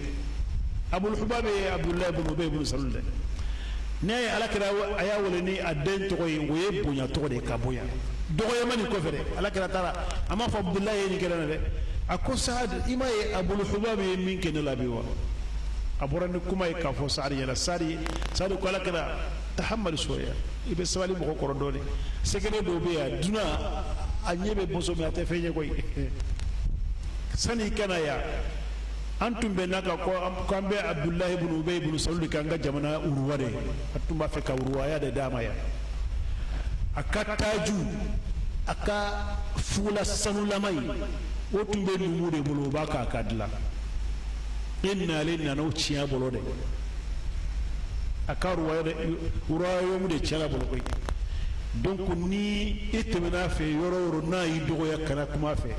Abul Hubab ye Abdulahi bin Ubay bin Salul dɛ. N'i y'a ye ala kira a y'a wele ni a den tɔgɔ ye, o ye bonya tɔgɔ de ye, ka bonya dɔgɔyama nin kɔfɛ dɛ. Ala kira taara, a m'a fɔ Abdulahi ye nin kɛ ne dɛ. A ko: "Saad, i m'a ye Abul Hubab ye min kɛ ne la bi wa?" A bɔra ni kuma ye k'a fɔ Saadi ɲɛna. Saadi ko: "Ala kira, tahamali soya, i bɛ sabali mɔgɔ kɔrɔ dɔɔni. Secret dɔw bɛ yan, dunan a ɲɛ bɛ boso min, a tɛ fɛn ye koyi. Sani i ka na yan, an tun bɛ n'a kan ko k'an bɛ Abdulahi ibn Ubay ibn Salul k'an ka jamana uruwa de. A tun b'a fɛ ka uruwaya de d'a ma yan. A ka taaju, a ka fugula sanulama ye, o tun bɛ numu de bolo, o b'a k'a ka dilan. E nalen nana o tiɲɛ bolo dɛ. A ka royaume de tiɲɛna bolo koyi. Donc ni e tɛmɛn'a fɛ yɔrɔ o yɔrɔ, n'a y'i dɔgɔya, kana kuma fɛ.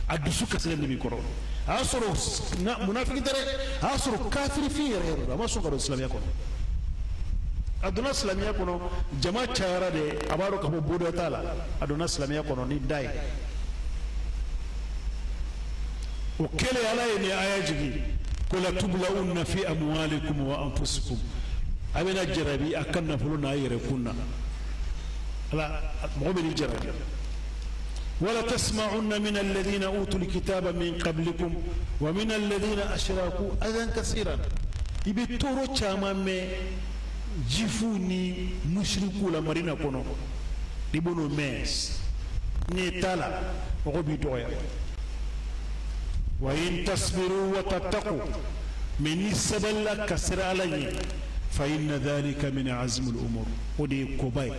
A dusu kasilen de b'i kɔrɔ. A y'a sɔrɔ munafiki tɛ dɛ, a y'a sɔrɔ kafirifin yɛrɛ yɛrɛ don. A ma sɔn ka don silamɛya kɔnɔ. A donna silamɛya kɔnɔ, jama cayara de, a b'a dɔn k'a fɔ bodɔ t'a la. A donna silamɛya kɔnɔ ni da ye. O kɛlen, Ala ye nin aya jigin ko: "Latubulawunna fi amwalikum wa anfusikum." A bɛna jarabi a ka nafolo n'a yɛrɛ kun na. Ala mɔgɔ bɛ nin jarabi. "Wala tasma'unna min alladhina utul kitaba min qablikum wa min alladhina ashraku adan kasiran." I bɛ tɔɔrɔ caman mɛn jifuw ni musirikuw la Madina kɔnɔ. I b'o mɛn, n'i t'a la, mɔgɔ b'i dɔgɔya. "Wa in tasbiru wa tattaqu", mais ni sabalila ka siran Ala ɲɛ, "fa inna dhalika min azmi al-umur", o de ye koba ye,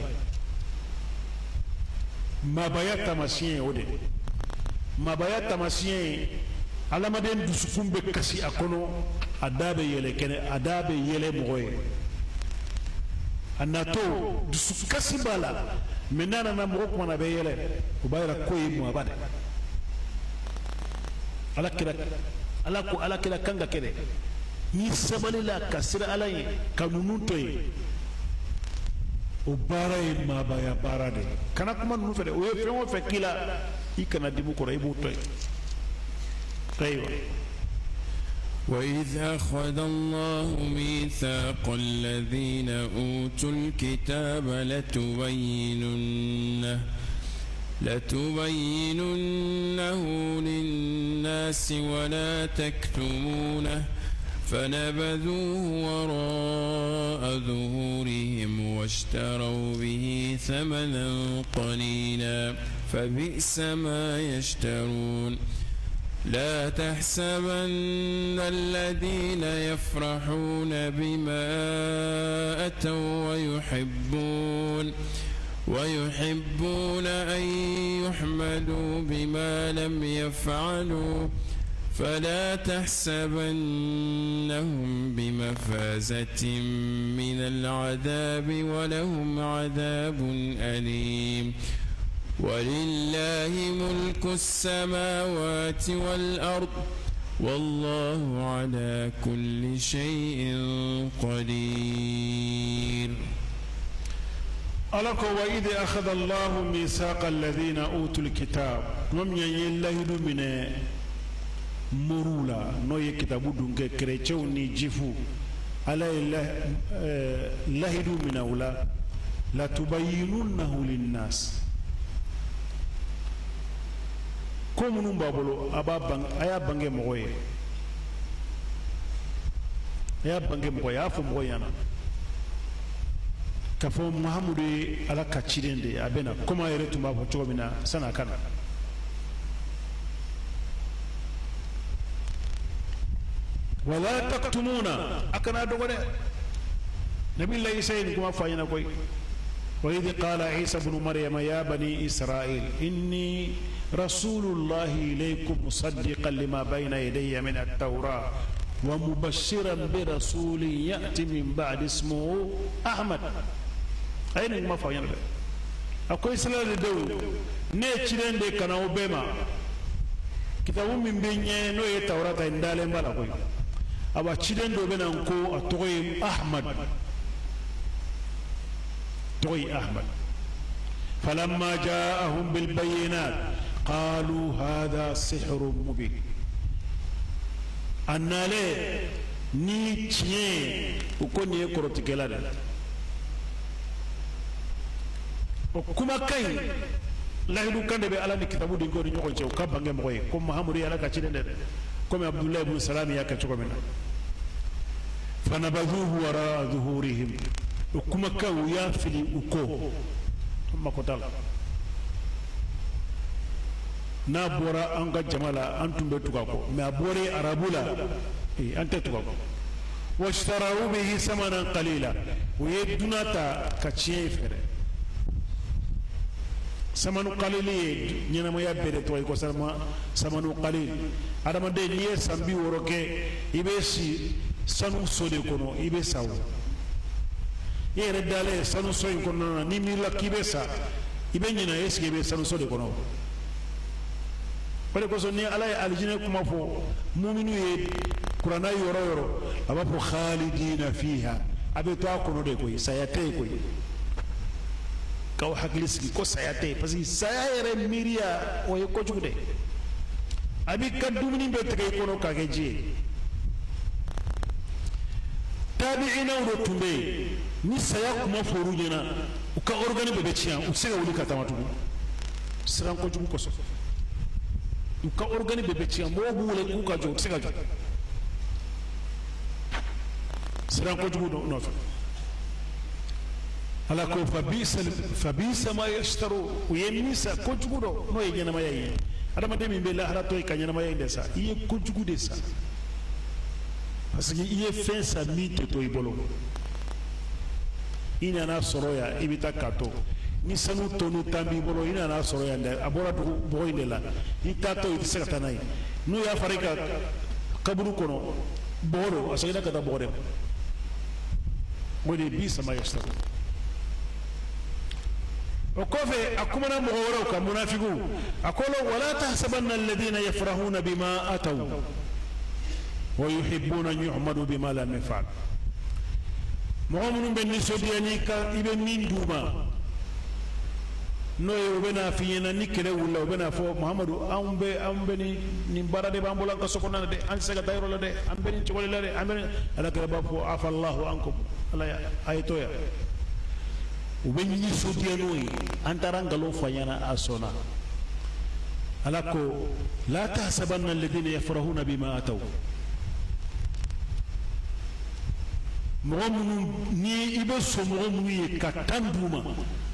maabaya taamasiyɛn ye. O de maabaya taamasiyɛn ye. Adamaden dusukun bɛ kasi a kɔnɔ, a da bɛ yɛlɛ kɛnɛ, a da bɛ yɛlɛ mɔgɔ ye. A natɔ, dusukasi b'a la, mais n'a nana mɔgɔ kuma na, a bɛ yɛlɛ. O b'a yira k'o ye maaba de. Ala kira, Ala ko ala kira kan ka kɛ dɛ. N'i sabalila ka siran Ala ye, ka ninnu to yen, o baara ye maabaya baara de. Kana kuma ninnu fɛ dɛ. O ye fɛn o fɛn k'i la, i kana dimi kɔrɔ, i b'o to yen. Ayiwa. وإذ أخذ الله ميثاق الذين أوتوا الكتاب لتبيننه للناس ولا تكتمونه، فنبذوه وراء ظهورهم واشتروا به ثمنا قليلا، فبئس ما يشترون. لا تحسبن الذين يفرحون بما أتوا ويحبون أن يحمدوا بما لم يفعلوا، فلا تحسبنهم بمفازة من العذاب ولهم عذاب أليم. ولله ملك السماوات والأرض، والله على كل شيء قدير. Ala ko: "Wa idh akhadha Allahu mithaqa alladhina utul kitab", tuma min ye layidu minɛ moriw la, n'o ye kitabu dun kɛ, kerecɛnw ni jifu, Ala ye lahidu minɛ u la: "Latubayyinunnahu linnas", ko minnu b'a bolo, a b'a bange, a y'a bange mɔgɔ ye, a y'a bange mɔgɔ ye, a y'a fɔ mɔgɔ ɲɛna. K'a fɔ Mahamudu ye Ala ka ciden de ye, a bɛ na komi a yɛrɛ tun b'a fɔ cogo min na sani a ka na. Wala taktumuna, a kana dogo dɛ. Nabila Isa ye nin kuma fɔ a ɲɛna koyi. Wa idh qala Isa ibn Maryama ya bani Israil inni rasulullahi ilaykum musaddiqan lima bayna yadayya min at-tawra wa mubashiran bi rasulin ya'ti min ba'di ismuhu Ahmad. A ye nin kuma fɔ a ɲɛna dɛ. A ko Israɛl denw, ne ye ciden de ka na aw bɛɛ ma. Kitabu min bɛ ɲɛ, n'o ye Tawurata ye, n dalen b'a la koyi. Awa, ciden dɔ bɛ na n ko, a tɔgɔ ye Ahmad, tɔgɔ ye Ahmad. Falamma ja'ahum bil bayyinat qalu hadha sihrun mubin. A nalen ni tiɲɛ ye, u ko nin ye kɔrɔtigɛla de ye. O kumakan in, lahidu kan de bɛ Ala ni kitabu denkɛw ni ɲɔgɔn cɛ, u ka bange mɔgɔ ye ko Mahamudu ye Ala ka ciden de dɛ, komi Abudulayi ibn Salami y'a kɛ cogo min na. Fanabazuhu wara zuhurihim, o kumakan, u y'a fili u kɔ, u mako t'a la. N'a bɔra an ka jama la, an tun bɛ tugu a kɔ, mɛ a bɔra arabu la, an tɛ tugu a kɔ. Washtaraw bihi samanan qalila, u ye duna ta ka tiɲɛ ye fɛrɛ. Samanu qalili ye ɲɛnamaya bɛɛ de tɔgɔ ye ko samanu qalil. Adamaden, n'i ye san 60 kɛ, i bɛ si sanu so de kɔnɔ, i bɛ sa. O i yɛrɛ dalen sanu so in kɔnɔna na, n'i miirila k'i bɛ sa, i bɛ ɲinɛ est-ce que i bɛ sanu so de kɔnɔ. O de kosɔn, ni Ala ye alijinɛ kuma fɔ muminu ye kuranna yɔrɔ yɔrɔ, a b'a fɔ khalidina fiha, a bɛ to a kɔnɔ de koyi, saya tɛ yen koyi. K'aw hakili sigi ko saya tɛ yen, parce que saya yɛrɛ miiriya, o ye kojugu de. A b'i ka dumuni bɛɛ tigɛ i kɔnɔ k'a kɛ ji ye. Tabi'inaw de tun bɛ yen, ni saya kuma fɔr'u ɲɛna, u ka organe bɛɛ bɛ tiɲɛ, u tɛ se ka wuli ka taama tugun, siran kojugu kosɔn. U ka organe bɛɛ bɛ tiɲɛ, mɔgɔw b'u wele k'u ka jɔ, u tɛ se ka jɔ, siran kojugu nɔfɛ. Ala ko fabisa ma yashtaru, u ye min san kojugu dɔ, n'o ye ɲɛnamaya ye. Adamaden min bɛ lahara to yen ka ɲɛnamaya in de san, i ye kojugu de san, parce que i ye fɛn san min tɛ to i bolo. I nana sɔrɔ yan, i bɛ taa k'a to. Ni sanu tɔni 10 b'i bolo, i nana sɔrɔ yan dɛ, a bɔra dugu bɔgɔ in de la, i taatɔ i tɛ se ka taa n'a ye. N'u y'a fara i ka kaburu kɔnɔ, bɔgɔ don, a seginna ka taa bɔgɔ de ma. O de ye bisa ma yashtaru. O kɔfɛ, a kumana mɔgɔ wɛrɛw kan, munafigiw. A ko wala tahsabanna alladhina yafrahuna bima ataw wa yuhibbuna an yuhmadu bima lam yaf'al. Mɔgɔ minnu bɛ nisɔndiya n'i ka i bɛ min d'u ma, n'o ye u bɛna f'i ɲɛna ni kɛlɛ wulila, u bɛna fɔ Muhamadu, anw bɛ nin baara de b'an bolo an ka so kɔnɔna na dɛ, an tɛ se ka taa yɔrɔ la dɛ, an bɛ nin cogo de la dɛ, an bɛ nin. Ala kɛra b'a fɔ afallahu ankum, Ala a ye to yan. U bɛ nisɔndiya n'o ye, an taara nkalon fɔ a ɲɛna, a sɔnna. Ala ko la tahsabanna alladhina yafrahuna bima ataw, mɔgɔ minnu ni i bɛ sɔn mɔgɔ minnu ye ka tan d'u ma,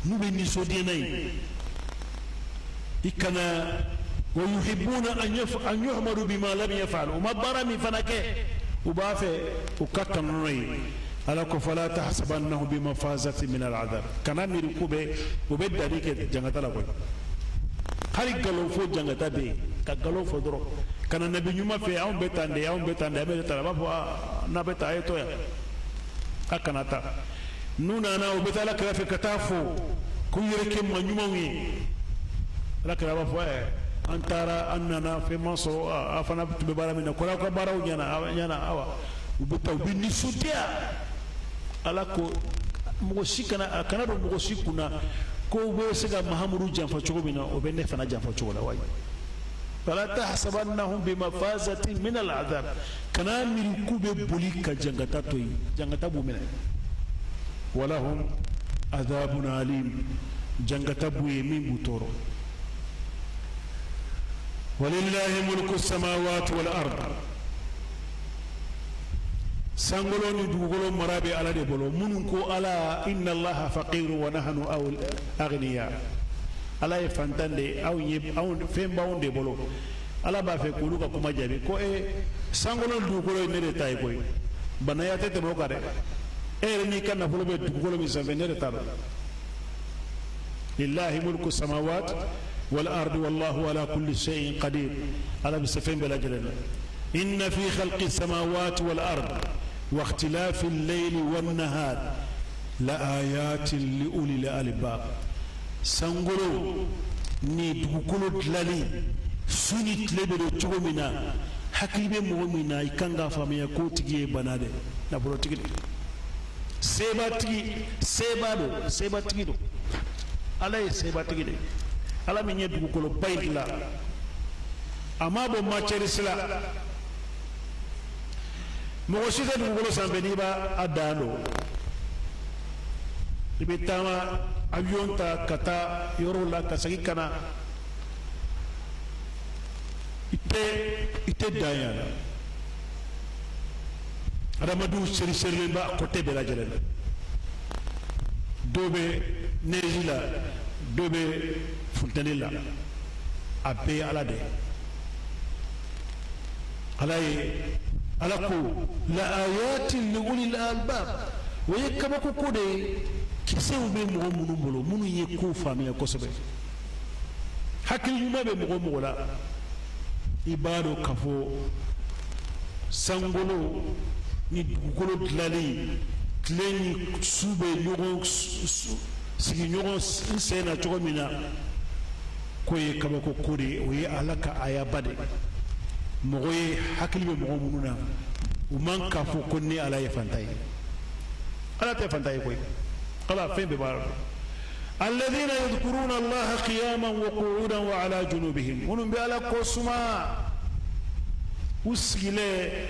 n'u bɛ nisɔndiya n'a ye, i kana wa yuhibbuna an yuhmadu bima lam yaf'al, u ma baara min fana kɛ, u b'a fɛ u ka tanu n'o ye. Ala ko fala tahsabannahum bimafazatin min al'adab, kana miiri k'u bɛ u bɛ danni kɛ jangata la koyi. Hali nkalon fɔ jangata bɛ yen. Ka nkalon fɔ dɔrɔn ka na nabi ɲuman fɛ, anw bɛ tan de, anw bɛ tan de, an bɛ tan. A b'a fɔ n'a bɛ taa, a ye to yan, a kana taa. N'u nana, u bɛ taa Ala kɛrɛfɛ ka taa fo k'u yɛrɛ kɛ maa ɲumanw ye. Ala kɛrɛ b'a fɔ an taara, an nana, fɛn ma sɔrɔ. A fana tun bɛ baara min na, kɔrɔ aw ka baaraw ɲɛna ɲɛna. Awa, u bɛ taa, u bɛ nisɔndiya. Ala ko mɔgɔ si kana, a kana don mɔgɔ si kunna ko u bɛ se ka Mahamudu janfa cogo min na, o bɛ ne fana janfa cogo la. Wayi fala tahsabannahum bimafazatin min al'adab, kana miiri k'u bɛ boli ka jangata to yen, jangata b'u minɛ. Walahum adhabun alim, jangata b'u ye min b'u tɔɔrɔ. Walillahi mulku samawati wal ard. Sankolo ni dugukolo mara bɛ Ala de bolo. Minnu ko Ala inna Allaha faqiru wa nahnu aghniya, Ala ye fantan de ye, aw ye anw fɛn b'anw de bolo. Ala b'a fɛ k'olu ka kuma jaabi ko e sankolo ni dugukolo ye ne de ta ye koyi. Banaya tɛ tɛmɛ o kan dɛ. E yɛrɛ n'i ka nafolo bɛ dugukolo min sanfɛ, ne de ta don. Lillahi mulku samawat wal ardi wallahu ala kulli shay'in qadir. Ala bɛ se fɛn bɛɛ lajɛlen na. Inna fi khalqi samawati wal ard wa ikhtilafi al-layli wan nahar la ayatin li ulil albab. Sankolo ni dugukolo dilanni, su ni tile bɛ don cogo min na, hakili bɛ mɔgɔ min na, i kan k'a faamuya k'o tigi ye bana de, nafolotigi de, sebatigi, seba don, sebatigi don. Ala ye sebatigi de, Ala min ye dugukoloba in dilan, a ma bɔ matière si la. Mɔgɔ si tɛ dugukolo sanfɛ n'i b'a a dan don. I bɛ taama avion ta ka taa yɔrɔw la ka segin ka na, i tɛ dan yan la. Adamadenw seri serilen b'a côté bɛɛ lajɛlen na. Dɔw bɛ neige la, dɔw bɛ funteni la, a bɛɛ ye Ala de ye. Ala ye, Ala ko la ayatin li ulil albab. O ye kabako ko de ye, kisɛw bɛ mɔgɔ minnu bolo, minnu ye ko faamuya kosɛbɛ. Hakili ɲuman bɛ mɔgɔ mɔgɔ la, i b'a dɔn k'a fɔ sankolo ni dugukolo dilanni, tile ni su bɛ ɲɔgɔn sigi ɲɔgɔn sen na cogo min na, k'o ye kabako ko de ye. O ye Ala ka ayaba de ye. Mɔgɔ ye hakili bɛ mɔgɔ minnu na, u man k'a fɔ ko ne Ala ye fantan ye. Ala tɛ fantan ye koyi. Ala fɛn bɛɛ b'a la. Alladhina yadhkuruna Allaha qiyaman wa qu'udan wa ala junubihim, minnu bɛ Ala ko suma u sigilen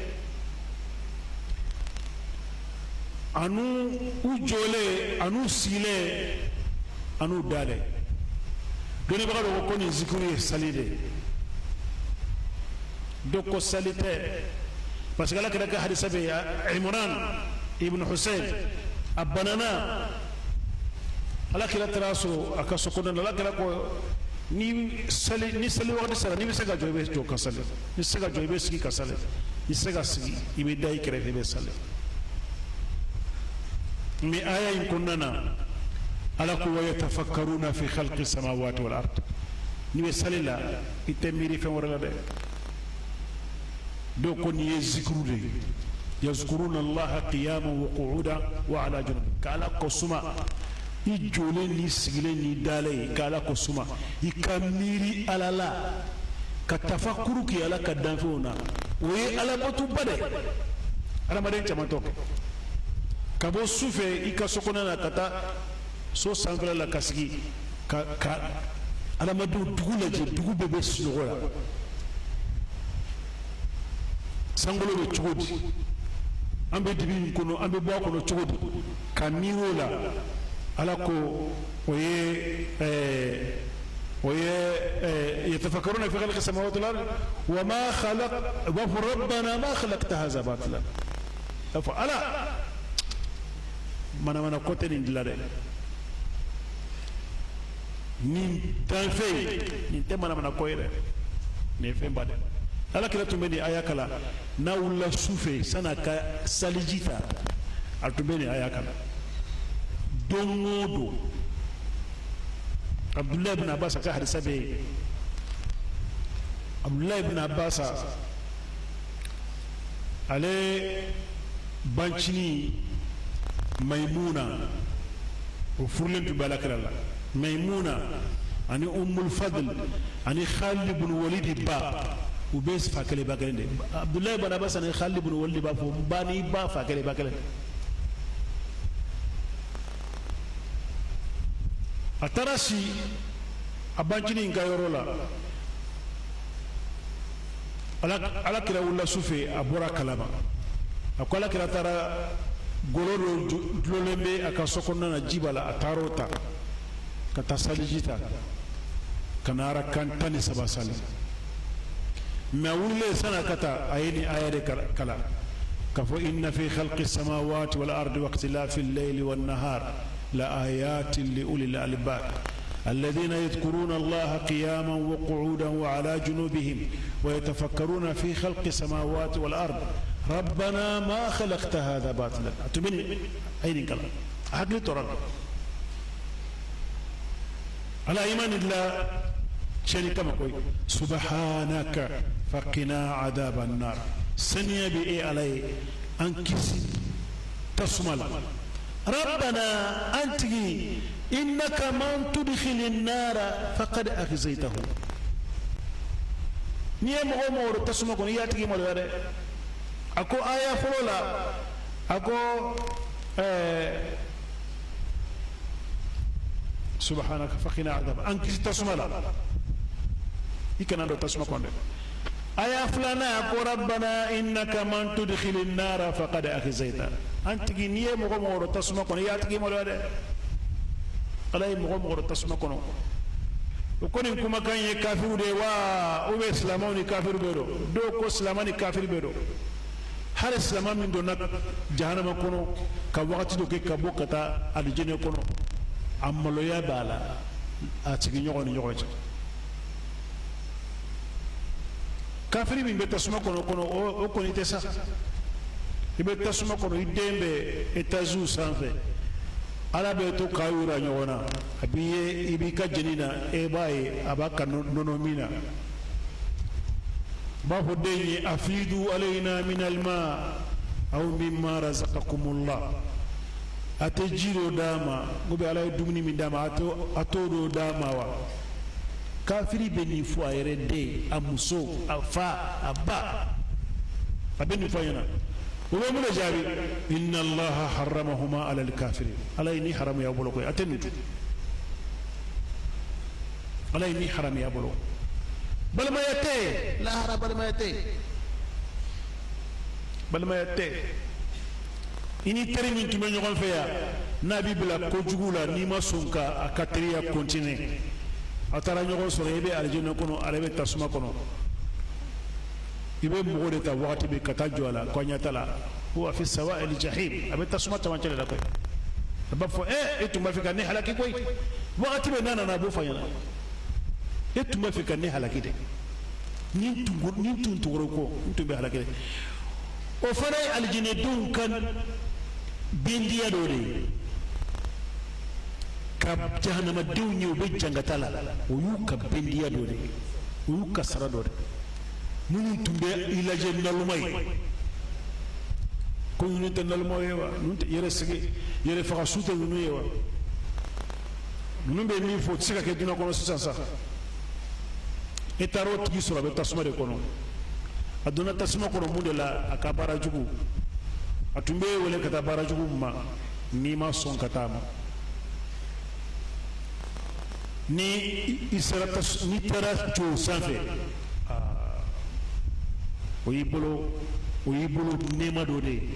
an'u u jɔlen an'u sigilen an'u dalen. Dɔnnibaga dɔ ko ko nin zikuru ye sali de ye, dɔ ko sali tɛ, parce que Ala kira ka hadisa bɛ yen, Imran ibn Hussein a banana, Ala kira taara sɔrɔ a ka so kɔnɔna na. Ala kira ko ni sali, ni sali wagati sera, n'i bɛ se ka jɔ, i bɛ jɔ ka sali. N'i se ka jɔ, i bɛ sigi ka sali. N'i se ka sigi, i bɛ da i kɛrɛfɛ, i bɛ sali. Mais aya in kɔnɔna na, Ala ko wa yatafakkaruna fi khalqi samawati wal ard. N'i bɛ sali la, i tɛ miiri fɛn wɛrɛ la dɛ. Dɔw ko nin ye zikuru de ye. Yazkuruna Allaha qiyaman wa qu'udan wa ala junub, ka Ala ko suma i jɔlen n'i sigilen n'i dalen, ka Ala ko suma, i ka miiri Ala la, ka tafakuru kɛ Ala ka danfɛnw na, o ye Ala batoba de. Adamaden caman t'o kɛ. Ka bɔ su fɛ i ka so kɔnɔ na ka taa so sanfɛla la ka sigi ka adamadenw dugu lajɛ, dugu bɛɛ bɛ sunɔgɔ la, sankolo bɛ cogo di, an bɛ dibi in kɔnɔ, an bɛ bɔ a kɔnɔ cogo di, ka miiri o la. Ala ko o ye yatafakkaruna fi khalqi samawati wal ard wa ma khalaq wa rabbana ma khalaqta hadha batila. A fɔ Ala, manamana ko tɛ nin dilan dɛ. Nin danfɛn nin tɛ manamana ko ye dɛ, nin ye fɛnba dɛ. Ala kira tun bɛ nin aya kalan n'a wulila su fɛ san'a ka saliji ta. A tun bɛ nin aya kalan don o don. Abudulayi ibn Abbas ka hadisa bɛ yen. Abudulayi ibn Abbas, ale bancinin Maimuna, o furulen tun bɛ Alakira la. Maimuna ani Umul Fadl ani Khalid ibn Walid ba, u bɛ fa kelen ba kelen de. Abudulayi ibn Abbas ani Khalid ibn Walid b'a fɔ n ba ni ba fa kelen ba kelen. A taara si a bancinin ka yɔrɔ la. Ala kira wulila su fɛ, a bɔra kalama. A ko ala kira taara golo dɔ dulonlen bɛ a ka so kɔnɔna na, ji b'a la. A taara o ta ka taa saliji ta ka na arakan 13 sali. Mais a wulilen, san'a ka taa, a ye nin aya de kalan. K'a fɔ inna fi khalqi samawati wal ardi wa ikhtilafi al-layli wan nahar la ayatin li ulil albab الذين يذكرون الله قياما وقعودا وعلى جنوبهم ويتفكرون في خلق السماوات والأرض ربنا ما خلقت هذا باطلا أتمنى أين كلام حقل ترى على إيمان الله شريك مكوي سبحانك فقنا عذاب النار سنيا بإيه علي أنكسي تسمل ربنا أنتي إنك من تدخل النار فقد أخزيته n'i ye mɔgɔ mɔgɔ don tasuma kɔnɔ i y'a tigi maloya dɛ. A ko aya fɔlɔ la, a ko subhanaka faqina adab, an kisi tasuma la, i kana don tasuma kɔnɔ dɛ. Aya filanan, a ko rabbana innaka man tudkhili nara faqad akhzayta. An tigi, n'i ye mɔgɔ mɔgɔ don tasuma kɔnɔ, i y'a tigi maloya dɛ. Ala ye mɔgɔ mɔgɔ don tasuma kɔnɔ, o ko nin kumakan ye kafiru de ye wa, ou bien silamɛw ni kafiru bɛ don? Dɔw ko silamɛ ni kafiri bɛ don. Hali silamɛ min donna jahanama kɔnɔ ka wagati dɔ kɛ ka bɔ ka taa alijinɛ kɔnɔ, a maloya b'a la a sigiɲɔgɔn ni ɲɔgɔn cɛ. Kafiri min bɛ tasuma kɔnɔ, o kɔni tɛ sa. I bɛ tasuma kɔnɔ, i den bɛ etaziw sanfɛ, Ala bɛ to k'a yira ɲɔgɔn na. A b'i ye, i b'i ka jeni na, e b'a ye a b'a ka nɔnɔ min na. B'a fɔ den ye: afidu alayna min alma aw mimma razaqakumullah. A tɛ ji dɔ d'a ma, ou bien Ala ye dumuni min d'a ma, a t'o dɔ d'a ma wa? Kafiri bɛ nin fɔ a yɛrɛ den, a muso, a fa, a ba, a bɛ nin fɔ a ɲɛna. O bɛ mun de jaabi? Inna allaha harramahuma ala alkafirin. Ala ye ni haramuya bolo koyi, a tɛ nin dun. Ala ye ni haramuya bolo. Balimaya tɛ lahara, balimaya tɛ, balimaya tɛ. I ni teri min tun bɛ ɲɔgɔn fɛ yan, n'a b'i bila kojugu la, n'i ma sɔn ka a ka teriya continuer, a taara ɲɔgɔn sɔrɔ, i bɛ alijinɛ kɔnɔ, ale bɛ tasuma kɔnɔ. I bɛ mɔgɔ de ta wagati bɛ ka taa jɔ a la ko ɲɛ t'a la, huwa fi sawa'il jahim, a bɛ tasuma cɛmancɛ de la koyi. A b'a fɔ: e tun b'a fɛ ka ne halaki koyi. Wagati bɛ n'a nana, a b'o fɔ a ɲɛna: e tun b'a fɛ ka ne halaki dɛ. Ni tun tugura kɔ, n tun bɛ halaki dɛ. O fana ye alijinɛdenw ka bendiya dɔ de ye ka jahanamadenw ye, u bɛ jangata la. O y'u ka bendiya dɔ de ye, o y'u ka sara dɔ de ye. Minnu tun bɛ i lajɛ naloma ye, ko ninnu tɛ nalomaw ye wa, ninnu tɛ yɛrɛ sigi yɛrɛ faga su tɛ ninnu ye wa, ninnu bɛ min fɔ, o tɛ se ka kɛ dunan kɔnɔ sisan sa. E taara o tigi sɔrɔ, a bɛ tasuma de kɔnɔ. A donna tasuma kɔnɔ mun de la? A ka baara jugu. A tun bɛ wele ka taa baara jugu ma, n'i ma sɔn ka taa ma, ni i sera, n'i taara jɔ sanfɛ, o y'i bolo nɛɛma dɔ de ye.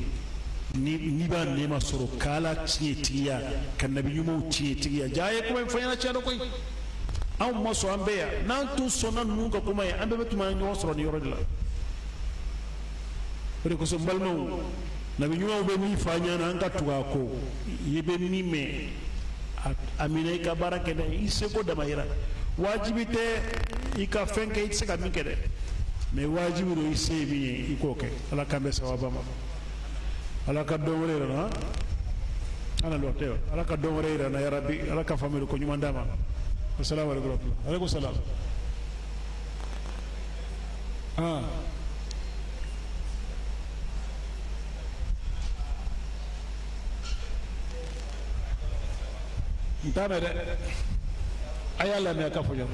Ni n'i b'a nɛɛma sɔrɔ k'Ala tiɲɛtigiya, ka nabi ɲumanw tiɲɛtigiya. Ja, a ye kuma in fɔ n ɲɛna, tiɲɛ dɔ koyi. Anw ma sɔn, an bɛɛ yan. N'an tun sɔnna ninnu ka kuma ye, an bɛɛ bɛ tun ɲɔgɔn sɔrɔ nin yɔrɔ de la. O de kosɔn, n balimaw, nabi ɲumanw bɛ min fɔ an ɲɛna, an ka tugu a kɔ. I bɛ min mɛn, a minɛ, i ka baara kɛ dɛ, i seko damayira. Wajibi tɛ i ka fɛn kɛ i tɛ se ka min kɛ dɛ, mais wajibi don, i se ye min ye, i k'o kɛ. Ala k'an bɛn sababa ma. Ala ka dɔn wɛrɛ yira n na. Ana lɔ tɛ. Ala ka dɔn wɛrɛ yira n na, yarabi. Ala ka faamuyali ko ɲuman d'a ma. Asalamu alaikum warahmatullahi. Alaikum salam. Ah, n t'a mɛn dɛ. A y'a lamɛn, a ka fɔ ɲɔgɔn.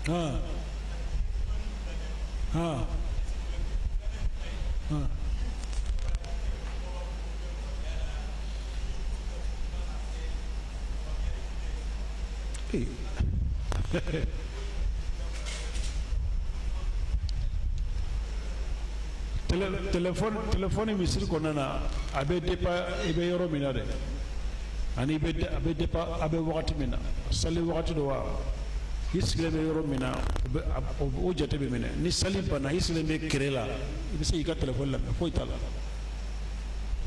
Ah ah ah. Eh. Téléphone misiri kɔnɔna na, a bɛ dépend i bɛ yɔrɔ min na dɛ, ani i bɛ a bɛ dépend a bɛ wagati min na, sali wagati dɔ wa. I sigilen bɛ yɔrɔ min na, o jate bɛ minɛ. Ni sali banna, i sigilen bɛ kɛrɛ la, i bɛ se k'i ka telefɔni lamɛn, foyi t'a la,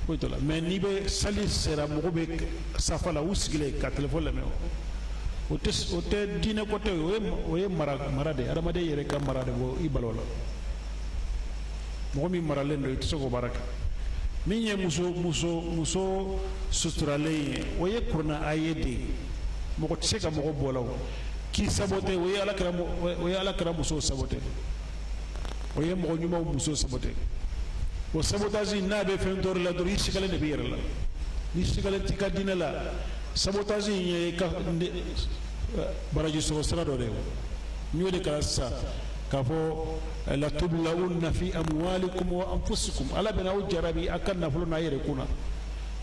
foyi t'a la. Mais n'i bɛ sali sera, mɔgɔ bɛ safa la, u sigilen ka telefɔni lamɛn, o tɛ diinɛ ko tɛ. O ye mara de ye, adamaden yɛrɛ ka mara de bɔ i balo la. Mɔgɔ min maralen don, i tɛ se k'o baara kɛ. Min ye muso suturalen ye, o ye kuranɛ aya de ye. Mɔgɔ tɛ se ka mɔgɔ bɔ la o k'i sabote. O ye Ala kira musow sabote, o ye mɔgɔ ɲumanw muso sabote. O sabotage, n'a bɛ fɛn dɔ la dɔrɔn, i sigalen de b'i yɛrɛ la. N'i sigalen t'i ka diinɛ la, sabotage in ye i ka baraji sɔrɔ sira dɔ de ye. N y'o de kalan sisan k'a fɔ latublawunna fi amwalikum wa anfusikum. Ala bɛna aw jarabi a ka nafolo n'a yɛrɛ kun na.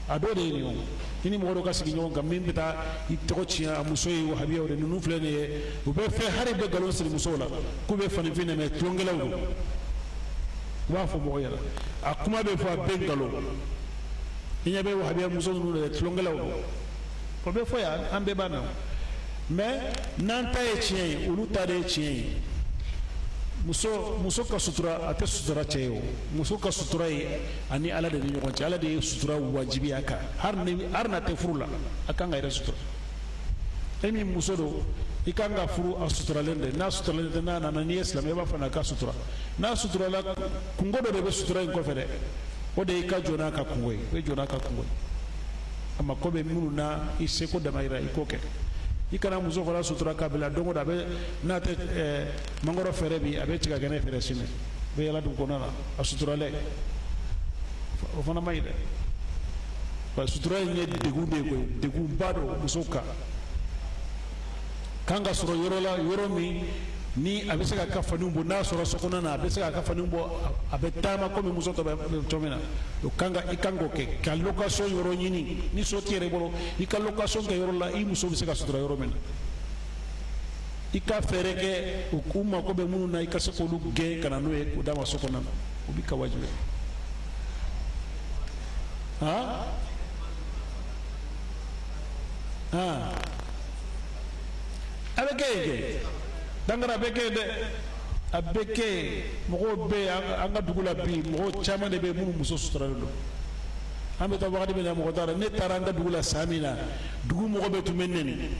A dɔ de ye nin ye. I ni mɔgɔ dɔ ka sigi ɲɔgɔn kan min bɛ taa i tɔgɔ tiɲɛ a muso ye, wahabiyaw de ninnu filɛ nin ye. U bɛ fɛn hali bɛ nkalon siri musow la k'u bɛ fanifin nɛmɛ, tulonkɛlaw don. U b'a fɔ mɔgɔ ɲɛna, a kuma bɛ fɔ, a bɛ nkalon. I ɲɛ bɛ wahabiya muso ninnu de, tulonkɛlaw don. O bɛ fɔ yan, an bɛɛ b'a mɛn. Mais n'an ta ye tiɲɛ ye, olu ta de ye tiɲɛ ye. Muso ka sutura, a tɛ sutura cɛ ye. O muso ka sutura ye ani Ala de ni ɲɔgɔn cɛ. Ala de ye sutura wajibiya kan. Hali n'a tɛ furu la, a kan ka yɛrɛ sutura. E min muso don, i kan ka furu a suturalen de. N'a suturalen tɛ, n'a nana, n'i ye silamɛ, i b'a fɔ a ka sutura. N'a suturala, kungo dɔ de bɛ sutura in kɔfɛ dɛ. O de y'i ka jɔ n'a ka kungo ye. O ye jɔ n'a ka kungo ye. A mako bɛ minnu na, i seko damayira, i k'o kɛ. I kana muso fana sutura k'a bila don o don, a bɛ n'a tɛ mangoro feere bi, a bɛ tigakɛnɛ feere sini, a bɛ yala dugu kɔnɔ na a suturalen. O fana man ɲi dɛ. Parce que sutura in ye degun de ye koyi, degunba don muso kan. Kan ka sɔrɔ yɔrɔ la, yɔrɔ min ni a bɛ se k'a ka faniw bɔ. N'a sɔrɔ so kɔnɔ na, a bɛ se k'a ka faniw bɔ, a bɛ taama komi muso tɔ bɛ cogo min na. O kan ka i kan k'o kɛ, ka location yɔrɔ ɲini. Ni so t'i yɛrɛ bolo, i ka location kɛ yɔrɔ la, i muso bɛ se ka sutura yɔrɔ min na. I ka fɛɛrɛ kɛ u k'u mako bɛ minnu na, i ka se k'olu gɛn ka na n'o ye k'o d'a ma so kɔnɔ na. O b'i ka wajibi ye. Han han, a bɛ kɛ yen kɛ, dankara a bɛ kɛ yen dɛ, a bɛ kɛ yen. Mɔgɔw bɛ yen an ka dugu la bi, mɔgɔw caman de bɛ yen minnu muso suturalen don. An bɛ taa wagati min na, mɔgɔ t'a dɔn. Ne taara an ka dugu la san min na, dugu mɔgɔ bɛɛ tun bɛ nɛni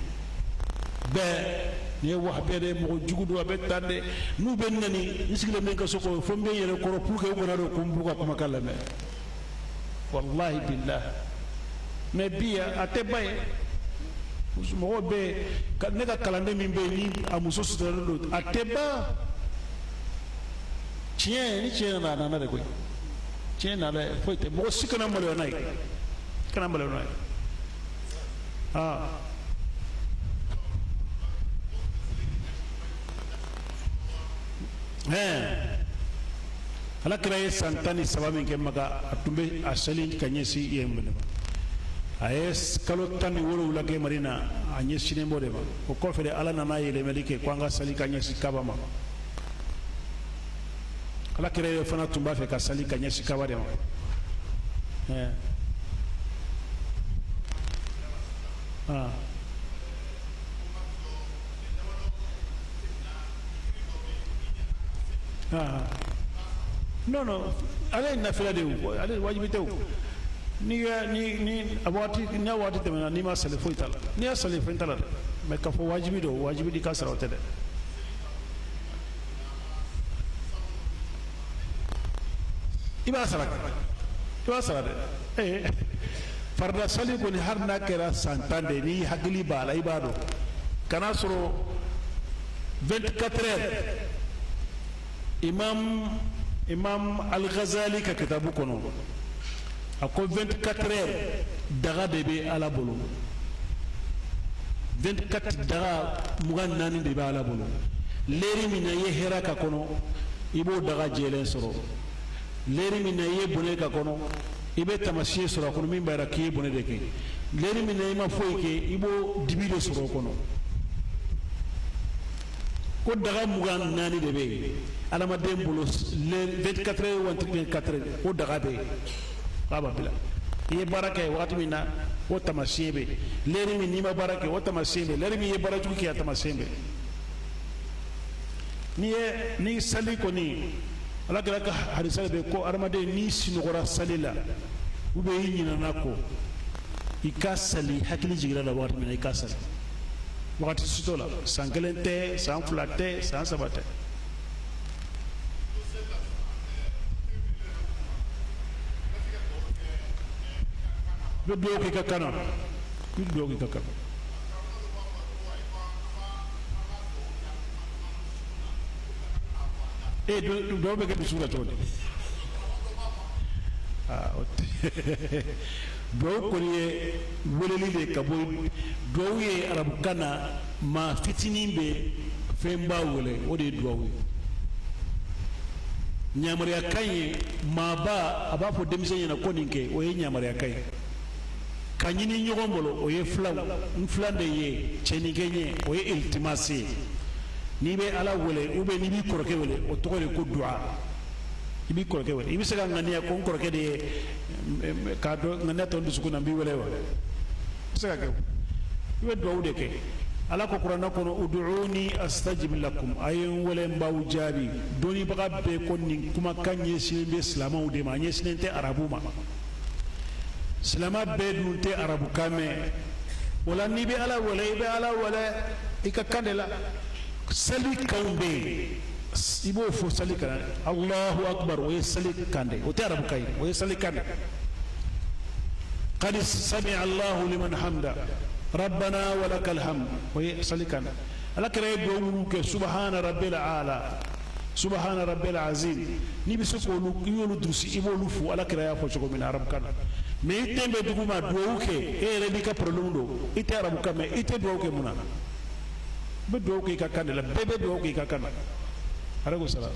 bɛɛ. Nin ye wahabiya de ye, mɔgɔ jugu don, a bɛ tan de. N'u bɛ nɛni, n sigilen bɛ n ka so kɔnɔ, fo n bɛ n yɛrɛ kɔrɔ pour que u kana dɔn ko n b'u ka kumakan lamɛn. Walahi bilahi. Mais bi, a tɛ ba ye. Mɔgɔw bɛ yen, ne ka kalanden min bɛ yen ni a muso suturalen don, a tɛ ban. Tiɲɛ ni tiɲɛ nana, a nana de koyi. Tiɲɛ nana, foyi tɛ. Mɔgɔ si kana maloya n'a ye, kana maloya n'a ye. Aa hɛn, Ala kira ye san 13 min kɛ Maka, a tun bɛ a seli ka ɲɛsin yen de ma. A ye kalo 17 kɛ Madina, a ɲɛsinnen b'o de ma. O kɔfɛ de, Ala nana yɛlɛmali kɛ ko an ka sali ka ɲɛsin Kaba ma. Ala kira yɛrɛ fana tun b'a fɛ ka sali ka ɲɛsin Kaba de ma. Ɛɛ ah ah, non non, ale ye nafila de ye o, ale wajibi tɛ o. N'i ya ni a waati n'a waati tɛmɛna, n'i ma sali, foyi t'a la. N'i y'a sali, fɛn t'a la dɛ. Mais k'a fɔ wajibi don, wajibi di ka sara, o tɛ dɛ. I b'a sara, i b'a sara dɛ. Ee, farida sali kɔni, hali n'a kɛra san 10 de ye, n'i hakili b'a la, i b'a dɔn kana sɔrɔ 24 heures. Imam Al-Ghazali ka kitabu kɔnɔ, a ko 24 heures daga de bɛ Ala bolo, 24 daga 24 de bɛ Ala bolo. Leri min na i ye hɛrɛ ka kɔnɔ, i b'o daga jɛlen sɔrɔ. Leri min na i ye bɔnɛ ka kɔnɔ, i bɛ taamasiyɛn sɔrɔ a kɔnɔ min b'a jira k'i ye bɔnɛ de kɛ. Leri min na i ma foyi kɛ, i b'o dibi de sɔrɔ o kɔnɔ. Ko daga 24 de bɛ yen adamaden bolo, 24 heures, 24 heures, o daga bɛ yen k'a b'a bila. I ye baara kɛ wagati min na, o taamasiyɛn bɛ yen. Leri min n'i ma baara kɛ, o taamasiyɛn bɛ yen. Leri min i ye baara jugu kɛ, a taamasiyɛn bɛ yen. N'i ye ni sali kɔni, Ala kira ka hadisa bɛ ko adamaden n'i sinɔgɔra sali la ou bien i ɲinana kɔ, i ka sali hakili jiginna la waati min na, i ka sali wagati si t'o la, san kelen tɛ, san fila tɛ, san saba tɛ. I bɛ dugawu k'i ka kan na, i bɛ dugawu k'i ka kan na. E dugawu bɛ kɛ dusu la cogo di? Aa, o tɛ dugawu kɔni ye weleli de ka bɔ. Dugawu ye arabukan na, maa fitinin bɛ fɛnba wele, o de ye dugawu ye. Ɲamariyakan ye, maaba a b'a fɔ denmisɛn ɲɛna ko nin kɛ, o ye ɲamariyakan ye. Ka ɲini ɲɔgɔn bolo, o ye filaw n filan de ye cɛnin kɛ ɲɛ, o ye iltimasi ye. N'i bɛ Ala wele ou bien n'i b'i kɔrɔkɛ wele, o tɔgɔ de ko duwa. I b'i kɔrɔkɛ wele, i bɛ se ka ŋaniya ko n kɔrɔkɛ de ye, k'a dɔn ŋaniya tɔ n dusukun na, n b'i wele wa? I bɛ se ka kɛ, i bɛ duwawu de kɛ. Ala ko kuranɛ kɔnɔ: ud'uni astajib lakum, a ye n wele, n b'aw jaabi. Dɔnnibaga bɛɛ ko nin kumakan ɲɛsinnen bɛ silamɛw de ma, a ɲɛsinnen tɛ arabu ma. Silamɛ bɛɛ dun tɛ arabukan mɛn. O la, n'i bɛ Ala wele, i bɛ Ala wele i ka kan de la. Sali kanw bɛ yen, i b'o fɔ sali kan: Allahu akbar, o ye sali kan de, o tɛ arabukan ye, o ye sali kan de. Qad sami'a Allahu liman hamda, rabbana walakal hamd, o ye sali kan de. Ala kira ye duwawu minnu kɛ, subhana rabbil ala, subhana rabbil azim, n'i bɛ se k'olu, i y'olu durusi, i b'olu fo Ala kira y'a fɔ cogo min na arabukan na. Mais i ten bɛ dugu ma, duwawu kɛ, e yɛrɛ b'i ka problème don, i tɛ arabukan mɛn, i tɛ duwawu kɛ mun na? I bɛ duwawu kɛ i ka kan de la. Bɛɛ bɛ duwawu kɛ i ka kan na. Aleykum salaam.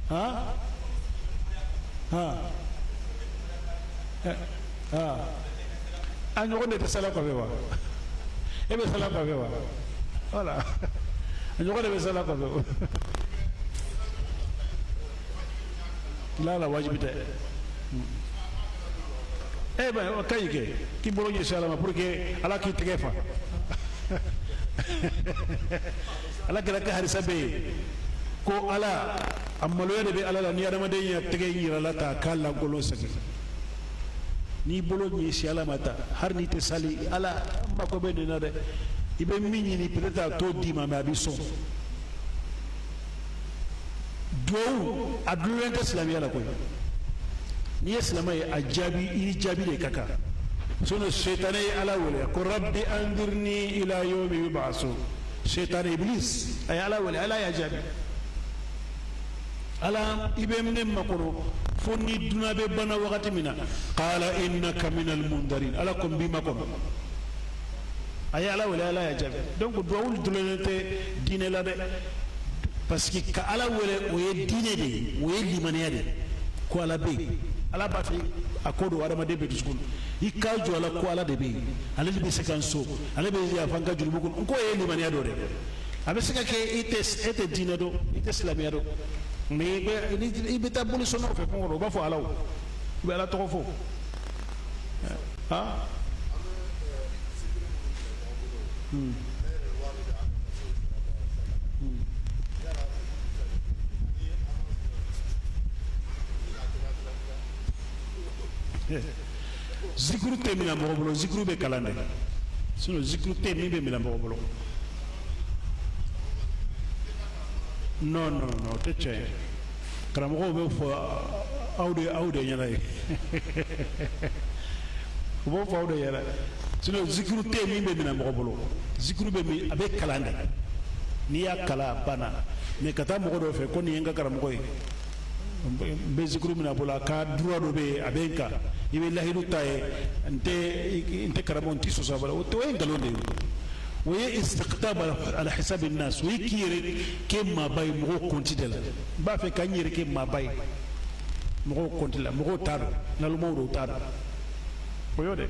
Han han han, a ɲɔgɔn de tɛ sala kɔfɛ wa? E bɛ sala kɔfɛ wa? Voilà, a ɲɔgɔn de bɛ sala kɔfɛ la la, wajibi tɛ. E bɛ o ka ɲi kɛ k'i bolo ɲɛsin Ala ma pour que Ala k'i tɛgɛ fa. Ala kira ka hadisa bɛ yen ko Ala a maloya de bɛ Ala la ni adamaden y'a tɛgɛ yira la ta k'a lankolon segin. N'i bolo ɲɛsin Ala ma ta, hali n'i tɛ sali, Ala n mako bɛ nin na dɛ, i bɛ min ɲini, peut-être a t'o d'i ma, mais a b'i sɔn. Duwawu a dulonnen tɛ silamɛya la koyi. N'i ye silamɛ ye, a jaabi, i ni jaabi de ka kan. Sinon sɛtanɛ ye Ala wele ko rabbi anzirni ila yawmi yub'asun. Sɛtanɛ, Iblis, a ye Ala wele, Ala y'a jaabi: Ala, i bɛ ne makɔnɔ fo ni dunya bɛ banna wagati min na. Qala innaka minal mundarin, Ala ko n b'i makɔnɔ. A ye Ala wele, Ala y'a jaabi. Donc duwawu dulonnen tɛ diinɛ la dɛ, parce que ka Ala wele, o ye diinɛ de ye, o ye limaniya de ye ko Ala bɛ yen. Ala b'a fɛ a ko don adamaden bɛ dusukun, i k'a jɔ ala ko Ala de bɛ yen, ale de bɛ se ka n so, ale bɛ yafa n ka jurumu kɔnɔ. N k'o ye limaniya dɔ de. A bɛ se ka kɛ e tɛ, e tɛ diinɛ dɔn, i tɛ silamɛya dɔn, mais i bɛ taa bolisɔnnaw fɛ kungo kɔnɔ, u b'a fɔ Ala, o u bɛ Ala tɔgɔ fɔ. Han. Zikuru tɛ minɛ mɔgɔ bolo, zikuru bɛ kalan de. Sinon zikuru tɛ min bɛ minɛ mɔgɔ bolo. Non, non, non, o tɛ tiɲɛ ye. Karamɔgɔw bɛ fɔ aw de ɲɛna ye, u b'o fɔ aw de ɲɛna. Sinon zikuru tɛ min bɛ minɛ mɔgɔ bolo. Zikuru bɛ min, a bɛ kalan de. N'i y'a kalan, a banna. Mais ka taa mɔgɔ dɔ fɛ ko nin ye n ka karamɔgɔ ye, n bɛ zikuru minɛ a bolo, a ka droit dɔ bɛ yen a bɛ n kan, i bɛ lahidu ta ye, n tɛ karamɔgɔ, n tɛ sɔsɔ a bolo, o ye nkalon de ye. O ye istiqtab ala hisabi nas, o ye k'i yɛrɛ kɛ maaba ye mɔgɔw kɔnti de la. N b'a fɛ ka n yɛrɛ kɛ maaba ye mɔgɔw kɔnti la, mɔgɔw t'a dɔn, nalomaw don, t'a dɔn, o y'o de.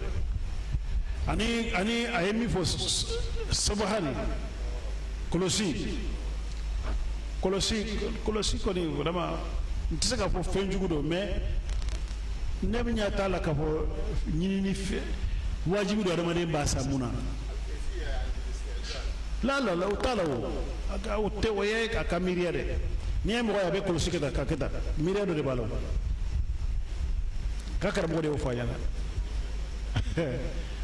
Ani a ye min fɔ sabaha ni kɔlɔsi kɔni, vraiment n tɛ se k'a fɔ fɛn jugu don, mais ne bɛ ɲɛ t'a la k'a fɔ ɲinini fɛ wajibi don adamaden b'a sa mun na. La la la, o t'a la, o o tɛ, o ye a ka miiriya dɛ. N'i ye mɔgɔ ye a bɛ kɔlɔsi kɛ tan ka kɛ tan, miiriya dɔ de b'a la. O ka karamɔgɔ de y'o fɔ a ɲɛna,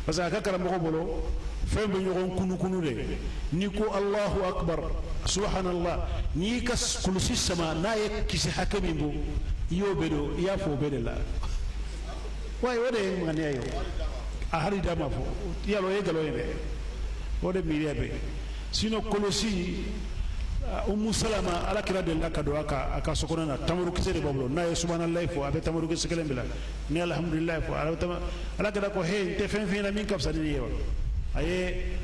parce que a ka karamɔgɔ bolo fɛn bɛ ɲɔgɔn kunukunu de. N'i ko Allahu akbar, subhanallah, n'i y'i ka kulusi sama n'a ye kisɛ hakɛ min bɔ, i y'o bɛɛ don, i y'a fɔ o bɛɛ de la wa. O de ye ŋaniya ye. O a hali da ma fɔ yala, o ye nkalon ye dɛ, o de miiriya bɛ. Sinon kɔlɔsi, Umu Salama, Ala kira delila ka don a ka so kɔnɔ na, tamarukisɛ de b'a bolo. N'a ye subhanallahi fɔ, a bɛ tamarukisɛ kelen bila. Ni alhamdulilayi fɔ, a bɛ tama. Ala kira ko: he, n tɛ fɛn fɛn na min ka fisa ni nin ye wa? A ye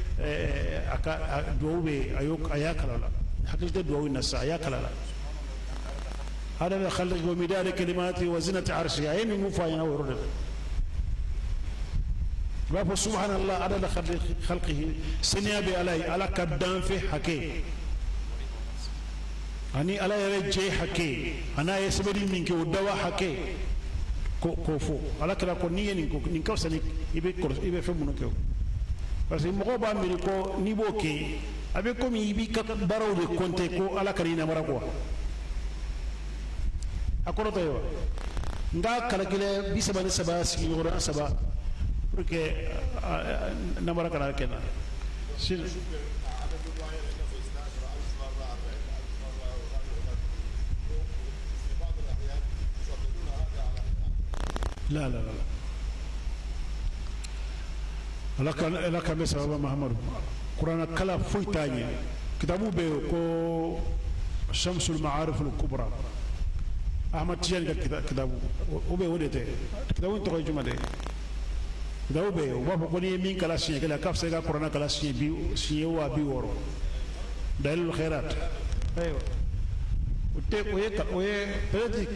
a ka duwawu bɛ yen, a y'o a y'a kala la, hakili tɛ duwawu in na sisan, a y'a kala la: adada khalqi wa midada kalimati wa zinati arshi. A ye min fɔ a ɲɛna o yɔrɔ de la, i b'a fɔ subhanallah adada khalqihi, seniya bɛ Ala ye, Ala ka danfɛn hakɛ ani Ala yɛrɛ jɛ hakɛ, a n'a ye sɛbɛnni min kɛ, o dawa hakɛ, k'o fɔ. Ala kira ko n'i ye nin ko nin ka fisa ni i bɛ kɔlɔsi, i bɛ fɛn minnu kɛ o, parce que mɔgɔw b'a miiri ko n'i b'o kɛ, a bɛ komi i b'i ka baaraw de compter, ko Ala kana i namara quoi. A kɔrɔ tɛ ye wa? N ka kalakilɛ 33 sigiɲɔgɔnya saba pour que namara kana kɛ n na. La la la, Ala ka Ala ka bɛ sababa. Mahamadu, kuranna kala foyi t'a ɲɛ. Kitabu bɛ yen ko Shamsul Ma'arif al-Kubra, Ahmad Tijani ka kitabu o bɛ, o de tɛ. Kitabu in tɔgɔ ye jumɛn de ye? Kitabu bɛ yen, u b'a fɔ ko n'i ye min kalan siɲɛ kelen, a ka fisa i ka kuranna kalan siɲɛ bi siɲɛ 60 000. Dalilul Khairat, ayiwa, o tɛ, o ye peut-être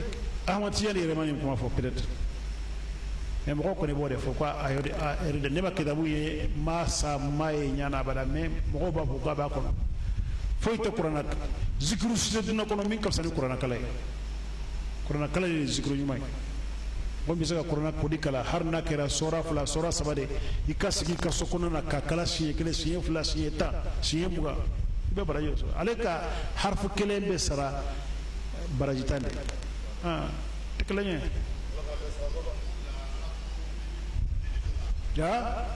Ahmad Tijani yɛrɛ ma nin kuma fɔ peut-être, mais mɔgɔw kɔni b'o de fɔ ko a y'o de a yɛrɛ de. Ne ma kitabu ye, ma sa ma ye ɲana abada, mais mɔgɔw b'a fɔ k'a b'a kɔnɔ. Foyi tɛ kuranna zikiru si tɛ dunan kɔnɔ min ka fisa ni kuranna kalan ye. Kuranna kalan de ye zikiru ɲuman ye. Mɔgɔ min bɛ se ka kuranna kodi kalan, hali n'a kɛra sɔra fila, sɔra saba de, i ka sigi i ka so kɔnɔ na ka kala siɲɛ kelen, siɲɛ fila, siɲɛ 10, siɲɛ 20, i bɛ baraji sɔrɔ. Ale ka harifu kelen bɛ sara baraji 10 de. Tɛ kelen ye ja.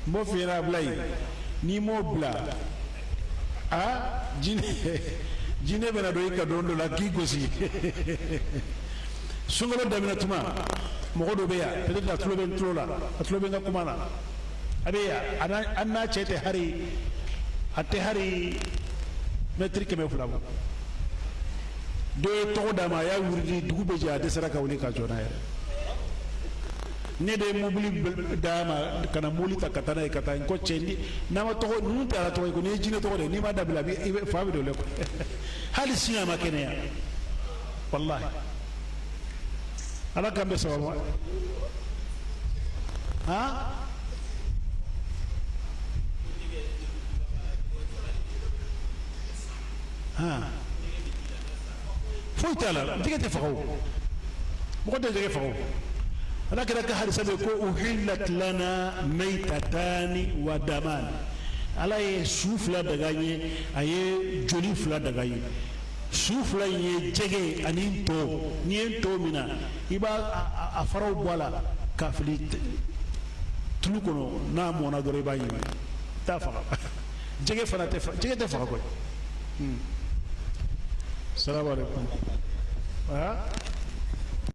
N b'o f'i ɲɛna, Abulayi, n'i m'o bila, a jinɛ jinɛ bɛna don i ka don dɔ la k'i gosi. Sunkalo daminɛ tuma, mɔgɔ dɔ bɛ yan, peut-être a tulo bɛ n tulo la, a tulo bɛ n ka kuma na, a bɛ yan. An n'a cɛ tɛ hari, a tɛ hari mɛtiri 200 bɔ. Dɔ ye tɔgɔ d'a ma, a y'a wurudi, dugu bɛ jɛ, a dɛsɛra ka wuli ka jɔ n'a yɛrɛ. Ne de ye mobili d'a ma ka na mobili ta ka taa n'a ye ka taa. N ko cɛ, ni n'a ma tɔgɔ ninnu tɛ Ala tɔgɔ ye ko n'i ye jinɛ tɔgɔ de ye, n'i ma dabila, i bɛ fa bɛ don o la. Hali sini a ma kɛnɛya, walahi. Ala k'an bɛ sababu ma. Han, han, foyi t'a la. Jɛgɛ tɛ faga o, mɔgɔ tɛ jɛgɛ faga o. Ala kira ka hadisa bɛ ko uhillat lana maytatani wa daman. Ala ye su fila daga n ye, a ye joli fila daga n ye. Su fila in ye jɛgɛ ani nto. N'i ye nto minɛ, i b'a a faraw bɔ a la k'a fili tulu kɔnɔ, n'a mɔnna dɔrɔn, i b'a ɲimi, t'a faga. Jɛgɛ fana tɛ, jɛgɛ tɛ faga koyi. Salamu alaikum. Ah.